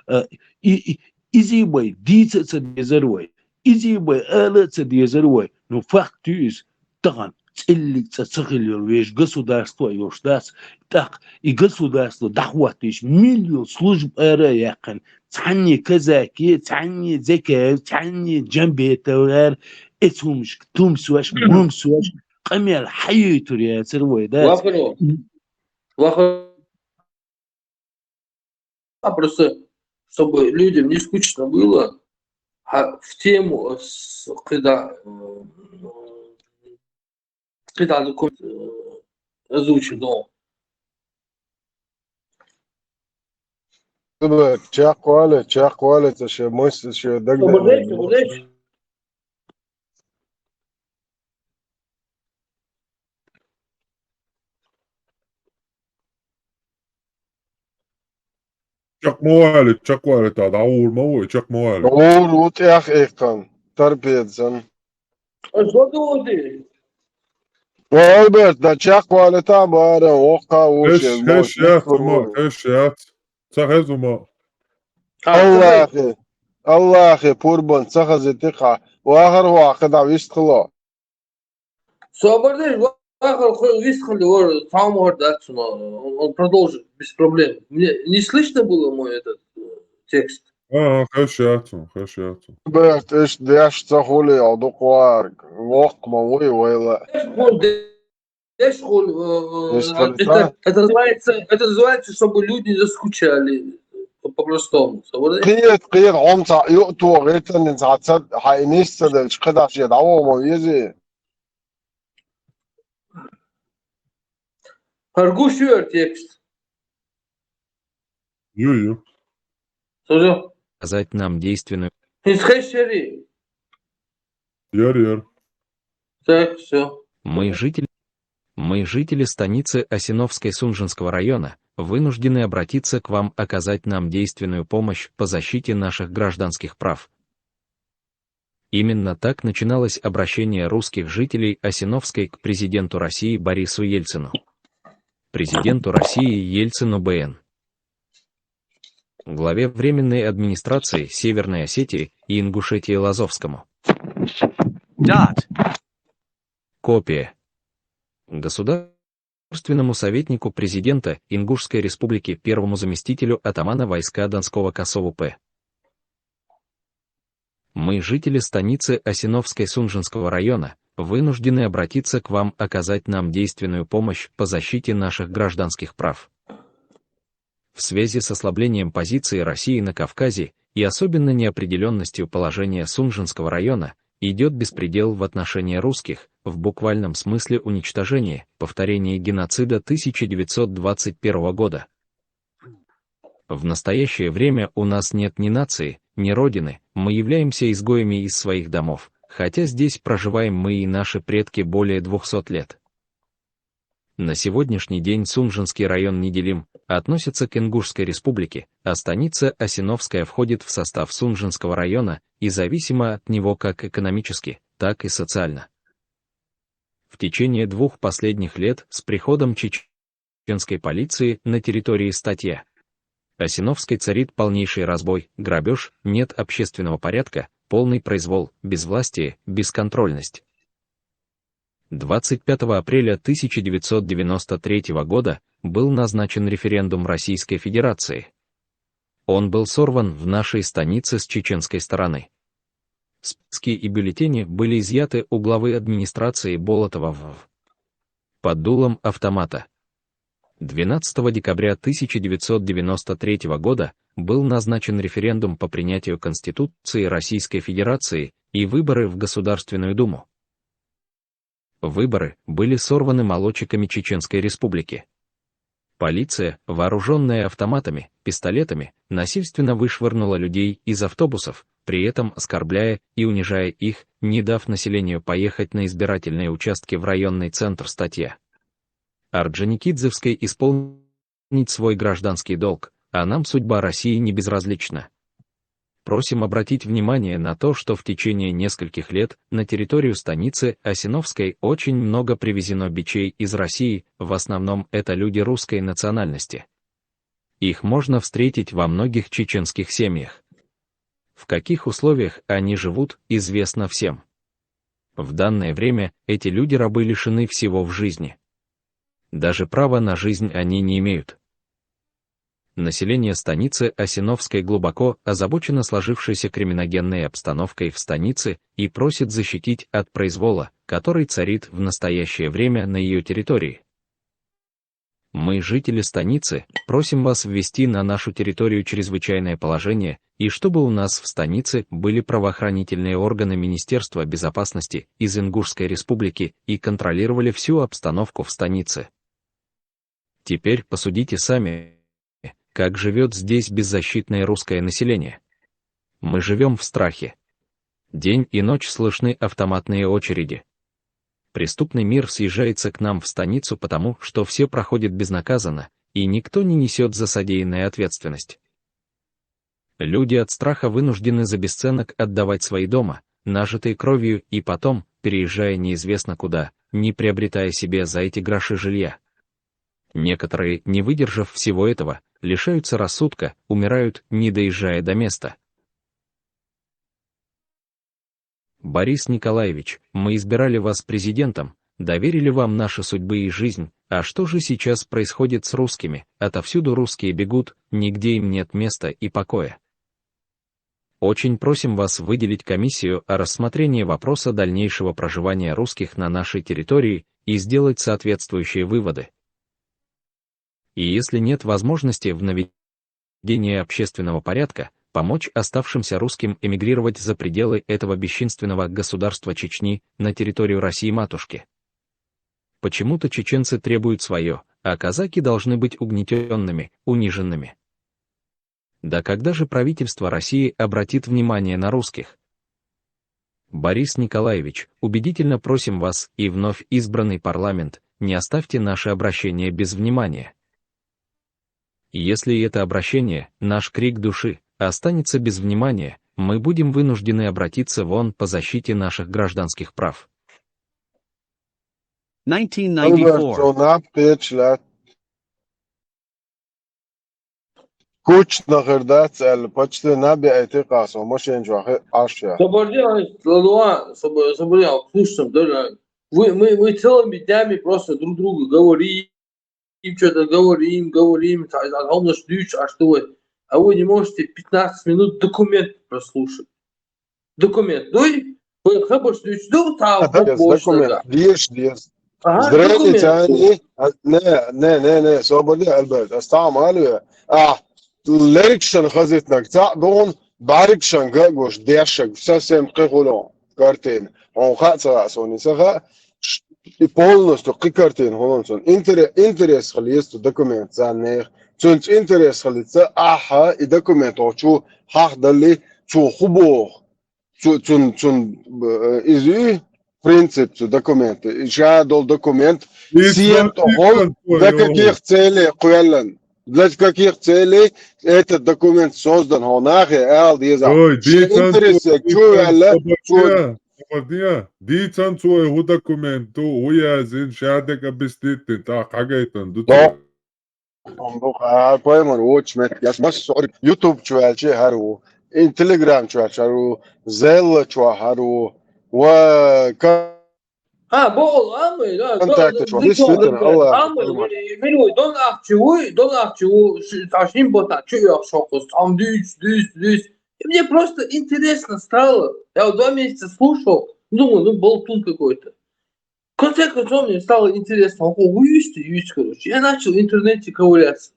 А, и, и, изий бай дийца а ца дезара вай. Изий бай ала а ца дезара вай, ну, факт ю иза, тахана цӀиллиг цӀа ца хилла йолу вешан государство а йолуш дац, тӀаккха и государство дӀахӀоттийча, милла йолу служба ара а яьккхина, цхьанне казаки, цхьанне Закаев, цхьанне Джамбетов ара, эцу хӀумашка тумсош, мумсош, къамел хьайойтур яцара вай, дац? Вахаро. Вахаро. А просто, чтобы людям не скучно было, а в тему, э, с-, когда, э, когда документ, э, озвучил, но Чекхвале, чекхвале, ца ше мысли, ше дагадагӀа. Чекх ма вале, чекх вале, та дӀагӀур ма ву, чекх ма вале. ГӀур ву тӀехь эккхан, торпедсан. Аш ладугӀуди? Альберт, да чекх вале, та бара, воккха ву. Хеш, шез хеш мой яц, чекх ума, вале. Хеш яц. Ца хеза, ума. Аллахе, Аллахе, пурбан, ца хаза тикха. Вахар ваха, да вистхало. Собар деш, вахар хо вистхали, вор, там вор дацуна. Он, он продолжит без проблем. Мне не слышно было мой этот, э, текст? А, а, хеш яц, хеш яц. Бер, эш деш ца хули, а дуквар, вокх ма вуй вайла. Деш хул, деш хул, э, э, Деш хул, это, да? Это называется, это называется, чтобы люди не заскучали, по-, по-простому. Собар деш? Кхет, кхет, хьом ца, ю, ту, гӀертанин ца, ца, хьа, инис ца делч, кхедаш я, дӀаво ма вези. Харгу шуэр текст. Ю, ю. Созо. Оказать нам действенную. Исхешери. Яр, яр. Так, всё. Мы, жители, мы, жители станицы Осиновской Сунженского района, вынуждены обратиться к вам оказать нам действенную помощь по защите наших гражданских прав. Именно так начиналось обращение русских жителей Осиновской к президенту России Борису Ельцину. Президенту России Ельцину Б Н. Главе Временной администрации Северной Осетии и Ингушетии Лазовскому. Dot. Копия. Государственному советнику президента Ингушской Республики, первому заместителю атамана войска Донского Косову П. Мы, жители станицы Осиновской Сунженского района, вынуждены обратиться к вам оказать нам действенную помощь по защите наших гражданских прав. В связи с ослаблением позиции России на Кавказе и особенно неопределённостью положения Сунженского района, идёт беспредел в отношении русских, в буквальном смысле уничтожение, повторение геноцида тысяча девятьсот двадцать первого года. В настоящее время у нас нет ни нации, ни родины, мы являемся изгоями из своих домов, хотя здесь проживаем мы и наши предки более двухсот лет. На сегодняшний день Сунженский район неделим, относится к Ингушской республике, а станица Осиновская входит в состав Сунженского района и зависима от него как экономически, так и социально. В течение двух последних лет с приходом чеченской полиции на территории статья Осиновской царит полнейший разбой, грабёж, нет общественного порядка, полный произвол, безвластие, бесконтрольность. Двадцать пятого апреля тысяча девятьсот девяносто третьего года был назначен референдум Российской Федерации. Он был сорван в нашей станице с чеченской стороны. Списки и бюллетени были изъяты у главы администрации Болотова в, под дулом автомата. Двенадцатого декабря тысяча девятьсот девяносто третьего года был назначен референдум по принятию Конституции Российской Федерации и выборы в Государственную Думу. Выборы были сорваны молодчиками Чеченской Республики. Полиция, вооружённая автоматами, пистолетами, насильственно вышвырнула людей из автобусов, при этом оскорбляя и унижая их, не дав населению поехать на избирательные участки в районный центр статья Орджоникидзевской исполнить свой гражданский долг, а нам судьба России не безразлична. Просим обратить внимание на то, что в течение нескольких лет на территорию станицы Осиновской очень много привезено бичей из России, в основном это люди русской национальности. Их можно встретить во многих чеченских семьях. В каких условиях они живут, известно всем. В данное время эти люди-рабы лишены всего в жизни. Даже права на жизнь они не имеют. Население станицы Осиновской глубоко озабочено сложившейся криминогенной обстановкой в станице и просит защитить от произвола, который царит в настоящее время на её территории. Мы, жители станицы, просим вас ввести на нашу территорию чрезвычайное положение, и чтобы у нас в станице были правоохранительные органы Министерства безопасности из Ингушской Республики и контролировали всю обстановку в станице. Теперь посудите сами. Как живет здесь беззащитное русское население? Мы живем в страхе. День и ночь слышны автоматные очереди. Преступный мир съезжается к нам в станицу, потому что все проходят безнаказанно, и никто не несет за содеянное ответственность. Люди от страха вынуждены за бесценок отдавать свои дома, нажитые кровью, и потом, переезжая неизвестно куда, не приобретая себе за эти гроши жилья. Некоторые, не выдержав всего этого, лишаются рассудка, умирают, не доезжая до места. Борис Николаевич, мы избирали вас президентом, доверили вам наши судьбы и жизнь, а что же сейчас происходит с русскими? Отовсюду русские бегут, нигде им нет места и покоя. Очень просим вас выделить комиссию о рассмотрении вопроса дальнейшего проживания русских на нашей территории и сделать соответствующие выводы. И если нет возможности в наведении общественного порядка, помочь оставшимся русским эмигрировать за пределы этого бесчинственного государства Чечни на территорию России-матушки. Почему-то чеченцы требуют свое, а казаки должны быть угнетенными, униженными. Да когда же правительство России обратит внимание на русских? Борис Николаевич, убедительно просим вас и вновь избранный парламент, не оставьте наше обращение без внимания. Если это обращение, наш крик души, останется без внимания, мы будем вынуждены обратиться в ООН по защите наших гражданских прав. Альберт, со наб кхеча лаьтта. Кучнахар дац аьлла, почти наб яйта къасо, машен чохь Ӏаш я. Собордиан, Лалуа, Собордиан, слушай, да, мы, мы, мы целыми днями просто друг другу говорим, что-то говорим, говорим, а он нас дючу, а что вы? А вы не можете пятнадцать минут документ прослушать. Документ дуй, вы хабарш дучу ду, там документ. Деш, деш. Здравствуйте, не, не, не, не, Соборди, Альберт, астам алве. А, лерикшан хазитнаг цаӀ дон, барикшан гагуш дешаг, совсем кхихулон картин. Он ха ца сони саха, и полностью кхи картин холон сон. Интерес хал есть документ за них. Цунц интерес хал ца аха и документ очу хах дали цу хубох. Цу, цун, цун, э, изу принцип цу документа. И ша дол документ, сием тохол, для каких целей кхуяллан. Для каких целей этот документ создан, хо нахе ал деза. Ой, ши дицан интересе цу, чу ялла, Собордиан, дицан цу ху документу, ху язин, шадек объяснить, та хагайтан, ду. Амбух, а, пойман, вочмет, яс, масса, YouTube чу ваьлча хӀара ву, и Telegram чу ваьлча хӀара ву, Zelle чу хӀара ву, ва, ка-, А, бо, а, мы, да, ВКонтакте да, чу, да, действительно, да, Аллах, а, мы, пойман. Милой, дон ахчи вуй, дон ахчи ву, ши-, та шин бота, чу ях шокус, там дюйс, дюйс, дюйс. И мне просто интересно стало. Я вот два месяца слушал, думаю, ну, болтун какой-то. В конце концов, мне стало интересно, он говорит, юйсти, юйсти, короче. Я начал в интернете ковыряться.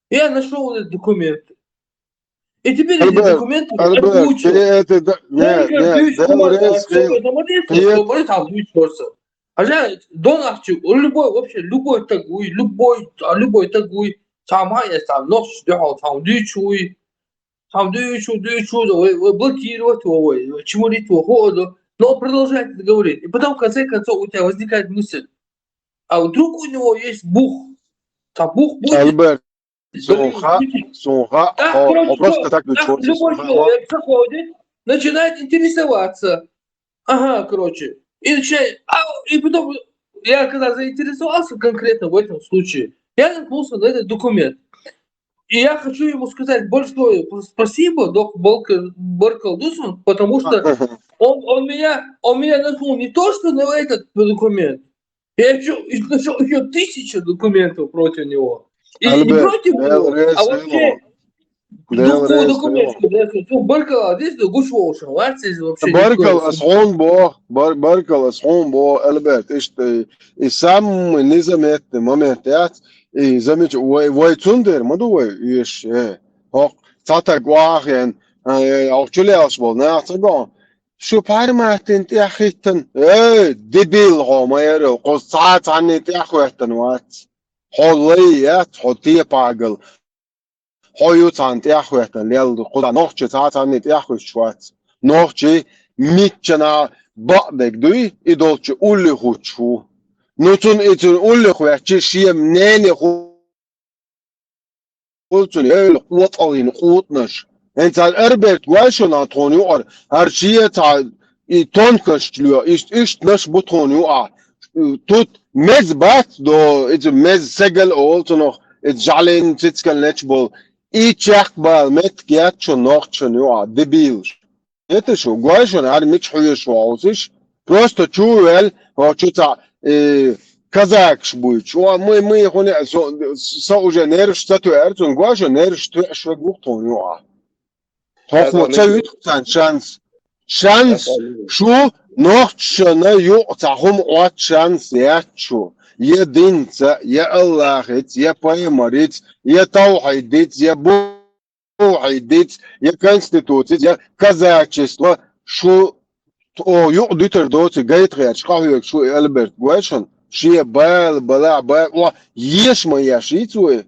Я нашел вот эти документы. И теперь эти документы Альберт, озвучивают. Ты это, да, не, не, говорю, там, юйсти просто. А я, дон ахчи, любой, вообще, любой тагуй, любой, а, любой тагуй, там, а, я там, нож, там, дючуй. Там дючу, дючу, да, вы, вы блокировать его, вы, вы чмурить его, холоду. Но он продолжает это говорить. И потом, в конце концов, у тебя возникает мысль, а вдруг у него есть бух? Там бух будет? Альберт, сунха, сунха, так, короче, просто так, любой человек заходит, начинает интересоваться. Ага, короче. И начинает, а, и потом я когда заинтересовался конкретно в этом случае, я наткнулся на этот документ. И я хочу ему сказать большое спасибо, док Болкер, Беркал Дусман, потому что он, он меня, он меня наткнул не то, что на этот документ, я еще нашел еще тысяча документов против него. И не против него, а вообще. Дукху документашка дехар ду. Баркалла, деза ду гуш волуш вац иза вообще. Баркалла, ас хьуна боху, бар-, баркалла, ас хьуна боху, Альберт, иштта и самый незаметный момент яц, и замечу, вай, вай цундела ма ду вай оьшуш, э. ХӀокху цхьа таг охьахиъна, э, хӀокху чу лелаш болу нах ца го. Шу пхьарматтина тӀехь хӀиттина, эй, дебил хьо ма яра, кхуза цхьа а цхьанна тӀехь хӀоьттина вац. Хьо лай яц, хьо тепагал. хьо ю цхьана тӀехьахӀоьттина лелла, кхуза нохчий цхьа цхьанне тӀехьахӀуьттуш вац. Нохчий миччана бакъдерг дуй, и долчу уллехь хӀуттуш ву. Ну, цунна и цунна уллехь хӀоьттича, шен ненехула цунна эвла къотӀаллин къутӀанаш. ХӀинца Альберт гой шуна тхуна юкъара, хӀара шен цхьа и тонкаш лоь, иштта, иштанаш бу тхуна юкъахь. Тут меза бац до, иза меза сегал олу цунах, иза жӀаьлин цицкан лечу болу. И чекхбала меттиг яц шун нохчашна юкъахь, дебилаш. Хеташ ву, гой шуна, хӀара мича хьоьжуш ву хьовсуш? Просто чу а ваьлла, хьо чу цхьа, э, казакаш буьйцуш. О, муй, муй, хӀуна, со, со уже нерваш ца тоьар цунна, гой шуна, нерваш тоьаш верг ву тхуна юкъахь. Хьо хӀума ца вуьту царна шанс? Шанс шу нохчашна юкъа цхьа хӀума Ӏотта шанс яц шу. Я динца, я Аллахица, я пайхамарица, я тавхьидица, я бу- хьийдиц, я конституцица, я казачество, шу о юкъа дуьтур доций гайта гӀерташ къахьоьгуш ву и Альберт гой шуна, шен бала балахь бала, о, еш ма еш йийца вай.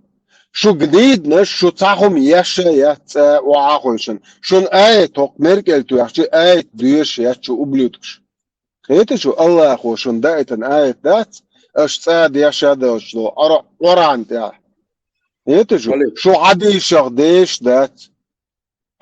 Шу гниднаш, шу цхьа хӀума еш а яц цӀа охьа а хойшина. Шуна аят хӀокху меркӀел тоьхча, аят доьшуш яц шу, ублюдкаш. Хеташ ву, Аллахо шуна даийтина аят дац, аша цӀа деш а доцуш долу Къур-, Къуръан тӀехь. Хеташ ву, шу хьадийсах деш дац.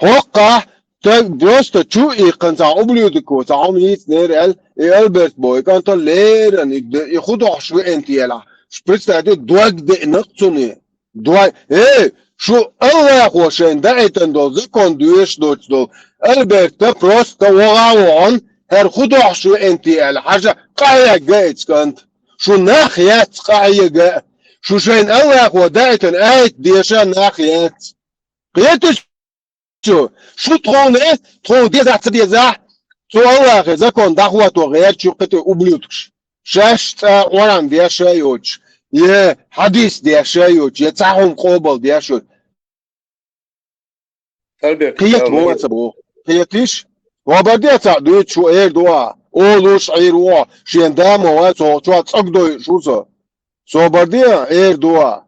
ХӀокхахь, таг просто чу иккхина цхьа ублюдок ву, цхьа хӀума йийцинера аьлла, и Альберт боху, и кӀанта леррина, и д-, и хӀун дохьуш веана те аьлла. Представьте, дог деънакх цуьнан. Дуай, эй, шу Аллахо шайна даийтина долу закон доьшуш доцуш долу Альберта просто вогӀа а вогӀун, хӀара хӀун дохьуш веана те аьлла, хьажа къахьега иза кӀант. Шу нах яц къахьега. Шу шайна Аллахо даийтина аят деша нах яц. Кхеташ шу, шу тхуна, тхуна деза ца деза, цу Аллахе закон дӀахӀотто гӀерташ ю кхетий ублюдкаш. Шаьш цӀа Къуръан деш а йоцуш, я хьадис деш а йоцуш, я цхьа хӀума къобал деш а йоцуш. Альберт, кхета вон ца боху. Кхетиш? Вабарде цхьаъ дуьйцуш ву эр ду а, олуш Ӏийр ву а, шен да ма вац, цо чохь цӀогдойуш ву со. Собарде эр ду а.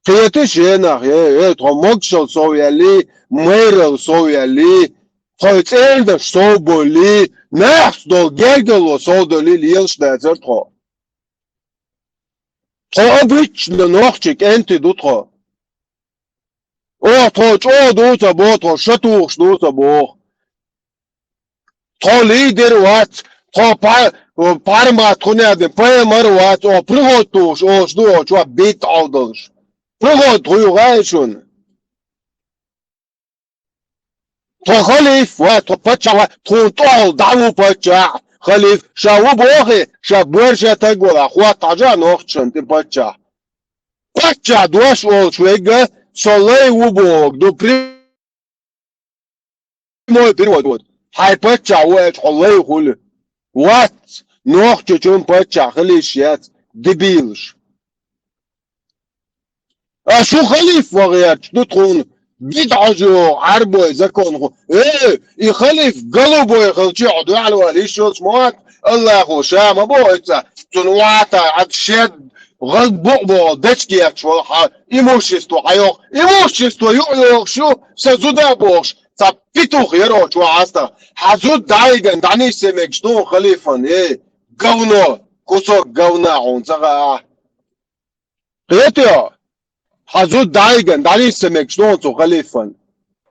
Кхеташ, е нах, е, е, тхо могушалла сов яьллий, майралла сов яьллий, тхо цӀернаш сов боллий, нахаца долу гергарло сов доллий, лелаш дацара тхо. Тхо обычно нохчий кӀентий ду тхо. О, тхо чӀогӀа ду ца боху, тхо ша тухуш ду ца боху. Тхо лидер вац, тхо пар-, пармат хуьнедан пайхамар вац, о, приход тухуш, олуш ду, о, чохь битта Ӏовдалуш. Приход хуй гӀай шуна. Тхо халиф вац, тхо паччахь вац, тхуна тӀехула дӀа ву паччахь, халиф, ша ву бохий, ша боьрша таг вала, хӀотта хьажа нохчашна тӀе паччахь. Паччахь дош олуш вегга, со лай ву боху, ду при-, прямой перевод. Хьайн паччахь ву аьлча, хьо лай хуьлу. Вац, нохчочун паччахь хила йиш яц, дебилаш. А шу халиф ван гӀерташ ду тхуна, бидӀа хьожа йогӀу Ӏарбой закон ху. Э, и халиф голубой хилчи, хьо дуьхьал вала йиш йолуш ма вац, Аллахо ша ма боху иза, цунна ватай, Ӏад шед гӀал букъ боху, дечка етташ волу хьан имущество хьайоху. Имущество юкъа йохуш ю, сан зуда а бохуш, цхьа петух яро чу хьастагӀа. Хьан зуда дӀайиган, дӀанисса мегаш ду халифан, э, говно, кусок говна хьуна ца хаьа. Кхетий? Хьан зуда дӀайиган, дӀанисса мегаш ду цу халифан.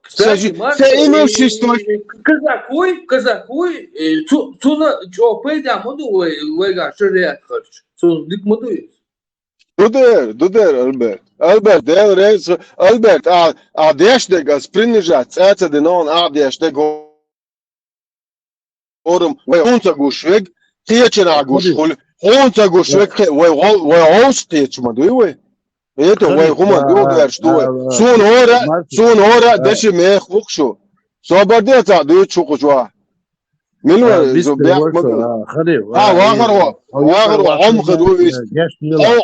Кстати, сан имущество. Казакуй, казакуй, э, цу-, цуна чӀогӀа пайда ма ду вай, вайгахь шариат харч. Цу дика ма ду иза. Ду дер, ду дер, Альберт. Альберт, Дела реза, Альберт, а, а деш дерг, ас принижать цӀа ца дина, а деш дерг, хӀорам, вай хӀунца гуш вег, кхечанхьа гуш хуьлу. ХӀунца гуш вег, кхе-, вай гӀо-, вай гӀовс кхеча ма дуй вай. ХӀета вай хӀума дугӀуш ду вай. Суна хӀора, суна хӀора деши мех ву шу. Собар де цхьа дуьйцу шу кху чохь. Мила вай зу бехк ма бу. А, вахар ву, вахар ву, хьом хир ву вист.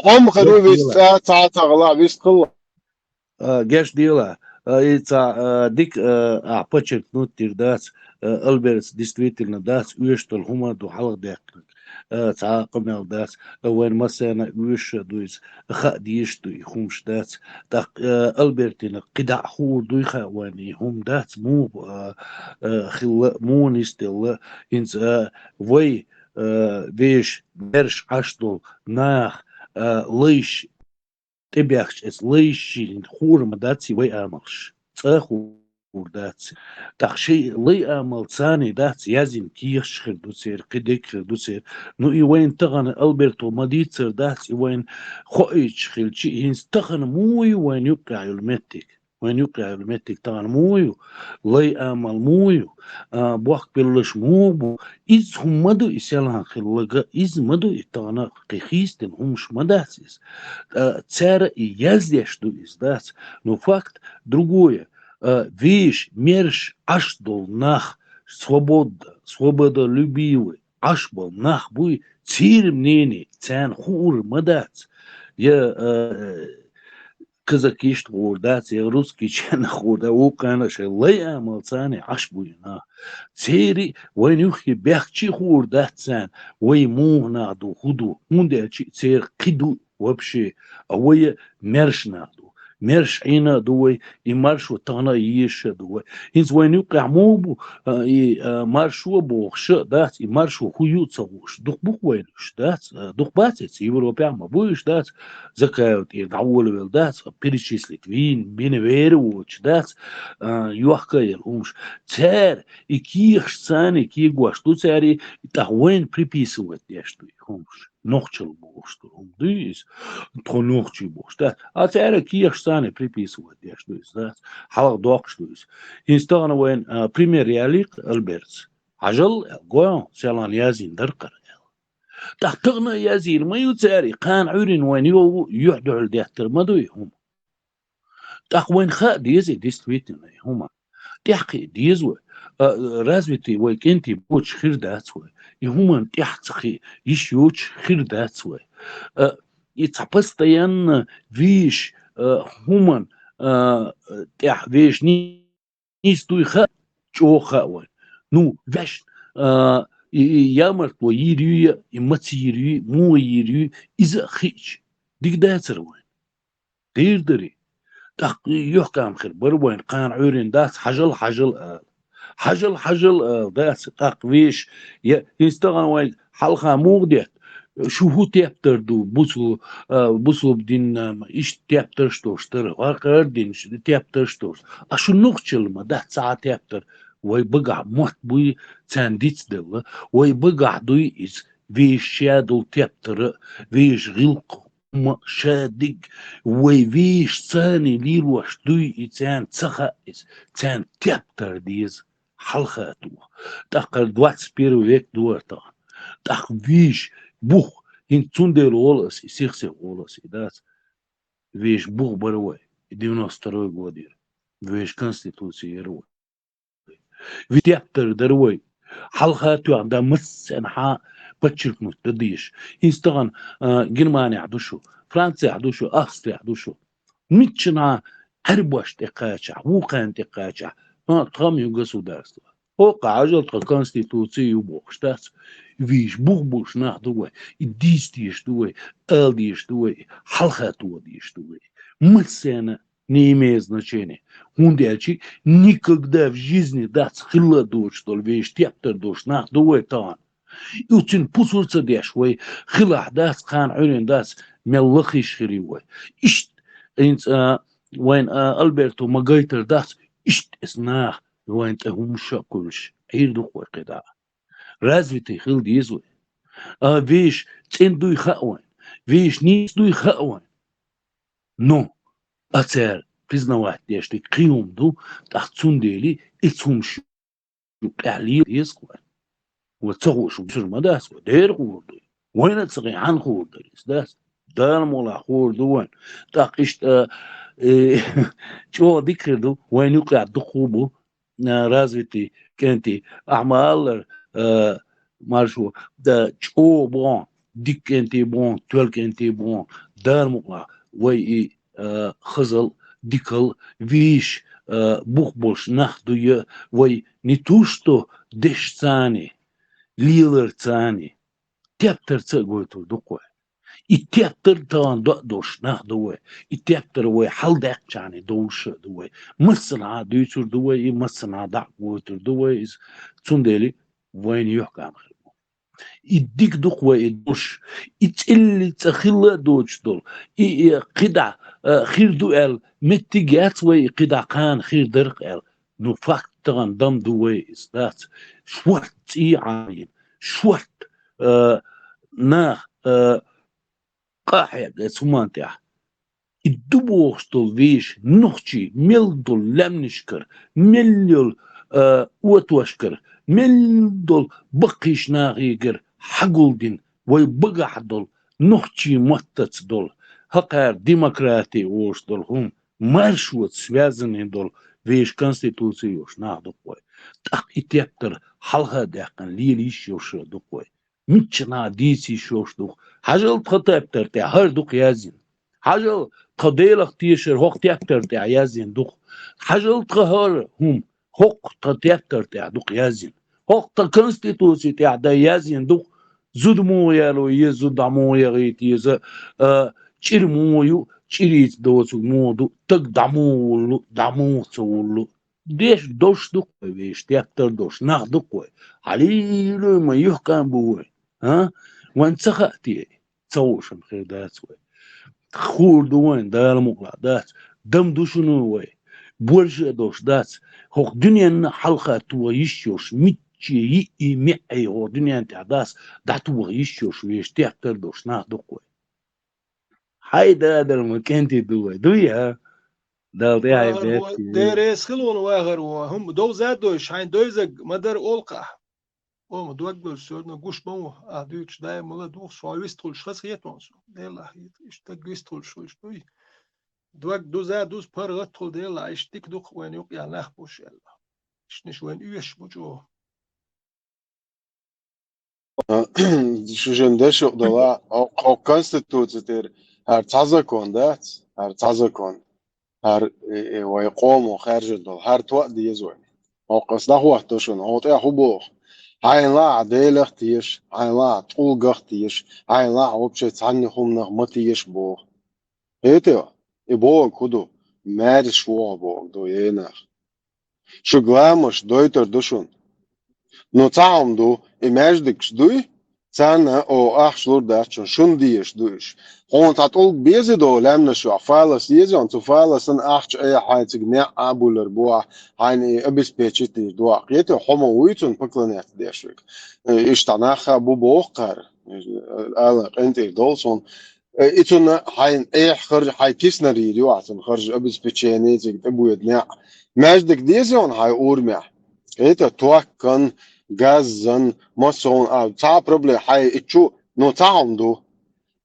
Хьом хир ву вист, цхьа, цхьа, цхьа гӀала вист хилла. А, геш дела, а, и ца, а, дик, а, а, подчеркнуть дир дац, а, Альбертс действительно дац, оьшуш долу хӀума ду хьалха даьккхинарг. а, цхьа а къамел дац, а, вайн массарна а оьшуш а ду иза, а, хаа дезаш а ду и хӀумаш, дац. ТӀаккха, а, Альбертина кхидӀа а хуур дуй хаьа вайна и хӀума, дац, муха, а, а, хилла, муха нисделла, хӀинца, а, вай, а, вешан маьрша Ӏаш долу нах, а, лайш тӀебаьхкича, эцу лайшна хуур ма дац и вай амалш. Цкъа а хуур дац. ТӀаккха шайн лай амал царна дац, яздина кехаташ хир ду церан, кхидерг хир ду церан. Ну, и вайна тахана Альберто ма-дийццара дац, и вайна хоуьйтуш хилча, хӀинца тахана муха ю вайна юккъехь йолу меттиг? Вайна юккъехь йолу меттиг тахана муха ю? Лай амал муха ю? А, бохкабелларш муха бу? Иза хӀума ма ду и селхана хилларг, иза ма ду и тахана кхин хийцадина хӀумаш ма дац иза. А, цара и яздеш ду иза, дац. Но факт другое. А, вешан маьрша Ӏаш долу нах, свобода, свободолюбивый Ӏаш болу нах буй, церан мнение царна хуур ма дац. Я, а, казакишна хуур дац, я русский чарна хуур дац, вукхарна шайн лай амал царна Ӏаш буй нах. Церан вайна юххе баьхкича а хуур дац царна, вай муха нах ду, хӀун ду, хӀунда аьлча церан кхин ду вообще, а вай маьрша нах ду. Маьрша Ӏийна а ду вай, и маршо тахана а езаш а ду вай. ХӀинца вайна юккъехь муха бу, а, и, а, маршо бохуш а дац, и маршо хӀун ю а ца хууш. Дукха бу-кх вайна уьш, дац, а, дукха бац эцу Европехь, ма бу уьш, дац, Закаев тӀера дӀаволавелла, дац, перечислить вийна, бина вер а воцуш, дац, а, йохка а елла хӀумаш. Цара и кехаш царна кегош ду, цара и тӀаккха вайна приписывать деш ду и хӀумаш. Нохчалла бохуш ду хӀума дуй иза, тхо нохчий бохуш, дац. А цара кехаш царна приписывать деш ду иза, дац. Хьалха доккхуш ду иза. ХӀинца тахана вайна, а, пример ялийкх Альбертс. Хьажал аьлла, гой хьуна, селхана яздина дара-кх хӀара аьлла. ТӀаккха тахана а яздийр ма ю цара, и кхана Ӏуьйранна вайна юха юьхь-дуьхьал деттар ма ду и хӀума. ТӀаккха вайна хаа деза и действительно и хӀума. ТӀаьхьакхиа деза вай. А, развитый вай кӀентий боцуш хир дац вай. И хӀуманна тӀаьхьа ца кхиа йиш йоцуш хир дац вай. А, и цхьа постоянно вешан, а, хӀуманна, а, тӀехь вешан нис дуй хаа, чӀогӀа хаа вайна. Ну, вешан, а, и, и ямартло йийр юй я, и маца йийр юй, муха йийр юй, иза а хиъча, дика дацара вайна. Дийр дарий. ТӀаккха юьхькӀам хир бара вайна, кхана Ӏуьйранна дац, хьажал, хьажал ала. Хьажал, хьажал ала, дац, тӀаккха вешан, я, хӀинца тахана вайна хьалха муха детта? Шу хӀун тептар ду, бусу-, а, бусулба динна, иштта тептарш долуш дара, гӀар-, гӀар-, динаш тептарш долуш. А шу нохчалла ма дац цхьа а тептар, вай багахь мотт буй царна дицделла, вай багахь дуй иза, вешан ша долу тептар а, вешан гӀиллакх хӀума ша диг, вай вешан царна лелош дуй и царна ца хаьа иза, царна тептар деза, хьалха тоха. ТӀаккха двадцать первый век ду хӀара тахана. ТӀаккха вешан бух, хӀинца цундела олу ас и, сих-сиха олу ас и, дац. Вешан бух бара вай, и девяносто второй годера. Вешан конституци яра вай. Вешан тептар дара вай. Хьалха тоьхна дан массанхьа подчеркнуть дан дезаш. ХӀинца тахана, а, Германехь ду шу, Францехь ду шу, Австрехь ду шу. Миччанхьа Ӏаьрбошна тӀекхачахь, вукхарна тӀекхачахь, а, тхан ю государство. ХӀокху хьажал, тхан конституци ю бохуш дац. Вешан бух болуш нах ду вай, и дийца дезаш ду вай, ала дезаш ду вай, хьалха тоха дезаш ду вай. Массарна не имеет значения. ХӀунда аьлча никогда в жизни дац хилла доцуш долу вешан тептар долуш нах ду вай тахана. И цуьнан пусар ца деш вай хилахь, дац, кхана Ӏуьйранна дац, мел лахийша хир ю вай. Иштта, хӀинца, а, вайна, а, Альберто ма гайтар, дац, иштта эцу наха вайна тӀе хӀумаш а кхуьйлуш, Ӏийр ду-кх вай кхидӀа. Развитый хила деза вай. А, вешан цӀена дуй хаьа вайна, вешан нийса дуй хаьа вайна. Но, а цара признавать деш дерг кхин хӀума ду, тӀаккха цундела эцу хӀумаш юккъехь лела деза-кх вай. Вай ца хууш, вуьсур ма дац вай, дера хуур ду. Вайна а ца хиъна, хьанна хуур дара иза, дац? Дала мукъалахь хуур ду вайна. ТӀаккха иштта, э, чӀогӀа дика хир ду, вайна юккъехь дукха хӀу бу, а, развитый кӀентий, ахьа ма-аллара, а, маршо, да, чӀогӀа бу хьуна, дика кӀентий бу хьуна, тоьлла кӀентий бу хьуна, Дала мукъалахь, вай и, а, хазал, дикал, вешан, а, бух болуш нах дуй вай, не то что дешца а, леларца а, тептарца а гойтур ду-кх вай. И тептар тахана доӀа долуш нах ду вай. И тептар вай хьалдаьккхачарна довлуш а ду вай. Массанхьа а дуьйцур ду вай, и массанхьа а дӀа а гойтур ду вай иза. Цундела вайна юьхькӀам хир бу. И дика ду-кх вай и долуш, и цӀилли цӀа хилла а доцуш долу, и, и кхидӀа, а, хир ду аьлла, меттиг яц вай и кхидӀа кхана хир дара-кх аьлла. Ну, факт тахана дам ду вай иза, дац. Шорта цӀий Ӏамийна, шорта, а, нах, а, къа а хьегна оцу хӀуманна тӀехь. И ду бохуш долу вешан нохчий мел долу лаьмнашкара, мел йолу, а, отошкара, мел долу баккхийчу нахегара хьагулдина вай багахь долу, нохчий маттаца долу, хӀокхара демократи олуш долу хӀума, маршоца связанный долу вешан конституци йолуш нах ду-кх вай. ТӀаккха и тептар хьалха а даьккхина лела йиш йолуш а ду-кх вай. Миччанхьа дийца йиш йолуш ду-кх. Хьажал тхан тептар тӀехь хӀара ду-кх яздина. Хьажал тхан Делах тешар хӀокху тептар тӀехь яздина ду-кх. Хьажал тхан хӀара хӀума хӀокху тхан тептар тӀехь ду-кх яздина. ХӀокху тхан конституци тӀехь дан яздина ду-кх. Зуда муха яло еза, зуда дӀа муха яхийта еза, а, чӀир муха ю, чӀирийца доцург муха ду, стаг дӀа муха вуллу, дӀа муха ца вуллу. Деш долуш ду-кх вай вешан, тептар долуш нах ду-кх вай. Хьалийла ма юьхькӀам бу вай, а? Вайн ца хаьа те? Ца хууш-м хир дац вай. Хуур ду вайн, Дала мукъалахь, дац. Дам ду шуна вай. Борша а долуш дац. ХӀокху дуьненна хьалха тоха йиш йолуш, мичче йиъ, миъ хӀокху дуьненна тӀехь дац, дӀатоха йиш йолуш вешан, тептар долуш нах ду-кх вай. Хьай дадал ма кӀентий ду вай, дуй, а? Дала тӀе хьайн бетте. Деррес хила вон вахар вон. ХӀума довза а дойш, хьайн дойзаг ма дара олу-кх ахь. О, ма дог долуш, всё равно гуш ма ву, ахь дуьйцуш даим ма ла духуш, хьо вистхуьлуш хазахета вон со. Делахь, иштта даг вистхуьлуш хуьлуш дуй. Дог дуза а дуза, паргӀатхула, Делахь, иштта дика ду-кх вайна юкъа яьлла нах бу шуьга. Иштта ниш вайна оьшуш бу чӀогӀа. Шу шен дешо а дала, хӀокху конституци тӀера хӀара цхьа закон дац, хӀара цхьа закон, хӀара, э, э, вай къомо хаьржина долу, хӀара тоъа деза вай. ХӀокху ас дӀахӀотто шуна, хӀокху тӀехь хӀун боху? Хьайна лаахь Делах а теша, хьайна лаахь тӀулгах а теша, хьайна лаахь вообще цхьанна хӀуманах ма теша боху. Хетий? И бохург хӀун ду? Маьрша вогӀу бохург ду, ей нах. Шуьга ламазаш дойтур ду шуна. Ну, цхьа хӀума ду, и маьждигаш дуй, царна, о, ахча лур дац шуна, шуна дезаш ду уьш. Хьуна цхьа тӀулг беза до лаьмнаш йохь, фалас еза, цу фаласан ахча айхьа хьайн цига неӀ а буьллур бу ахь, хьайна и обеспечить дийр ду ахь. Кхетий, хьо ма вуй цунна поклоняться деш верг. Э, иштта нах а бу боху кхара. Ала къинтӀера долу суна. Э, и цунна хьайн эхь харж, хьайн киснар йийр ю ахь цунна харж, обеспечение цига тӀебоьду неӀ. Маьждиг деза йона хьайн урамехь? Кхетий, токкан, газзан, массо а, цхьа а проблема, хьайн и чу, ну, цхьа хӀума ду.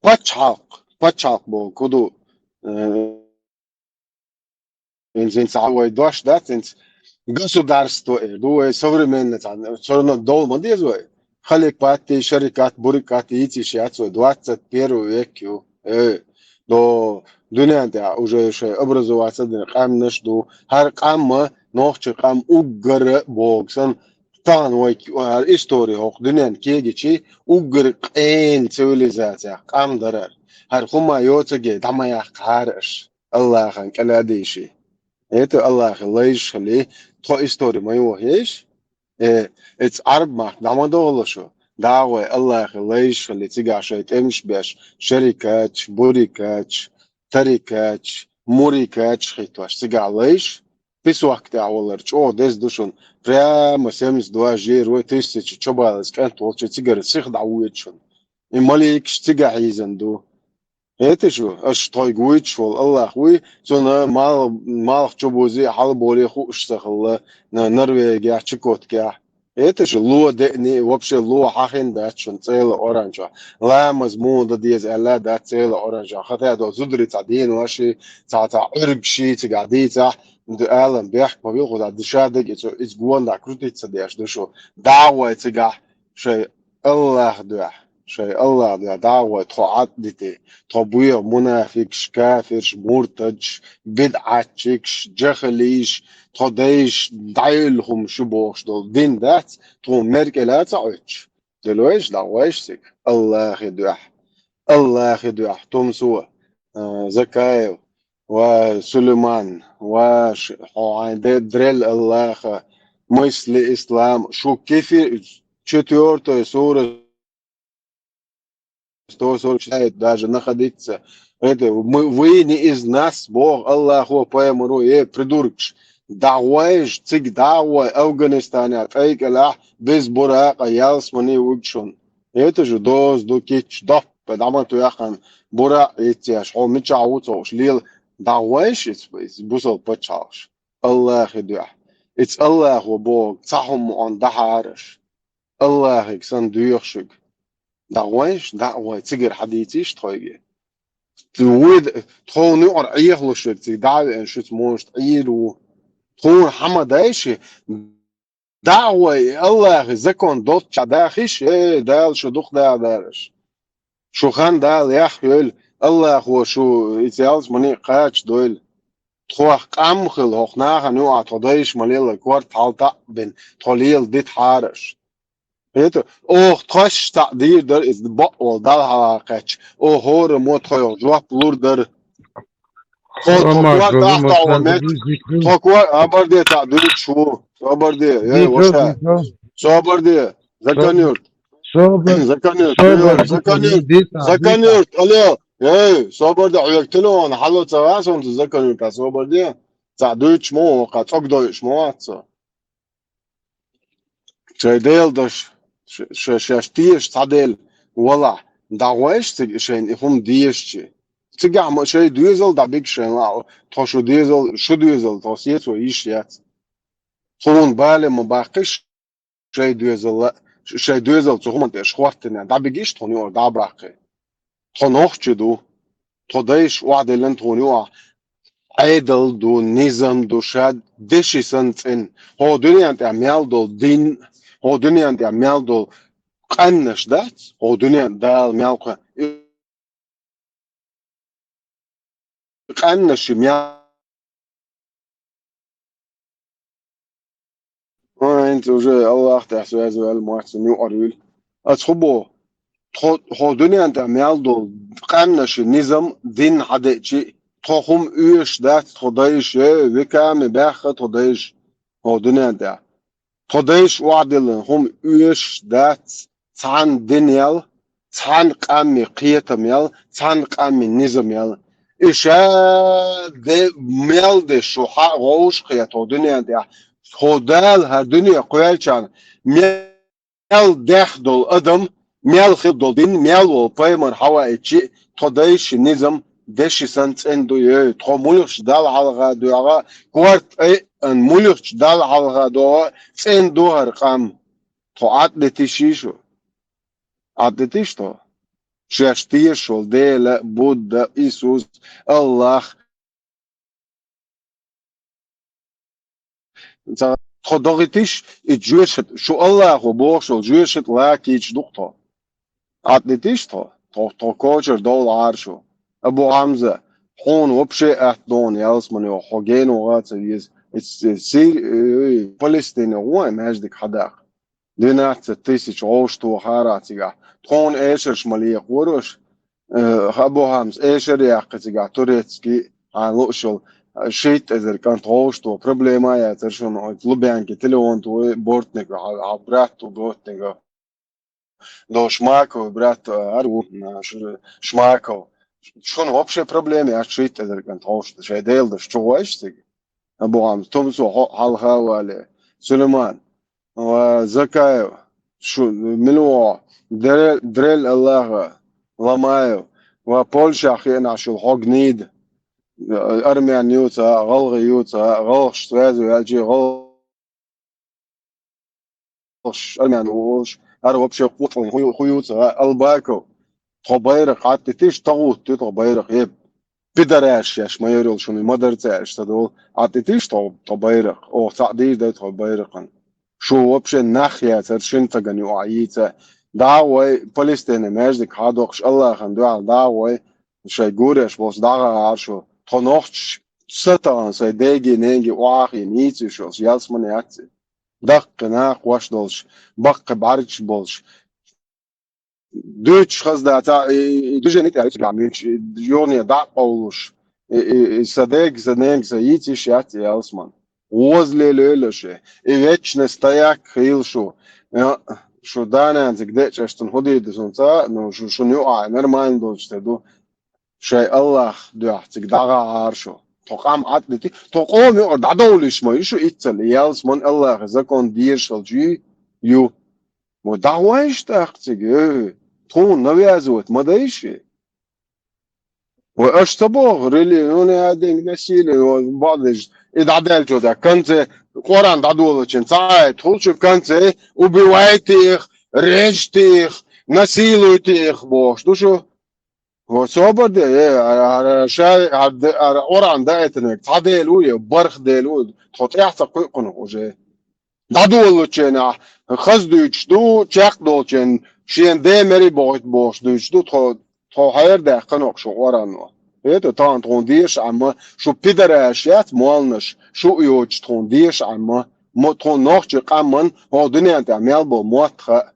Пачхьалкх, пачхьалкх боху, кху ду, э, ХӀинца, хӀинца вай дош дац, хӀинца государство эр ду вай, современный цхьа, всё равно дола ма деза вай. Халикат, шарикат, бурикат йийцийш яц вай, двадцать первый век ю. Э, до дуьнен тӀехь уже шайн образоваться дина къаьмнаш ду. ХӀара къам а, нохчийн къам уггар а боху санна, тахана вай ки-, хӀара истори хӀокху дуьненна кегийчи, уггар а къена цивилизациях къам дара хӀара. ХӀара хӀума йоцург дӀа ма яккхахьара аша. Аллахьан кӀел а дийши. ХӀета Аллахьан лайш хили, тхо истори ма йохьейш. Э, эца Ӏарб махка дӀа ма дохало шу. ДӀа а гӀой, Аллахьан лайш хили, цигахь шайн тӀемаш беш, шарикаташ, бурикаташ, тарикаташ, мурикаташ хӀиттош, цигахь лайш, песок тӀехь валар чӀогӀа деза ду шуна. Прямо семьдесят два жер вай, тысяча чобалаза кӀант волчу цигара сиха дӀавоьду шуна. И маликаш цигахь хьийзан ду. ХӀета шу, аша тхойга вуьйцуш волу Аллах вуй, цунна мал-, малх чубузи, хьалаболе хууш ца хилла, на-, Норвегехь, Чукоткехь. ХӀета шу, ло деъни, вообще ло хьахина дац шуна цӀела оранчохь. Ламаз муха дан деза аьлла дац цӀела оранчохь. Хата до зударий цхьа денош, цхьа, цхьа Ӏуьргаш цигахь дийцахь, д-, алам бехк ма бил, хӀуда дишадага иза, иза гондахь крутиться деш ду шу. ДӀа а гӀой цигахь, шайн Аллах дуьхьа, шайн Аллах дуьхьа дӀа а гӀой, тхо Ӏад а дити, тхо боьха мунафикаш, кафирш, муртадш, бидӀатчикаш, жахалиш, тхо дайша дӀайолла хӀума шу бохуш долу дин дац, тхуна мер кӀел а ца Ӏуьттуш. Делойш, дӀагӀойш цига. Аллахи дуьхьа. Аллахи дуьхьа. Тумсо, а, Закаев, ва Сулейман, ва ш-, хьо хьайн де-, дрел Аллаха, мысли ислам, шу кефир, четвёртая сура, сто сорок шесть аят даже находится. Это мы, вы не из нас, боху Аллахо пайхамаро, э, придуркаш. ДӀагӀойш, цига дӀагӀой, Афганистанехь тӀайкӀелахь, без Буракъа, ялсамане вуьгу шуна. Это же доза ду кичча, доп, дӀа ма тоьхна, Буракъ йицъеш, хьо мичахь ву ца хууш, лела, дӀагӀойш иза, иза бусал пачхьалкхаш. Аллахи дуьхьа. Иза Аллахо боху, цхьа хӀума ма Ӏон дахьараш. Аллахига санна доьху шуьга. ДӀагӀойш, дӀагӀой, цигара хьадийцийша тхойга. Вуй д-, тховна юкъара Ӏехалуш верг цига дӀа а веана, шуьца может Ӏийр ву. Тхуна хьама дайши, дӀагӀой, Аллахи закон доцча дахиш, э, Дала шу дукха даха дараш. Шу хан Дала яхъйойла, Аллахо шу иза ялсамане кхача дойла. Тхох къам хила, хӀокху нахана юкъахь тхо дайша ма лела, корта хьалта а бина, тхо лела дитахьара аш. ХӀета, оха тхоьш цхьаъ дийр дара иза бакъволу Далла хьалха кхаьчча, оха хӀора мо тхоьга жоп лур дара. Тхо, тхо кор тӀахтахьо меч, тхо кор, абарде цхьаъ дуьйцуш ву. Собарде, эй, ваша. Собарде, Заканюрт. Заканюрт, Заканюрт, алло. Эй, собарде, хьоьга телефон хьало ца ваьа сонца Заканюрта, собарде. Цхьаъ дуьйцуш ма ву, кхаа цӀогдойуш ма вац со. Шайн Делан дош, ш-, ш-, шаьш теша цхьа Дела валахь, дӀагӀойш цига шайна и хӀума дезачи. Цигахь ма шайн доьзал дӀабига шайна лаахь, тхо шу доьзал, шу доьзал, тхо сецо йиш яц. Тхуна бале ма баккхиш, шайн доьзал, шайн доьзал цу хӀуманна тӀе хӀоттийна, дӀабигиш тхуна юкъара дӀа а баккхий. Тхо нохчий ду. Тхо дайша охьадиллина тхуна юкъахь Ӏедал ду, низам ду, ша деши санна цӀена. ХӀокху дуьнен тӀехь мел долу дин, хӀокху дуьнен тӀехь мел долу къаьмнаш дац, хӀокху дуьнен Дала мел кхо-, къаьмнаш мел. ХӀинца уже Аллах тӀехь связь ваьлла моьтту цунна юкъарвуьйлу. Аса хӀун боху? Тхо, хӀокху дуьнен тӀехь мел долу къаьмнаш, низам, дин хьадеъчи, тхо хӀума оьшуш дац, тхо дайша, э, веками баьхна тхо дайша хӀокху дуьнен тӀехь. Тхо дайша охьадиллина хӀума оьшуш дац, цхьана дин ял, цхьана къаьмнийн кхетам ял, цхьана къаьмнийн низам ял. И ша де-, мел деш шу хьан вовшахкхетахь дуьнен тӀехь, хӀокху Дала хӀара дуьне кхоьлличхьана, мел дехна долу адам, мел хилла долу дин, мел волу пайхамар хьаваийчи, тхо дайша низам, деши санна цӀена ду, ей, тхо муьлххачу Далла хьалха доьгӀна, корта айъан муьлххачу Далла хьалха доьгӀна, цӀена ду хӀара къам. Тхо Ӏад де тишийша? Ӏад де тиш тхо? Шаьш тешаш волу Дела, Будда, Исус, Аллах. Ца-, тхо дохуьйтуш, и жоьжахат, шу Аллахо бохуш волу жоьжахат лакийча ду-кх тхо. Ӏад де тиш тхо? Тхо, тхо кочара довла Ӏара шу. Абу Хьамза, хьуна вообще атта догӀу ялсамане, хьо гена ваха а ца веза. Эц-, эц-, Сир-, э, Палестине гӀо а маьждиг хьадаккха. Двенадцать тысяч гӀовшто хьара цигахь. Тхуна эшарш ма лекхора аша. Э, Абу Хьамза, эшар яккхи цигахь турецкий, хьан луъуш йолу, э, шийтта эзар кӀант гӀовшто. Проблема а яцара шуна, оцу Лубянке телефон ту, бортника, хьан, хьан брат ву бортника. До Шмаков, брат, э, ар ву, э, ш-, Шмаков. Шуна вообще проблема яц, шийтта эзар кӀант гӀовшто. Шайн Делан дош чу гӀойш цига. Абу Хьамза, тумсо хьо-, хьалха а вале. Сулейман. Ва Закаев, шу мила вогӀу, Дре-, Дрель Аллаха, Ламаев, ва Польшахь хиънахь шу хьо гнида, армян ю ца, гӀалгӀа ю ца, гӀалгӀаш связь ваьлчи, гӀалгӀаш армян волуш, ара вообще къотӀалла хӀу ю, хӀу ю ца, Албаков, тхо байракх Ӏад де тиш, тагӀут ю тхо байракх, э, пидораш шаьш ма йойла шуна, ма дара ца аьлча ца долу. Ӏад де тиш тхо, тхо байракх? Оха цхьаъ дийр дай тхо байракхана. Шу вообще нах яцара шина стагана юкъахь йийца. ДӀа а гӀой, Палестине маьждиг хьадоккхуш, Аллахана дуьхьал дӀа а гӀой, шайн гуреш болчу дӀагӀахьара шу. Тхо нохчаш са тахана сайн деги, неги охьахийна йийца уьш йолуш, ялсамане яц и. Даккхий накхош долуш, баккхий бӀаьргаш болуш, дуьйцуш хаза дац, а, и, и, и движение тӀехь, и, и, юхане дӀа а къовлуш, и, и, и, сан дега, сан нега, сан йийца йиш яц, и ялсман. Гоза лелайойла шу, и вечность тӀехь хуьлийла шу. Я, шу да-нана цига деъча, аш цунна хӀун дийр ду суна ца, ну, шу, шуна юкъахь нормально долчу тера ду. Шайн Аллах дуьхьа цига дӀагӀахьара шу. Тхо къам Ӏад а дити, тхо къоман юкъара дӀадовлуш ма ю шу иццал, ялсман Аллахьан закон дезаш хилча ю. Ма дӀахьой шу тӀаккха цига, э, тхуна навязывать ма дай шу. Вай аш ца боху, рели-, ну, не один насилие, вай бадеш, и дӀадаьллачо дӀа, конце, Къуръан дӀадолучун, ца айат хуьлу шу, конце, убивайте их, режьте их, насилуйте их, бохуш ду шу. Вай собар де, э, ара, ара, ша, ара, ара, Къуръан даийтинарг цхьа Дела ву, я барх Дела ву, тхо тӀаьхьа ца кхуьу кхунах уже. ДӀадолучу хенахь хаза дуьйцуш ду, чекхдолчу хенахь шен ден мери бохуьйту бохуш дуьйцуш ду, тхо, тхо хьерадаьккхина хӀокху шун Къуръано. ХӀета, тахана тхуна дезаш Ӏамма, шу пидараш яц, молланаш, шу а йоцуш тхуна дезаш Ӏамма, мо-, тхуна нохчийн къаман хӀокху дуьнен тӀехь мел болу мотт хаьа.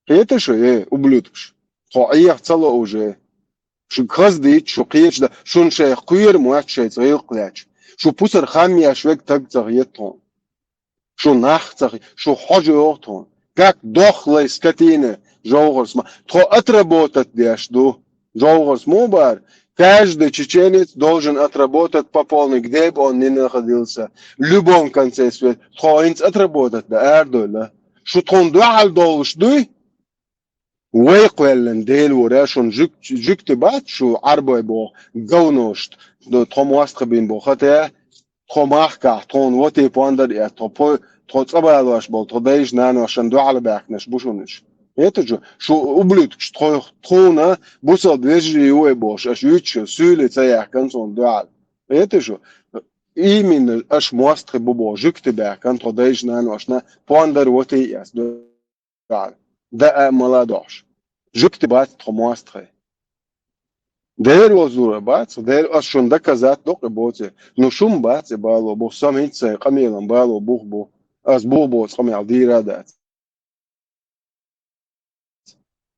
ХӀета шу, э, ублюдкаш? Тхо Ӏеха ца ло уже. Шу хаза дийца, шу кхеча дан, шуна шайх кхоьру моьтту шайца гӀиллакх лаьтташ. Шу пусар хам еш верг таг ца хета тхуна. Шу нах ца хи-, шу хьожа йогӀу тхуна. Как дохлая скотина, жовхӀарс ма. Тхо отработать деш ду. ЖовхӀарс муха бара? Каждый чеченец должен отработать по полной, где бы он ни находился. В любом конце света. Тхо хӀинца отработать дан арадойла. Шу тхуна дуьхьал долуш дуй? Вай кхоьллина Дела вара, шуна жуьгти бац шу Ӏарбой боху говношна, тхо мостагӀий бина боху хата, тхо махкахь, тхуна вати пондар а эцна, тхо по-, тхо цӀа балош болу, тхо дайша-наношна дуьхьал баьхкинарш бу шуна уьш. ХӀета шу, шу ублюдкаш, тхо, тхуна бусалба вежарий ю вай бохуш, аша вуьйцуш, суьйле ца яьккхина цунна дуьхьал. ХӀета шу, именно аша мостагӀий бу боху, жуьгти баьхкина, тхо дайша-наношна пондар вати а эцна дуьхьал. Даа а ма ладогӀуш. Жуьгти бац тхо мостагӀий. Дера вазура бац, дера ас шуна доказать доккху и боций. Ну шун бац и бало бу, сан хӀинца сайн къамелан бало бух бу. Ас бух боцу къамел дийр а дац.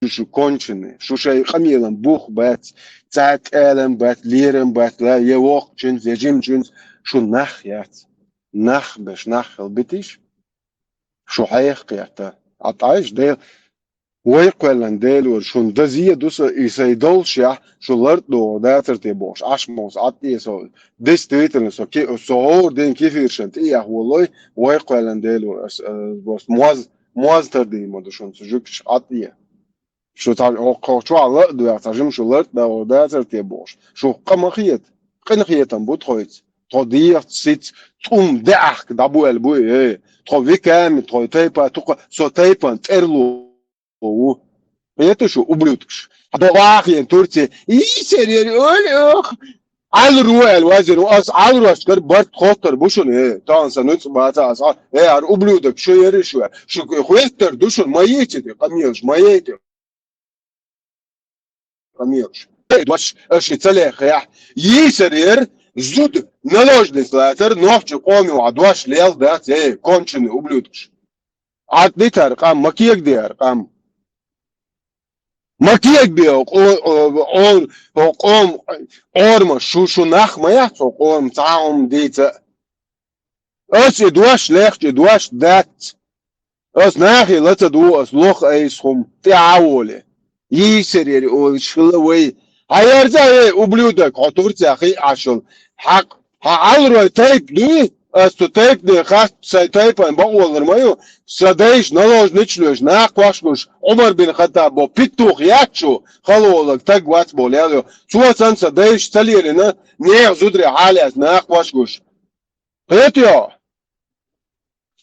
Шу конченый, шу шайн къамелан бух бац, цхьа а кӀелам бац, лерам бац, ла я воккхачуьнца, я жимачуьнца, шу нах яц. Нах беш, нах хила битиш? Шу хьеха кхетта. Ӏа тӀайша Дела, вай кхоьллина Дела вара, шуна даза а ду сан, и сайн доллушехь, шу лартӀа догӀур дацара те бохуш, Ӏаш муса Ӏад тӀе со, действительно, со ки-, со хӀора ден кефиршан тӀеэха волой, вай кхоьллина Дела вара, ас, ас, ас моз, моз тардийр ма ду шуна цу жуьгташа Ӏад тӀе. Шу цхьа хӀокху чохь ла а доьгӀна, цхьа жима шу лартӀа догӀур дацара те бохуш. Шу къа ма хета, къинхетам бу тхоьца. Тхо дегӀаца, сица, тӀум, даьӀахка дӀабоьлла бу, э. Тхо веками, тхо тайпа, тхо со тайпан тӀерло ву. ХӀета шу, ублюдкаш? Хьан до вахийна Турция? Йийсар яра, ой, ох! Ӏалро аьлла вазир ву, ас Ӏалрошкара барт хоттар бу шуна, э. Тахана сан нуьцкъ баца ас, э, ара ублюдок, шу яра шу, шу хӀоьттар ду шуна, ма йийци те, къамелаш, ма яйти. Къамелаш. Эй, дош, аша ца лехехь. Йийсар яра, зуда, наложница лацара, нохчийн къоман ван дош лел дац, эй, конченый ублюдкаш. Ӏад дитар къам, ма кегадеар къам. Ма кегабе, о, о, о, о, къом, Ӏормаш, шу, шу нах ма яц, о, къом, цхьа хӀума дийца. Ас и дош лехча, и дош дац. Ас нахе ла ца дугӀу, ас лох айса хӀума, тӀаьхьа а волий. Йийсар яра олуш хилла вай. Хьан ярза, эй, ублюдок, хьо Турцехь хи Ӏашал. Хьакъ, хьан Ӏалрой тайп дуй? Ас цу тайпане хац, сайн тайпана бакъволар ма ю. Сан дайша наложница лоьш, накха кхош гуш, Ӏумар бин Хаттаб бо, петух яц шу, хала волаг таг вац бо лел ю. Цо санна сан дайша ца лелийна, нехан зударе хьалаьцна накха кхош гуш. Кхетайо?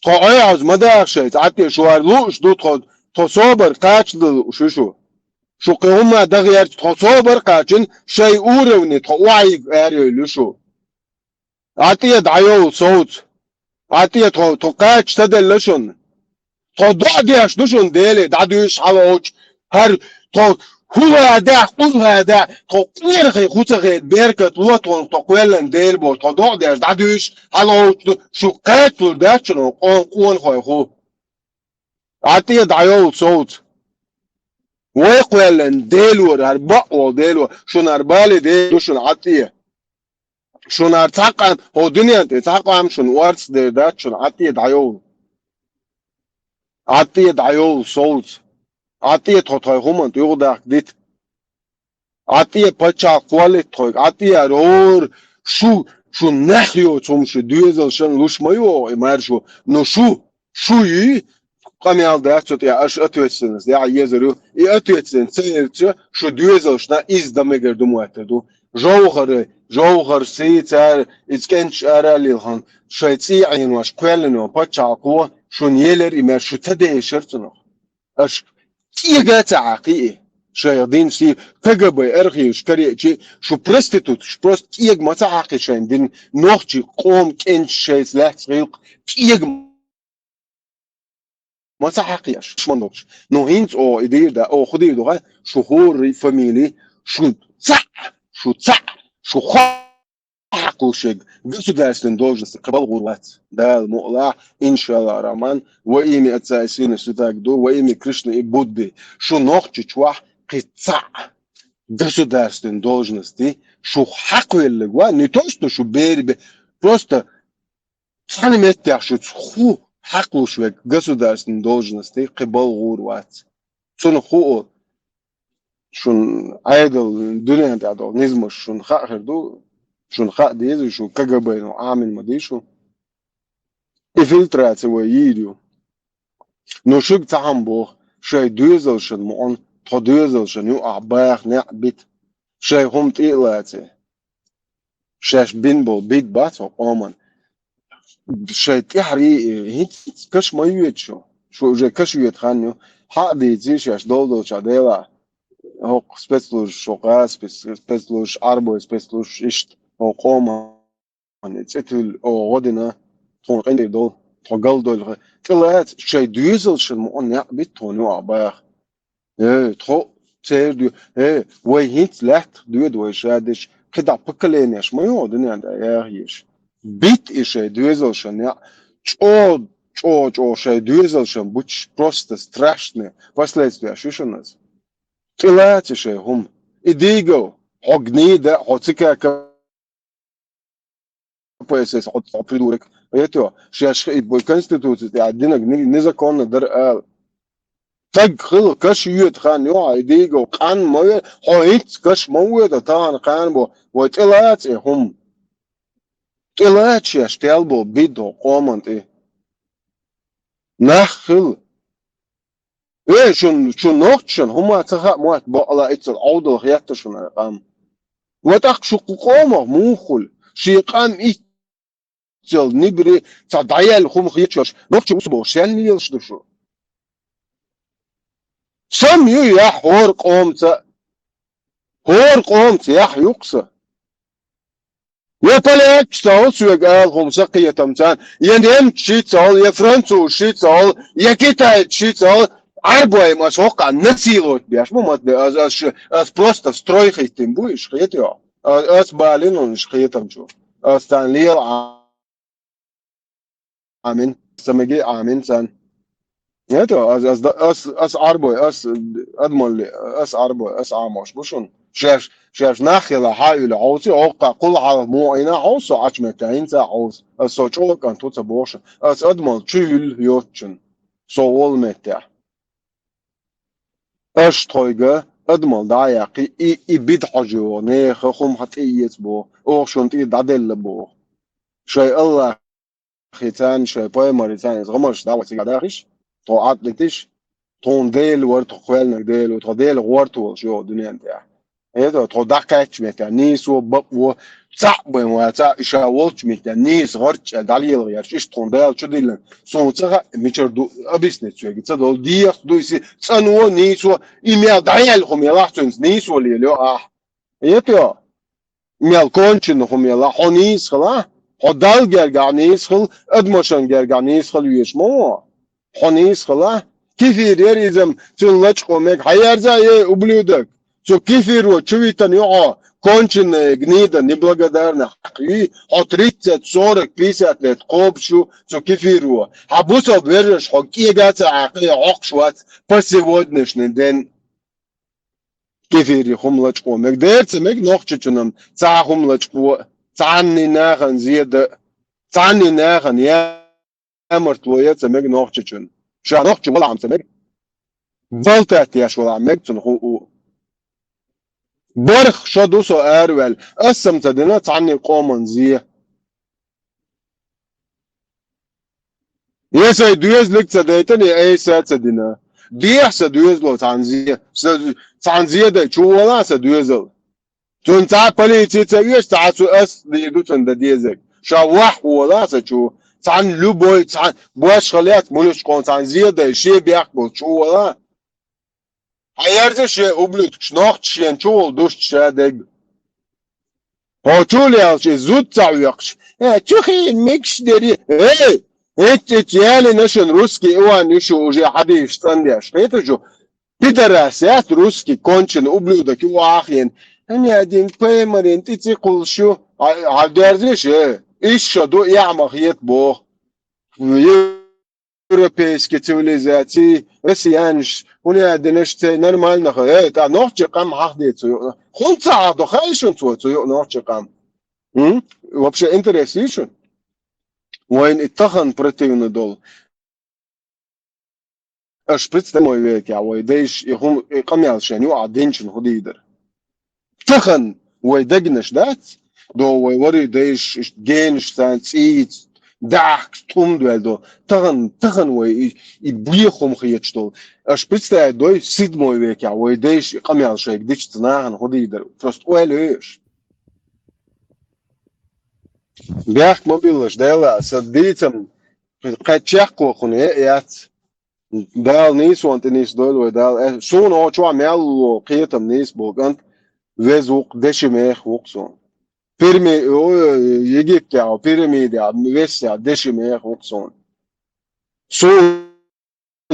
Тхо Ӏехьаза ма даха шайца, Ӏад тӀе шу хӀара лууш ду тхо, тхо собар кхача дан лууш ю шу. Шу кхин хӀумма дан гӀерташ, тхо собар кхачийна, шайн уровне тхо охьайига арайойла ю шу. Ӏад тӀе дӀайовла совца. Ӏад тӀе тхо, тхо кхача ца делла шуна. Тхо доӀа деш ду шуна, Деле, дӀадуьйш хьалавчу, хӀара тхо хӀула а дахь, къула а дахь, тхо къерхий хӀу ца хеда, беркат ло тхуна, тхо кхоьллина Дела боху, тхо доӀа деш дӀадуьйш хьалавчу ду, шу кхачалур дац шуна, къон-, къонахой хӀу. Ӏад тӀе дӀайовла совца. Вай кхоьллина Делора, хӀара бакъволу Дело, шуна хӀара бале Дела ду шуна Ӏад тӀе. Шуна хӀара цхьа къам, хӀо дуьнен тӀе цхьа къам шуна орца дер дац, шуна Ӏад тӀе дӀайовла. Ӏад тӀе дӀайовла совца. Ӏад тӀе тхо тхайн хӀуманна тӀе юхадахка дита. Ӏад тӀе паччахьалкх кхоллийта тхоьга, Ӏад тӀе хӀора шу, шу нах йоцу хӀума шу доьзалшна луш ма ю оха и маршо, но шу, шу юй, къамел дац цу тӀехь, аша ответственность яхьа езар ю. И ответственность ца ерца, шу доьзалшна иза дан мегар ду моттар ду. Жовхара, жовхар сий цара, иза кӀенташ ара а лилхина, шайн цӀий Ӏенош кхоьллина йолу паччахьалкхо шуна елира и мер, шу ца дешара цунах. Аша кӀега а ца хьакхий и, шайх дина сий, КГБ архиваш каречи, шу проституташ, просто кӀега ма ца хьакхий шайна дина, нохчий къоман кӀенташ шайца лаьцна гӀиллакх, кӀега ма ца хьакхий аша, душман долуш. Ну, хӀинца оха и дийр дац, оха хӀун дийр ду хаьий, шу хӀора фамили, шу цхьаъ, шу цхьаъ, шу хьакхалуш верг государственный должность кхин балха гӀур вац. Дала мукъ лахь, иншаллахӀ рахьман, во имя Отца и Сына и Святаго Духа, во имя Кришны и Будды. Шу нохчийчохь кхин цхьаъ государственный должность, шу хьакхвелларг вац, не то, что шу бер бе, просто цхьана меттехь шуьца хӀун хьакхалуш верг государственный должность кхин балха гӀур вац. Цунах хӀун олу? Шуна Ӏедал дуьнен тӀехь долу низамаш шуна хаа хир ду, шуна хаа деза, шу КГБ-но Ӏамийна ма ду шу. И фильтраци вай йийр ю. Ну, шуьга цхьа хӀума боху, шайн доьзалшна мукъана, тхо доьзалшна юкъахь баха некъ бита, шайн хӀума тӀе а лаций. Шаьш бина болу бид бац хӀокху къоман. Шайн тӀаьхьарий, хӀинца каш ма йоьду шу. Шу уже каш йоьду хан ю. Хьаъ дийций шаьш долу-долчохь Делахь. ХӀокху спецслужбаш, хӀокху спец-, спецслужбаш, Ӏарбой спецслужбаш иштта хӀокху къоман цӀе туьллу оха гӀо дина, тхуна къинтӀера долу, тхо галдолу хи. ТӀелаца шайн доьзалшна мукъана некъ бита тхуна юкъахь баха. Э, тхо церан дуьхьа, э, вай хӀинца лаьттах доьду вай ша деш, кхидӀа поколенеш ма ю хӀокху дуьнен тӀехь яха езаш. Бита и шайн доьзалшна некъ, чӀогӀа, чӀогӀа, чӀогӀа шайн доьзалшна бутуш, просто страшный последствияш ю шуна иза. ТӀелаца шайн хӀума. И дийгал, хьо гнида, хьо ЦК КПСС, хьо, хьо придурок. Это, шаьш и бу-, конституци тӀехь динарг ни-, незаконно дара ала. Стаг хила каш йоьду хан ю хьан, и дийгал къан ма ве, хьо хӀинца каш ма воьду, тахана кхана бо, вай тӀелаца и хӀума. ТӀелаца шаьш тел бо бидо къоман тӀе. Нах хила. Э, шун, шун нохчашна хӀума ца хаьа мотт бакъала иццал Ӏовдал хетта шуна къам. Ва тӀаккха шу кху къомах муха хуьлу? Шен къам иццал нибри ца дӀаяьлла хӀума хеташ, нохча усу бохуш, сенна лелаш ду шу? Сам ю яхь хӀора къомца, хӀора къомца яхь юкъса. Я полякаш ца олу соьга ала хӀума сакхетам царна, я немцаш шийтта ца олу, я французаш шийтта ца олу, я китайцаш шийтта ца олу, Ӏарбой ма аса хӀокху насиловать беш ма ма де, ас, ас, ас просто строй хӀиттина бу, иш хетайо. Ас, ас балина уьш хетам чу. Ас царна лела Ӏамин. Сан меге Ӏамин царна. Это, ас, ас, ас, ас Ӏарбой, ас адамалли, ас Ӏарбой, ас Ӏамош бу шуна. Шаьш, шаьш нах хила хьа уьлу хьовси, хӀокху кхул хьалха муха Ӏийна хьовсу, со Ӏачу меттехь хӀинца а хьовсу. Ас со чӀогӀа кӀант ву ца бохуш. Ас адамал чу юьллу йоцучун. Со волу меттехь. Аша тхойга адамал дӀа а яккхий, и, и бида хьожа йогӀу, нехан хӀума хьан тӀе эца боху, оха шуна тӀе дӀаделла боху. Шайн Аллах хи царна, шайн пайхамари царна иза гӀамарш дӀа вай цига дахиш, тхо Ӏад дитиш, тхуна Дела вара, тхо кхоьллинарг Дела ву, тхо Дела гӀорта волуш йогӀу дуьнен тӀехь. ХӀета, тхо дӀакхаьчча меттехь, нийсо, бакъо, цхьаъ бен ваца, и ша волчу меттехь, нийса гӀорта чӀа дӀалелха ярш, иштта тхуна Дала чу диллина. Суна ца хаьа, мичара ду, объяснить соьга ца долу, дехат ду иза, цӀано, нийсо, и мел дӀаяьлла хӀума ялахь цуьнца нийсо лелайо ахь. ХӀета, мел конченный хӀума ялахь, хьо нийса хила, хьо Далла гергахь нийса хила, адамашна гергахь нийса хила везаш ма ву. Хьо нийса хила. Кефир яра иза-м, цуьнан лачкъо мега. Хьан ерза, эй, ублюдок? Цу кефиро чу витана ю хьо, конченная гнида, неблагодарная хьакхий. Хьо тридцать, сорок, пятьдесят лет кхобуш ю цу кефиро. Хьан бусалба вежарша хьо кӀега а ца хьакхий, хьокхуш вац по сегодняшний день. кефире хӀума лачкъо мега. Дера ца мега Нохчийчунна цхьа хӀума лачкъо, цхьанне нахана зе да, цхьанне нахана ямартло е ца мега Нохчийчунна. Ша нохчо валахь ца мега. Болтать еш валахь мега цунна хӀу у. БархӀ шо ду со араваьлла. Ас-м ца дина цхьанне къоман зе. Е сай доьзалга ца дайтина, е айса ца дина. Дехьа са доьзало цхьанне зе. Са, цхьанне зе дай, чу вала са доьзал. Цунна цхьа полици ца веш, цхьа цу ас дийду цунна дан дезарг. Ша вахь вала са чу. Цхьанне любой, цхьанне башха лаьца мулиш къон цхьанне зе дай, ше бехк бол чу вала. Хьаерза шен ублюдкаш, нохчий шен чу гӀул душ ша дег. Хьо чу лелча, и зуд ца хьоькхуш. Э, чу хин микш дери. Эй, эт, эт, ялина шун русский Иван Ишу уже хьадийш цӀандеш. Хеташ ю? Пидорас яц русский конченый ублюдок ю ахьен. Ани один пеймарин тӀицӀи кхулшу. А, а дерзиш, э? Иш шо ду, яхьма хет бо. Европейский цивилизаци, россиянаш, хӀуна динаш цей нормально ха. Э, та нохчий къам хьахдецу. ХӀун ца хьахдо, хайшун цо цу ю нохчий къам. М? Вообще интерес ишун? Вайн и тахан противно дол. Аш представь мой векя, вай дейш, и хум, и къамял шен, ю а динчун худийдер. Тахан вай дагнаш дац, до вай вари дейш, иш генш сан, цӀийц, дахк, тумд вел до. Тахан, тахан вай, и, и бихум хиеч дол. Аш представь дой, седьмой векя, вай дейш, и къамял шайг дич цнахан худийдер. Просто уэль веш. Бяхк мобилаш, дела, са дийцам, кхачах кохуне, яц. Дала нийсван тӀе нийсдойла вай, Дала. Э, суна о чохь мел ло кхетам нийсбо кӀант, веза вукх, деши мех вукх суна. Пирми-, о, Египтехь, пирамидехь, весехь, деши мех вукх суна. Суна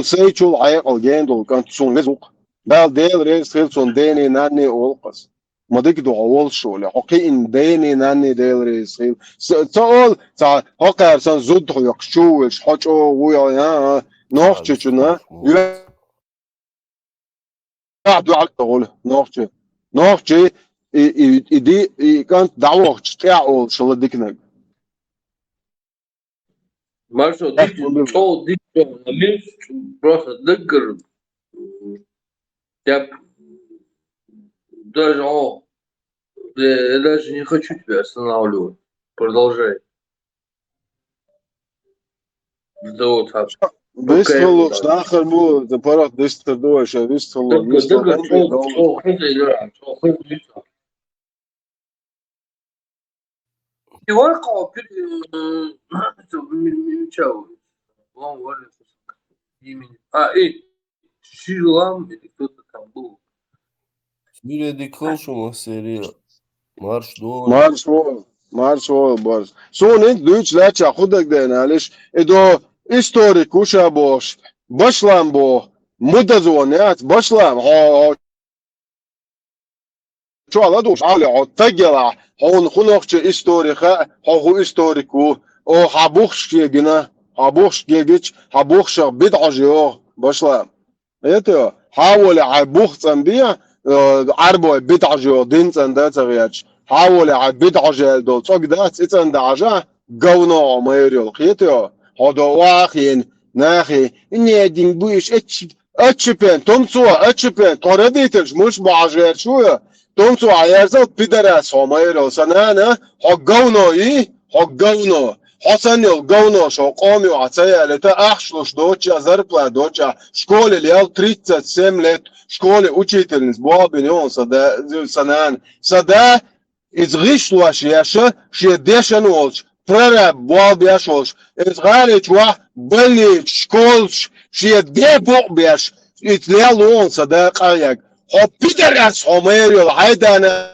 сайчул хьекъал ген долу кӀант, суна веза вукх. Дала Дела реза хила суна дений, нанний олу-кх ас. Ма дика ду хьо волуш воле, хьо кхиъна дений, нанний Дела реза хила. Ца олу, ца хьо кхаьрсан зудда хьоькхуш чу вуьйлуш, хьо чӀогӀа вуй, а, а, нохчичунна, юьхь дуьхьал тохула, нохчи. Нохчи, и, и, и ди, и кӀант дӀавохчу тӀехь олуш ла диканаг. Маршо, дича, чӀогӀа дича, чӀогӀа, просто даггара, м, я даже, о, я, я даже не хочу тебя останавливать. Продолжай. Да вот так. Вистхуьллуш нахар бу, за парах дистхир ду, аша вистхуьллуш, даггара, вистхуьллуш, даггара, чӀогӀа, чӀогӀа хеза, чӀогӀа хеза. Сегодня кого пи-, м, это, ми-, ми-, меча, вон, вон, имени. А, и Ширлам, или кто-то там был. Сирия дикхал шуна серия. Марш до. Марш вол, марш вол, барс. Суна ит дуьйцу лаьча худагдена алиш, и до историк уша бохуш, башлам бо, мудазон яц, башлам, хьо, хьо, чо ладугӀуш Ӏале, хьо таггала, хьуна хӀу нохча истори хаьа, хьо хӀу историк ву, о, хьан бухаш кегина, хьан бухаш кегича, хьан бухашах бидӀа хьожа йогӀу, башла. Эта, хьан воле хьайн бух цӀанбе, э, Ӏарбой бидӀа хьожа йогӀу, дин цӀанда ца гӀерташ, хьан воле хьайн бидӀа хьожа яьлла долу цӀог дац, и цӀанда хьажа, говно хьо майра йолу, кхета йо, хьо до вахийна, нахе, и нединг бу иш, эч-, Отщепен, тумцо, отщепен, тхо родительш муш бу хьажа гӀерташ ву, тумцо хьан ерзал пидорас хьо майрал, сан нана, хьо говно йий, хьо говно. Хьо санна йолу говно шо къоми ваха ца ялита, ахча луш доцча, зарплата доцча, школе лел тридцать семь лет, школе учительница болх бина йолу сан да, сан нана. Сан да, Иза гӀишлош еша, шен дешан волчу, прораб болх беш волуш, иза гӀаличу вахь, больницаш, школаш, шен де букъ беш, иза лел вон сан да къахьег. Хьо пидорас хьо майра йолу хьайдана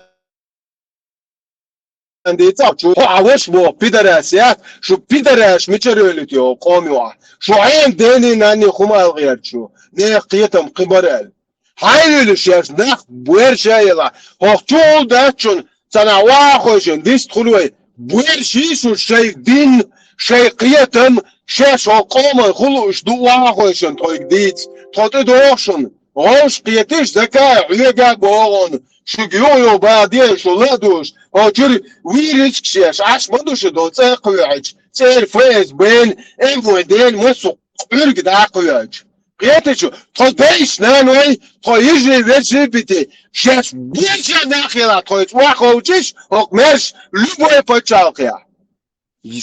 дийца, шу хьо хьан ваша боху пидорас яц, шу пидораш мичара йолуьйту йо къоми вахь. Шу хьенан дений нанний хӀума алгӀерчу, нехан кхетам кхин бара аьлла. Хьайн вуьйлуш ерш нах буьрша а елахь, хӀокху чу гӀулдач шуна, цхьана вахахойшина дист хуьлу вай, буьрша йий шу шайн дин, шайн кхетам, шаьш хӀокху къоман хуьлу уьш ду вахахойшина тхойга дийца, тхо тӀедогӀу шуна. ГӀовш кхеташ, закай, хьоьга а богӀун, шуьга юха-юха баха деза, шу ла а душ, хьо чуьра вийричка шеш, Ӏаш ма ду шу до, цӀа а кхоьхьача, цӀера ФСБ-н, МВД-н, массо а Ӏуьрга дӀа а кхоьхьача. Кхетачу, тхо дайша, наной, тхо йижи, вежи бити, шеш бежа нах хила, тхоьца охьаховчаш, хӀокху маьрша любой пачхьалкхехь.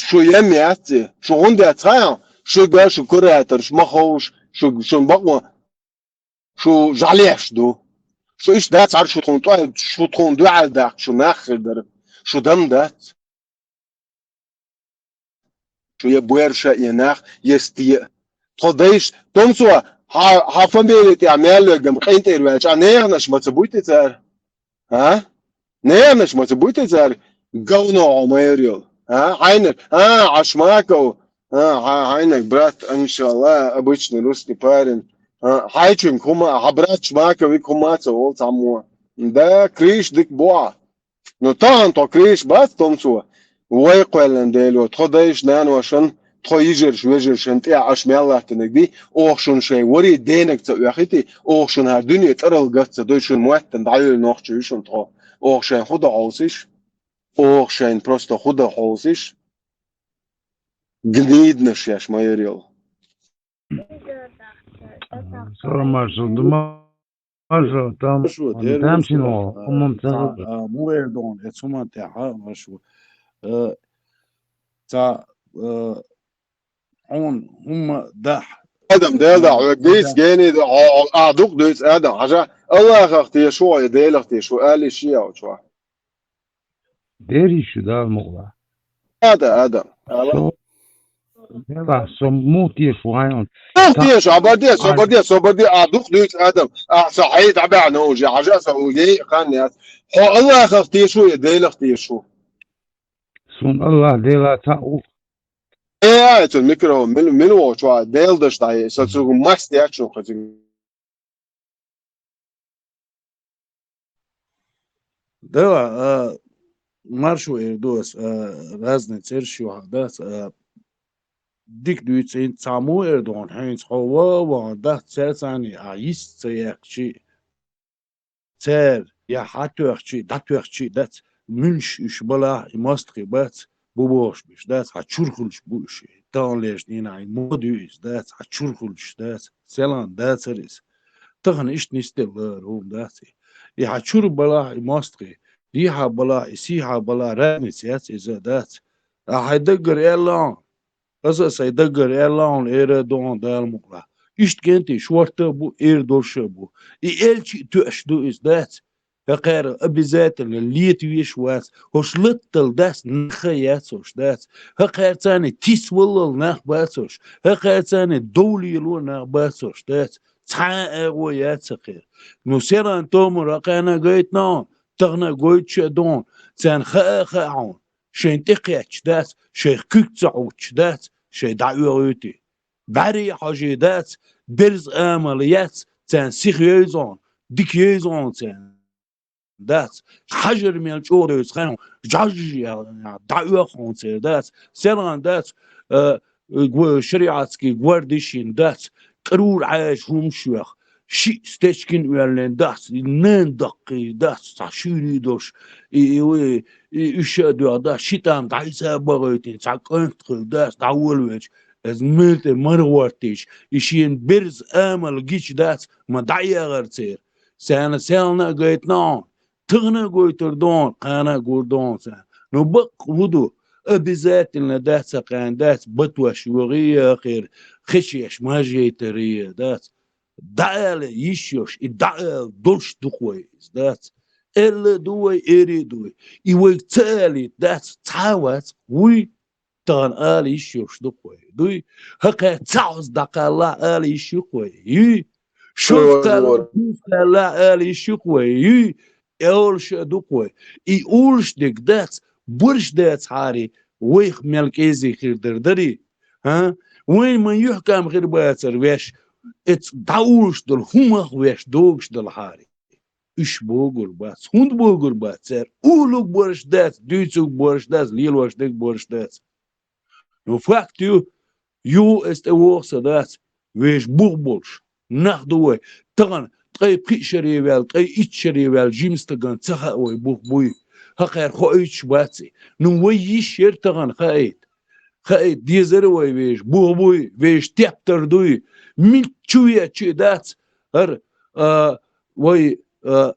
Шу ем яц, шу хӀунда яц хаьа, шу га, шу кураторш ма ховш, шу, шун бакъо, шу жӀалеш ду. Шу иштта дац хьара, шу тхуна тӀой, шу тхуна дуьхьал даккха, шу нах хир дара, шу дам дац. Шу я боьрша, я нах, я стеа. Тхо дайша, томсо, хьа, хьа фамилия тӀехь мел лоьгам къинтӀера ваьлча, а неханаш ма ца буй те цара? А? Неханаш ма ца буй те цара? Говно хьо майра йолу. А? Хьайнар, а, Ӏаш Маков, а, хьа-, хьайнар, брат, иншалла, обычный русский парень. А, хьайчуьнга хӀума, хьан брат Шмаковиг хӀума а ца олу цхьаммо. Да, криш дика бу хьан. Ну, тахана тхо криш бац, томсо. Вай кхоьллина Дело, тхо дайша, наношан, тхо йижарш, вежаршан тӀехь аша мел латтаниг ди, оха шуна шайн вари денаг ца оьхийти, оха шуна хӀара дуьне тӀарал гатца дуй, шуна моьттан дӀайолу нохчий ю шуна тхо. Оха шайн хӀу дан хьовсиш, оха шайн просто хӀу дан хьовсиш, гниднаш еш ма яр йолу. Маршо, там, Маршо, там дервиш сино, ва, хӀумам ца цхьа, гӀо. А, мур эр дон, эцу хӀуман тӀехь, а, маршо. Э, цхьа, э, хьуна хӀумма дахь. Адам, Дела дахь, хьоьга дийца, гений да, хьо, хьо, а, дукха дуьйцу, Адам, хьажа, Аллахах теша ву, я Делах теша ву, али ши яучу ван. Дерриш шу Дала мукъ лахь. Ада, ада. Со, Дела, со мух теша ву хьайна. Мух теша, а баде, со баде, со баде, а дукха дуьйцу, Адам. А, со хьайда дӀабаьхьна уже, хьажа со у, ей, хан яц. Хьо Аллахах теша ву, я Делах теша ву? Сун Аллах, Дела цхьаъ ву. Э, ай, цу микрофон, мил, мил вочу, а, Дела даш дӀа, со цуьнга маст яц шуна кхузиг. Дела, а, маршо эр ду ас, а, разный церш ю хьан дац, а, дика дуьйцу, хӀинца цхьа мур эр ду хьуна, хьуьнца хьо ва, вахана дац, цаьрца а йист ца яьккхичи, цара я хьан тоьхчи, дӀатоьхчи дац, муьлш уьш балахь, и мостагӀий бац, бу бохуш беш дац, хьан чур хуьлуш бу уьш, таханлерчу дийнахь, и мода ю иза дац, хьан чур хуьлуш дац, селан дацара иза. Тахана иштта нисделла лара хӀума дац и. И хьан чур балахь, и мостагӀий, дехьа балахь, и сехьа балахь, разница яц иза дац. А хьайн даггара аьлла хьуна, аса а сайн даггара аьлла хьуна, эра а ду хьуна Дала мукъ лахь. Иштта кӀентий шорта а бу, эр долуш а бу. И элчи а тоьаш ду иза дац. ХӀокхара обязательно лета веш вац. ХӀорш латтал дац, нах а яц хӀорш дац. ХӀокхара царна тисваллал нах бац хӀорш. ХӀокхара царна дов лело нах бац хӀорш дац. Цхьа а агӀо яц хӀокхара. Ну, селан томар хӀокхарна а гайтина хьуна, тахана а гойтуш а ду хьуна, царна хаа а хаьа хьуна. Шайн тӀекхетташ дац, шайх куьг ца хьуттуш дац, шайн дӀаоьгӀуьйтий. БӀаьрий хьожий дац, берза амал яц, царна сиха йойза хьуна, дика йойза хьуна царна дац. Хьажар мел чӀогӀа девза хьайн хьуна, жӀожжа дӀаоьгӀу хьуна церан дац. Селхан дац, а, гу-, шариатский гвардия шина дац, кӀарура Ӏаьржа хӀумаш йоьху. Шиъ стечкина оьллина дац, и нан даккхий дац, цхьа шуьйрий долуш, и, и, и, и уьш а доьгӀу дац, ши тӀам дӀа иза а бахийтина, цхьа кӀант хилла дац, дӀаволавелча, иза мел тӀе мара гӀорттийча, и шена берза амал гича дац, ма дӀаэгӀар церан. Царна селхана а гайтина хьуна, тахана а гойтур ду хьуна, кхана а гур ду хьуна царна. Ну, бакъ хӀун ду? Обязательно дац, а кхана дац, батош йогӀий а хир, хечеш мажейтарий а дац. ДӀаала йиш йолуш, и дӀаала долуш ду-кх вай иза, дац? Аьлла а ду вай, эри а ду вай. И вайга ца алийта, дац, цхьа а вац, вуй? Тахана ала йиш йолуш ду-кх вай, дуй? ХӀокхаьрца цхьа хьоза дӀакхаллахь ала йиш ю-кх вай, юй? Шозза кхалла, кхузза кхаллахь ала йиш ю-кх вай, юй? Олуш а ду-кх вай. И олуш дерг дац, борш дацахьара, вайх мел кӀезиг хир дара дарий? ХӀа? Вайна ма юьхькӀам хир бацара ваьш, эца дӀаолуш долу хӀумах ваьш догуш далахьара. Уьш богур бац. ХӀунда богур бац цара? Олург борш дац, дуьйцург борш дац, лелош дерг борш дац. Ну, факт ю, юха эца тӀе вогӀу сан дац, вешан бух болуш. Нах ду вай. Тахана ткъе пхиъ шаре ваьлла, ткъе итт шаре ваьлла жима стагана ца хаьа вай бух буй. ХӀокхар хоуьйтуш бац и. Ну, вай йиш яр тахана хаийта. Хаийта дезар вай вешан бух буй, вешан тептар дуй. Мичча веача а дац хӀара, а, вай, а,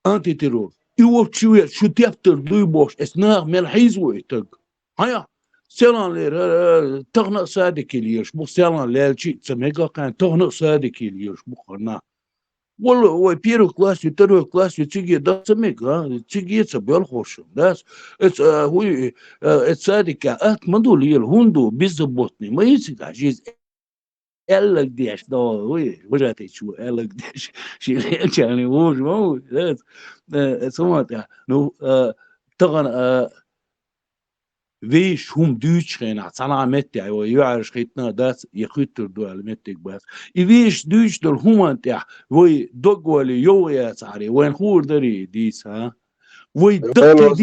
антитеррор. И вовчу ве-, шу тептар дуй бохуш, эс наха мел хьийзаво и таг? Хьая, селан лер, э, тахана а садике лелаш бу, селан лаьлча а ца мега кхаьн, тахана а садике лелаш бу ханна. Валла, вай первый класс ю, второй класс ю, циге да ца мега, а? Циге ца боьлхуш, дас? Эц, а, хуй, э, эц садике атта ма ду лела, хӀунда ду, беззаботный, ма йициг а жизнь. Аьллаг деш, да, вай, вожатый чу, аьллаг деш, ши лечани вож, ма ву, э, э, сама тя, ну, э, таган, э, веш хӀума дуьйцуш хенахь, цхьана а метте, вай, юьхьарш хитна дац, я хуьттур ду аьлла меттиг бац. И веш дуьйцуш долу хӀуман тӀехь, вай дог вали йовгӀа яцахьаре, вайн хуур дарий дийца, а? Вай даккхий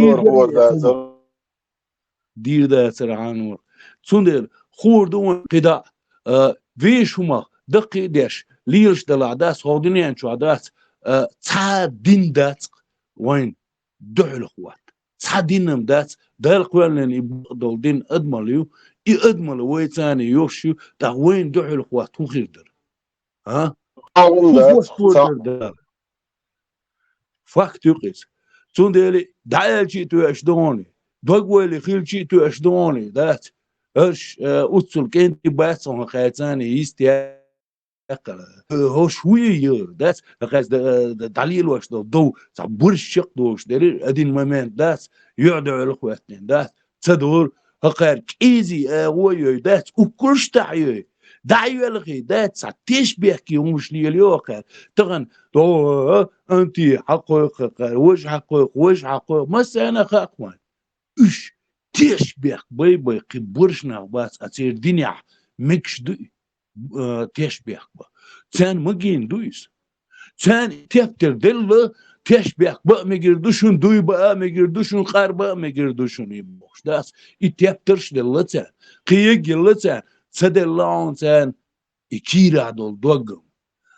дийр дацара хьан вара. Цундела хуур ду вайн кхидӀа, а, веш хӀумах даккхий а деш, лелаш далахь дац, хӀокху дуьнен чохь дац, а, цхьа а дин дац вайн дуьхьал хӀотта. Цхьа дин-м дац, Дала кхоьллина и бакъдолу дин адамал ю, и адамал вай царна йош ю, тӀаккха вайна дуьхьал хӀотта хӀун хир дара? А? ХӀун хӀун дац, хӀун хӀун дара? Факт ю-кх иза. Цундела дӀааьлча а тоьаш ду хьуна, догвале хилча а тоьаш ду хьуна, дац. Аша, э, уццул кӀентий бац хьуна хайцани йистехь, хӀорш вуй йора, дац. Хьакхаьчча д-, д-, дӀалелош долу дов цхьа бурш чекхдолуш дерриг а один момент, дац, юьхь-дуьхьал хӀоьттина, дац. Ца дора, хӀокхара кӀезий агӀо а йой, дац, уккурш тахь йой. ДӀа а йоьлхий, дац, цхьа тешбехке хӀумаш лелайо хӀокхара. Тахана, догӀу, анти хьакхойкху хӀокхара, важа хьакхойкху, важа хьакхойкху, массарна а хаьа-кх вайн. Уьш тешбехк бай-бай, кхин бурш нах бац, а церан динехь мегаш ду и, а, тешбехк бан. Царна магийна ду иза. Царна и тептар делла, тешбехк бан а мегар ду шуна, дуй бан а мегар ду шуна, къар бан а мегар ду шуна, и бохуш дац. И тептарш делла царна, кхин егг елла царна, ца делла хьуна царна и кийрахь долу дог-м.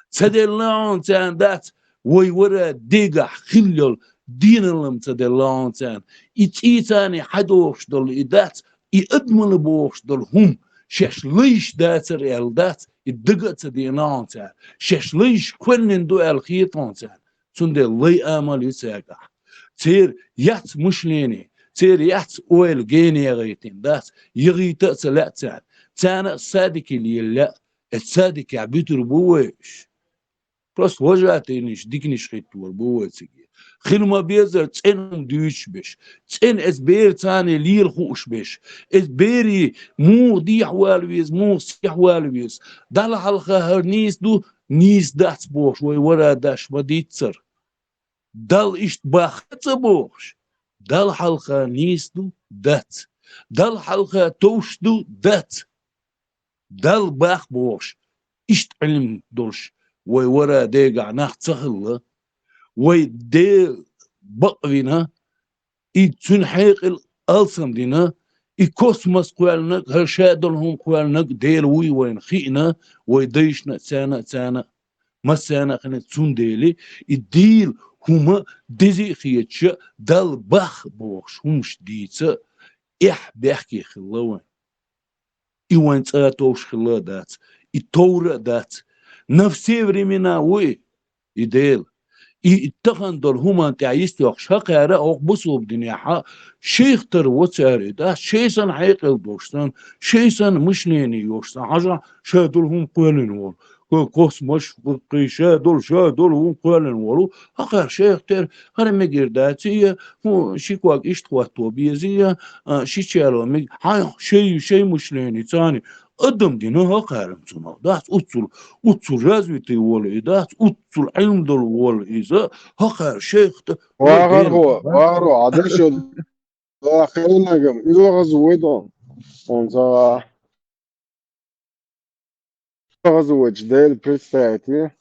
Ца делла хьуна царна, дац, вай вара дегахь хилла йолу денал-м ца делла хьуна царна. И цӀий царна хьадохуш долу и, дац, и адамал бохуш долу хӀума шаьш лайш дацара аьлла, дац, и дага а ца деана хьуна царна. Шаьш лайш кхоьллина ду аьлла хета хьуна царна. Цундела лай амал ю цаьргахь. Церан яц мышление, церан яц ойла гена яхийтина, дац, яхийта а ца лаьа царна. Царна а садике лела лаьа, эцу садикехь буьтур бу вай уьш. Просто вожатыйнаш, диканаш хӀиттор бу вай цига. Хила ма-беззара цӀена хӀума дуьйцуш берш, цӀена эцу беран царна лела хууш берш, эцу берийн муха дехьавала веза, муха сехьавала веза. Далла хьалха хӀара нийса ду, нийса дац бохуш вай вара даш ма-дийццара. Далла иштта баха а ца бохуш, Далла хьалха нийса ду, дац. Далла хьалха товш ду, дац. Далла баха бохуш, иштта Ӏилма долуш вай вара дегахь нах ца хилла, вай Дела бакъвина, и цуьнан хьекъал алсам дина, и космос кхоьллинарг, хӀара ша долу хӀума кхоьллинарг Дела вуй вайна хиъна, вай дайшна а, царна а, царна а, массарна а хиъна, цундела и дийла хӀума деза а хеташ, Далла баха бохуш хӀумаш дийца эхь бехке хилла вайн. И вайн цӀа а товш хилла а дац, и товра а дац. На все времена ву и, и Дела. И, и тахана долу хӀуманна тӀехь йистйоккхуш хӀокхара а хӀокху бусалба динехь а шайх тара во цара и дац, шай санна хьекъал долуш санна, шай санна мышление йолуш санна, хьажахь, ша долу хӀума кхоьллина волу. Ко-, космос, кхин ша долу, ша долу хӀума кхоьллина волу. ХӀокхара шайх тера, хӀара мегар дац, я, хӀун, ши ког иштта хӀотто беза, я, а, ши чало мег-, хьайн, шай, шай мышление царна адам дина хӀокхара-м цунах. Дац уццул, уццул развитый волу и дац, уццул Ӏилма долу волу иза, хӀокхара шайх тера. ВахархӀо, вахархӀо, Ӏадашо, ва хенагам, оьгӀаз вай дан. Он ца Оказывается, Дела представитель.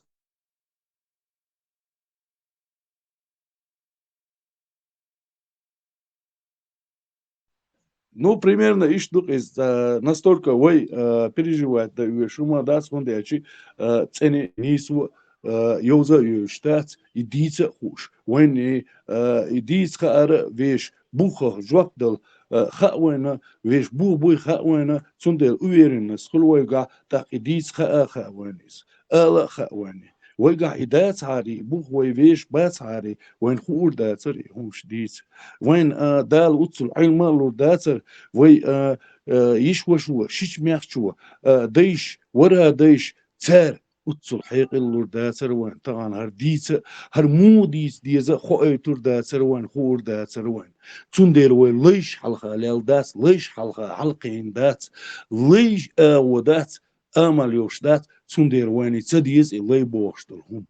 Ну, примерно иштта ду-кх иза, а, настолько вай, а, переживать дан оьшуш хӀума дац, хӀунда аьлча, а, цӀена а, нийсо а, а, йовза а йовзаш дац, и дийца а хууш. Вайна и, а, и дийца хаар а везаш, бухах жоп дала, а, хаьа вайна, везаш бух буй хаьа вайна, цундела уверенность хул вайгахь, тӀаккха и дийца хаа а хаьа вайна иза. Ала а хаьа вайна. Вайгахь и дацахьара, и бух вай везаш бацахьара, вайна хуур дацара и хӀумаш дийца. Вайна, а, Дала уццул Ӏилма а лур дацара, вай, а, а, йиша-вашо, шича-маьхчо, а, дайша, вара дайша, цара уццул хьекъал лур дацара вайна, тахана хӀара дийца, хӀара муха дийца деза а хоуьйтур дацара вайна, хуур дацара вайна. Цундела вай лайш хьалха лелла дац, лайш хьалха хьалкхийна дац, лайш агӀо дац, амал йолуш дац, цундела вайна и ца деза и лай бохуш долу хӀума.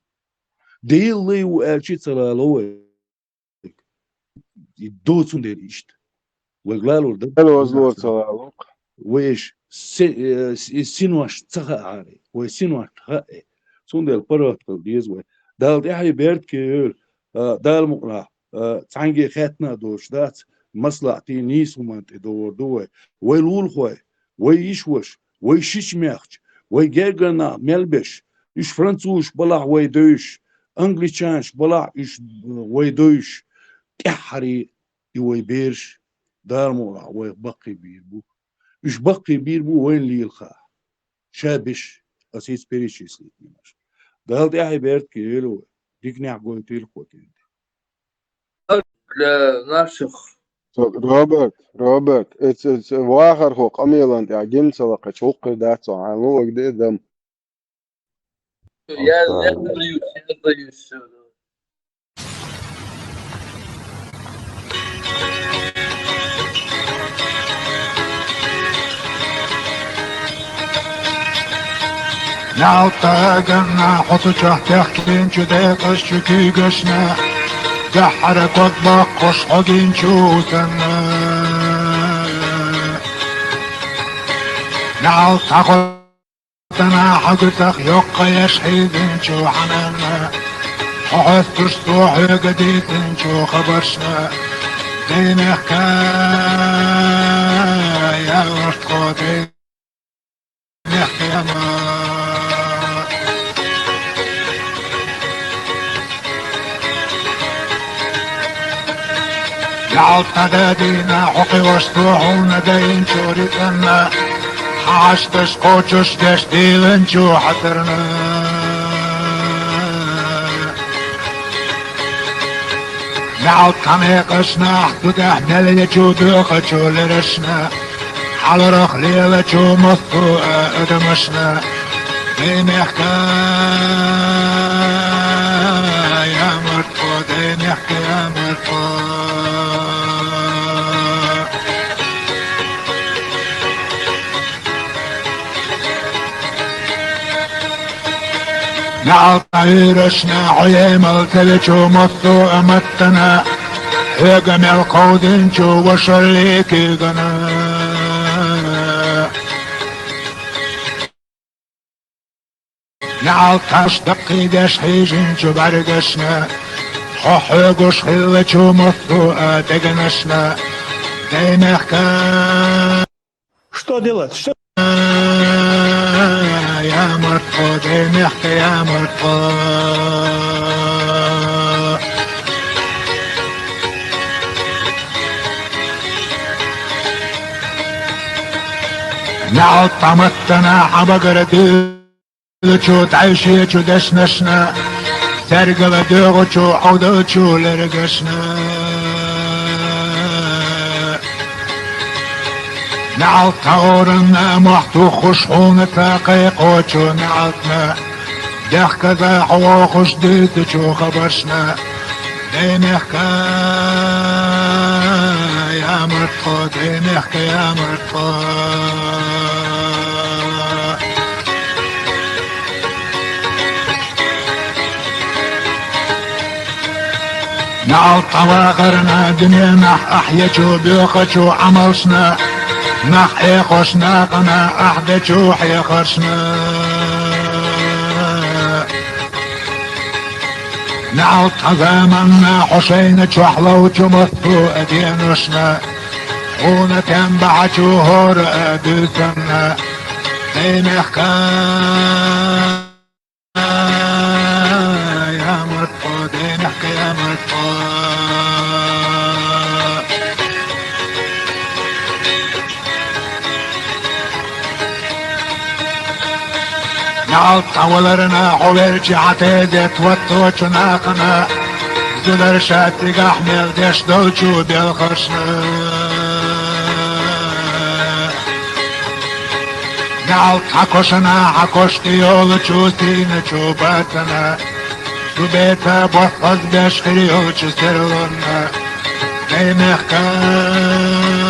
Делан лай ву аьлча а ца лало вай. И доцун дера иштта. Вайга лалур дан. Дала вазло ца лало. Вай иша се-, э, с-, и синош ца хаахьара, вай синош хаьа. Цундела паргӀат хила деза вай. Дала тӀаьхье беркате йойла, а, Дала мукъалахь, а, цхьаьнгге хаьттина а доцуш дац, маслаӀатийн нийса хӀуманна тӀедогӀур ду вай. Вай лулахой, вай йиша-ваша, вай шича-маьхча, вай гергара нах мел беш, уьш французаш балахь вай девзаш, англичанаш балахь уьш, э, вай девзаш, тӀаьххьара и вай бераш, Дала мукъалахь, вайх баккхийбийр бу. Уьш баккхийбийр бу вайна лела хаа. Ша беш, аса хӀинца перечислить ца деш. Дала тӀаьхье беркате йойла вай, диканехь гойтийла кхо кӀентий. Для наших. Роберт, Роберт, эц-, эц-, вахархо къамелан тӀехь гина ца лакхача, гӀуллакх хир дац хьуна, хьайна луъург де а дам. Я, я сдаюсь, я сдаюсь, всё, давай. Ялта ганна хьо цу чохь техкинчу декъазчу куьйгашна, дуьххьара ког боккхуш хьо гинчу санна. Ялта хьо Тана хьо гуьтах йоккха еш хьийзинчу хьананна, хьо хьоьстуш цо хьоьга дийцинчу хабаршна, даймехка яларт кхо даймехка яма. Ялта дадийна хьо кхиош цо хьуна дайинчу рицкъанна, хьан хьашташ кхочуш деш дийланчу хьатарна. Ялта некъашна ахь цу тӀехь мел ечу доькъачу лерашна, хьаларах лелачу массо а адамашна, даймехка ямарт кхо, даймехка ямарт кхо. Ялта Ӏуьйрашна хьо емал ца вечу массо а маттана, хьоьга мел кховдинчу вашаллий куьйгана. Ялта таш даккхийдеш хьийжинчу бӀаьргашна, хьо хьоьгуш хиллачу массо а дегнашна, даймехка. Что делать? Что? Ямарт кхо, даймехка ямарт кхо. Ялта маттана хьан багара дуьйлачу, дӀайшечу дешнашна, сергала доьгӀучу, Ӏовдалчу лергашна. Ялта оранна мохь туххуш хьуна ца кхайкхочу ялтана, дехказа хьо вохуш дуьйцучу хабаршна, даймехка ямарт кхо, даймехка ямарт кхо. Ялта вахарна дуьненахь ахь ечу боькъачу Ӏамалшна, нах Ӏехош накъана ахь дечу хьехаршна. Ялта заманна хьо шайна чохь ловчу массо а деношна, Хьуна тем бахьачу хӀора а дуьйцанна, дай мехкан ямарт хьо, дай мехкан ямарт хьо. Наьлт хьан валарна хьо верчи хьан тезет ватточу нахана, зударша цигахь мел деш долчу белхашна. Наьлт хьан кошана, хьан кош тӀе йолучу сийначу бацана, цу беца боххьазбеш хир йолчу серлонна, дай мехкан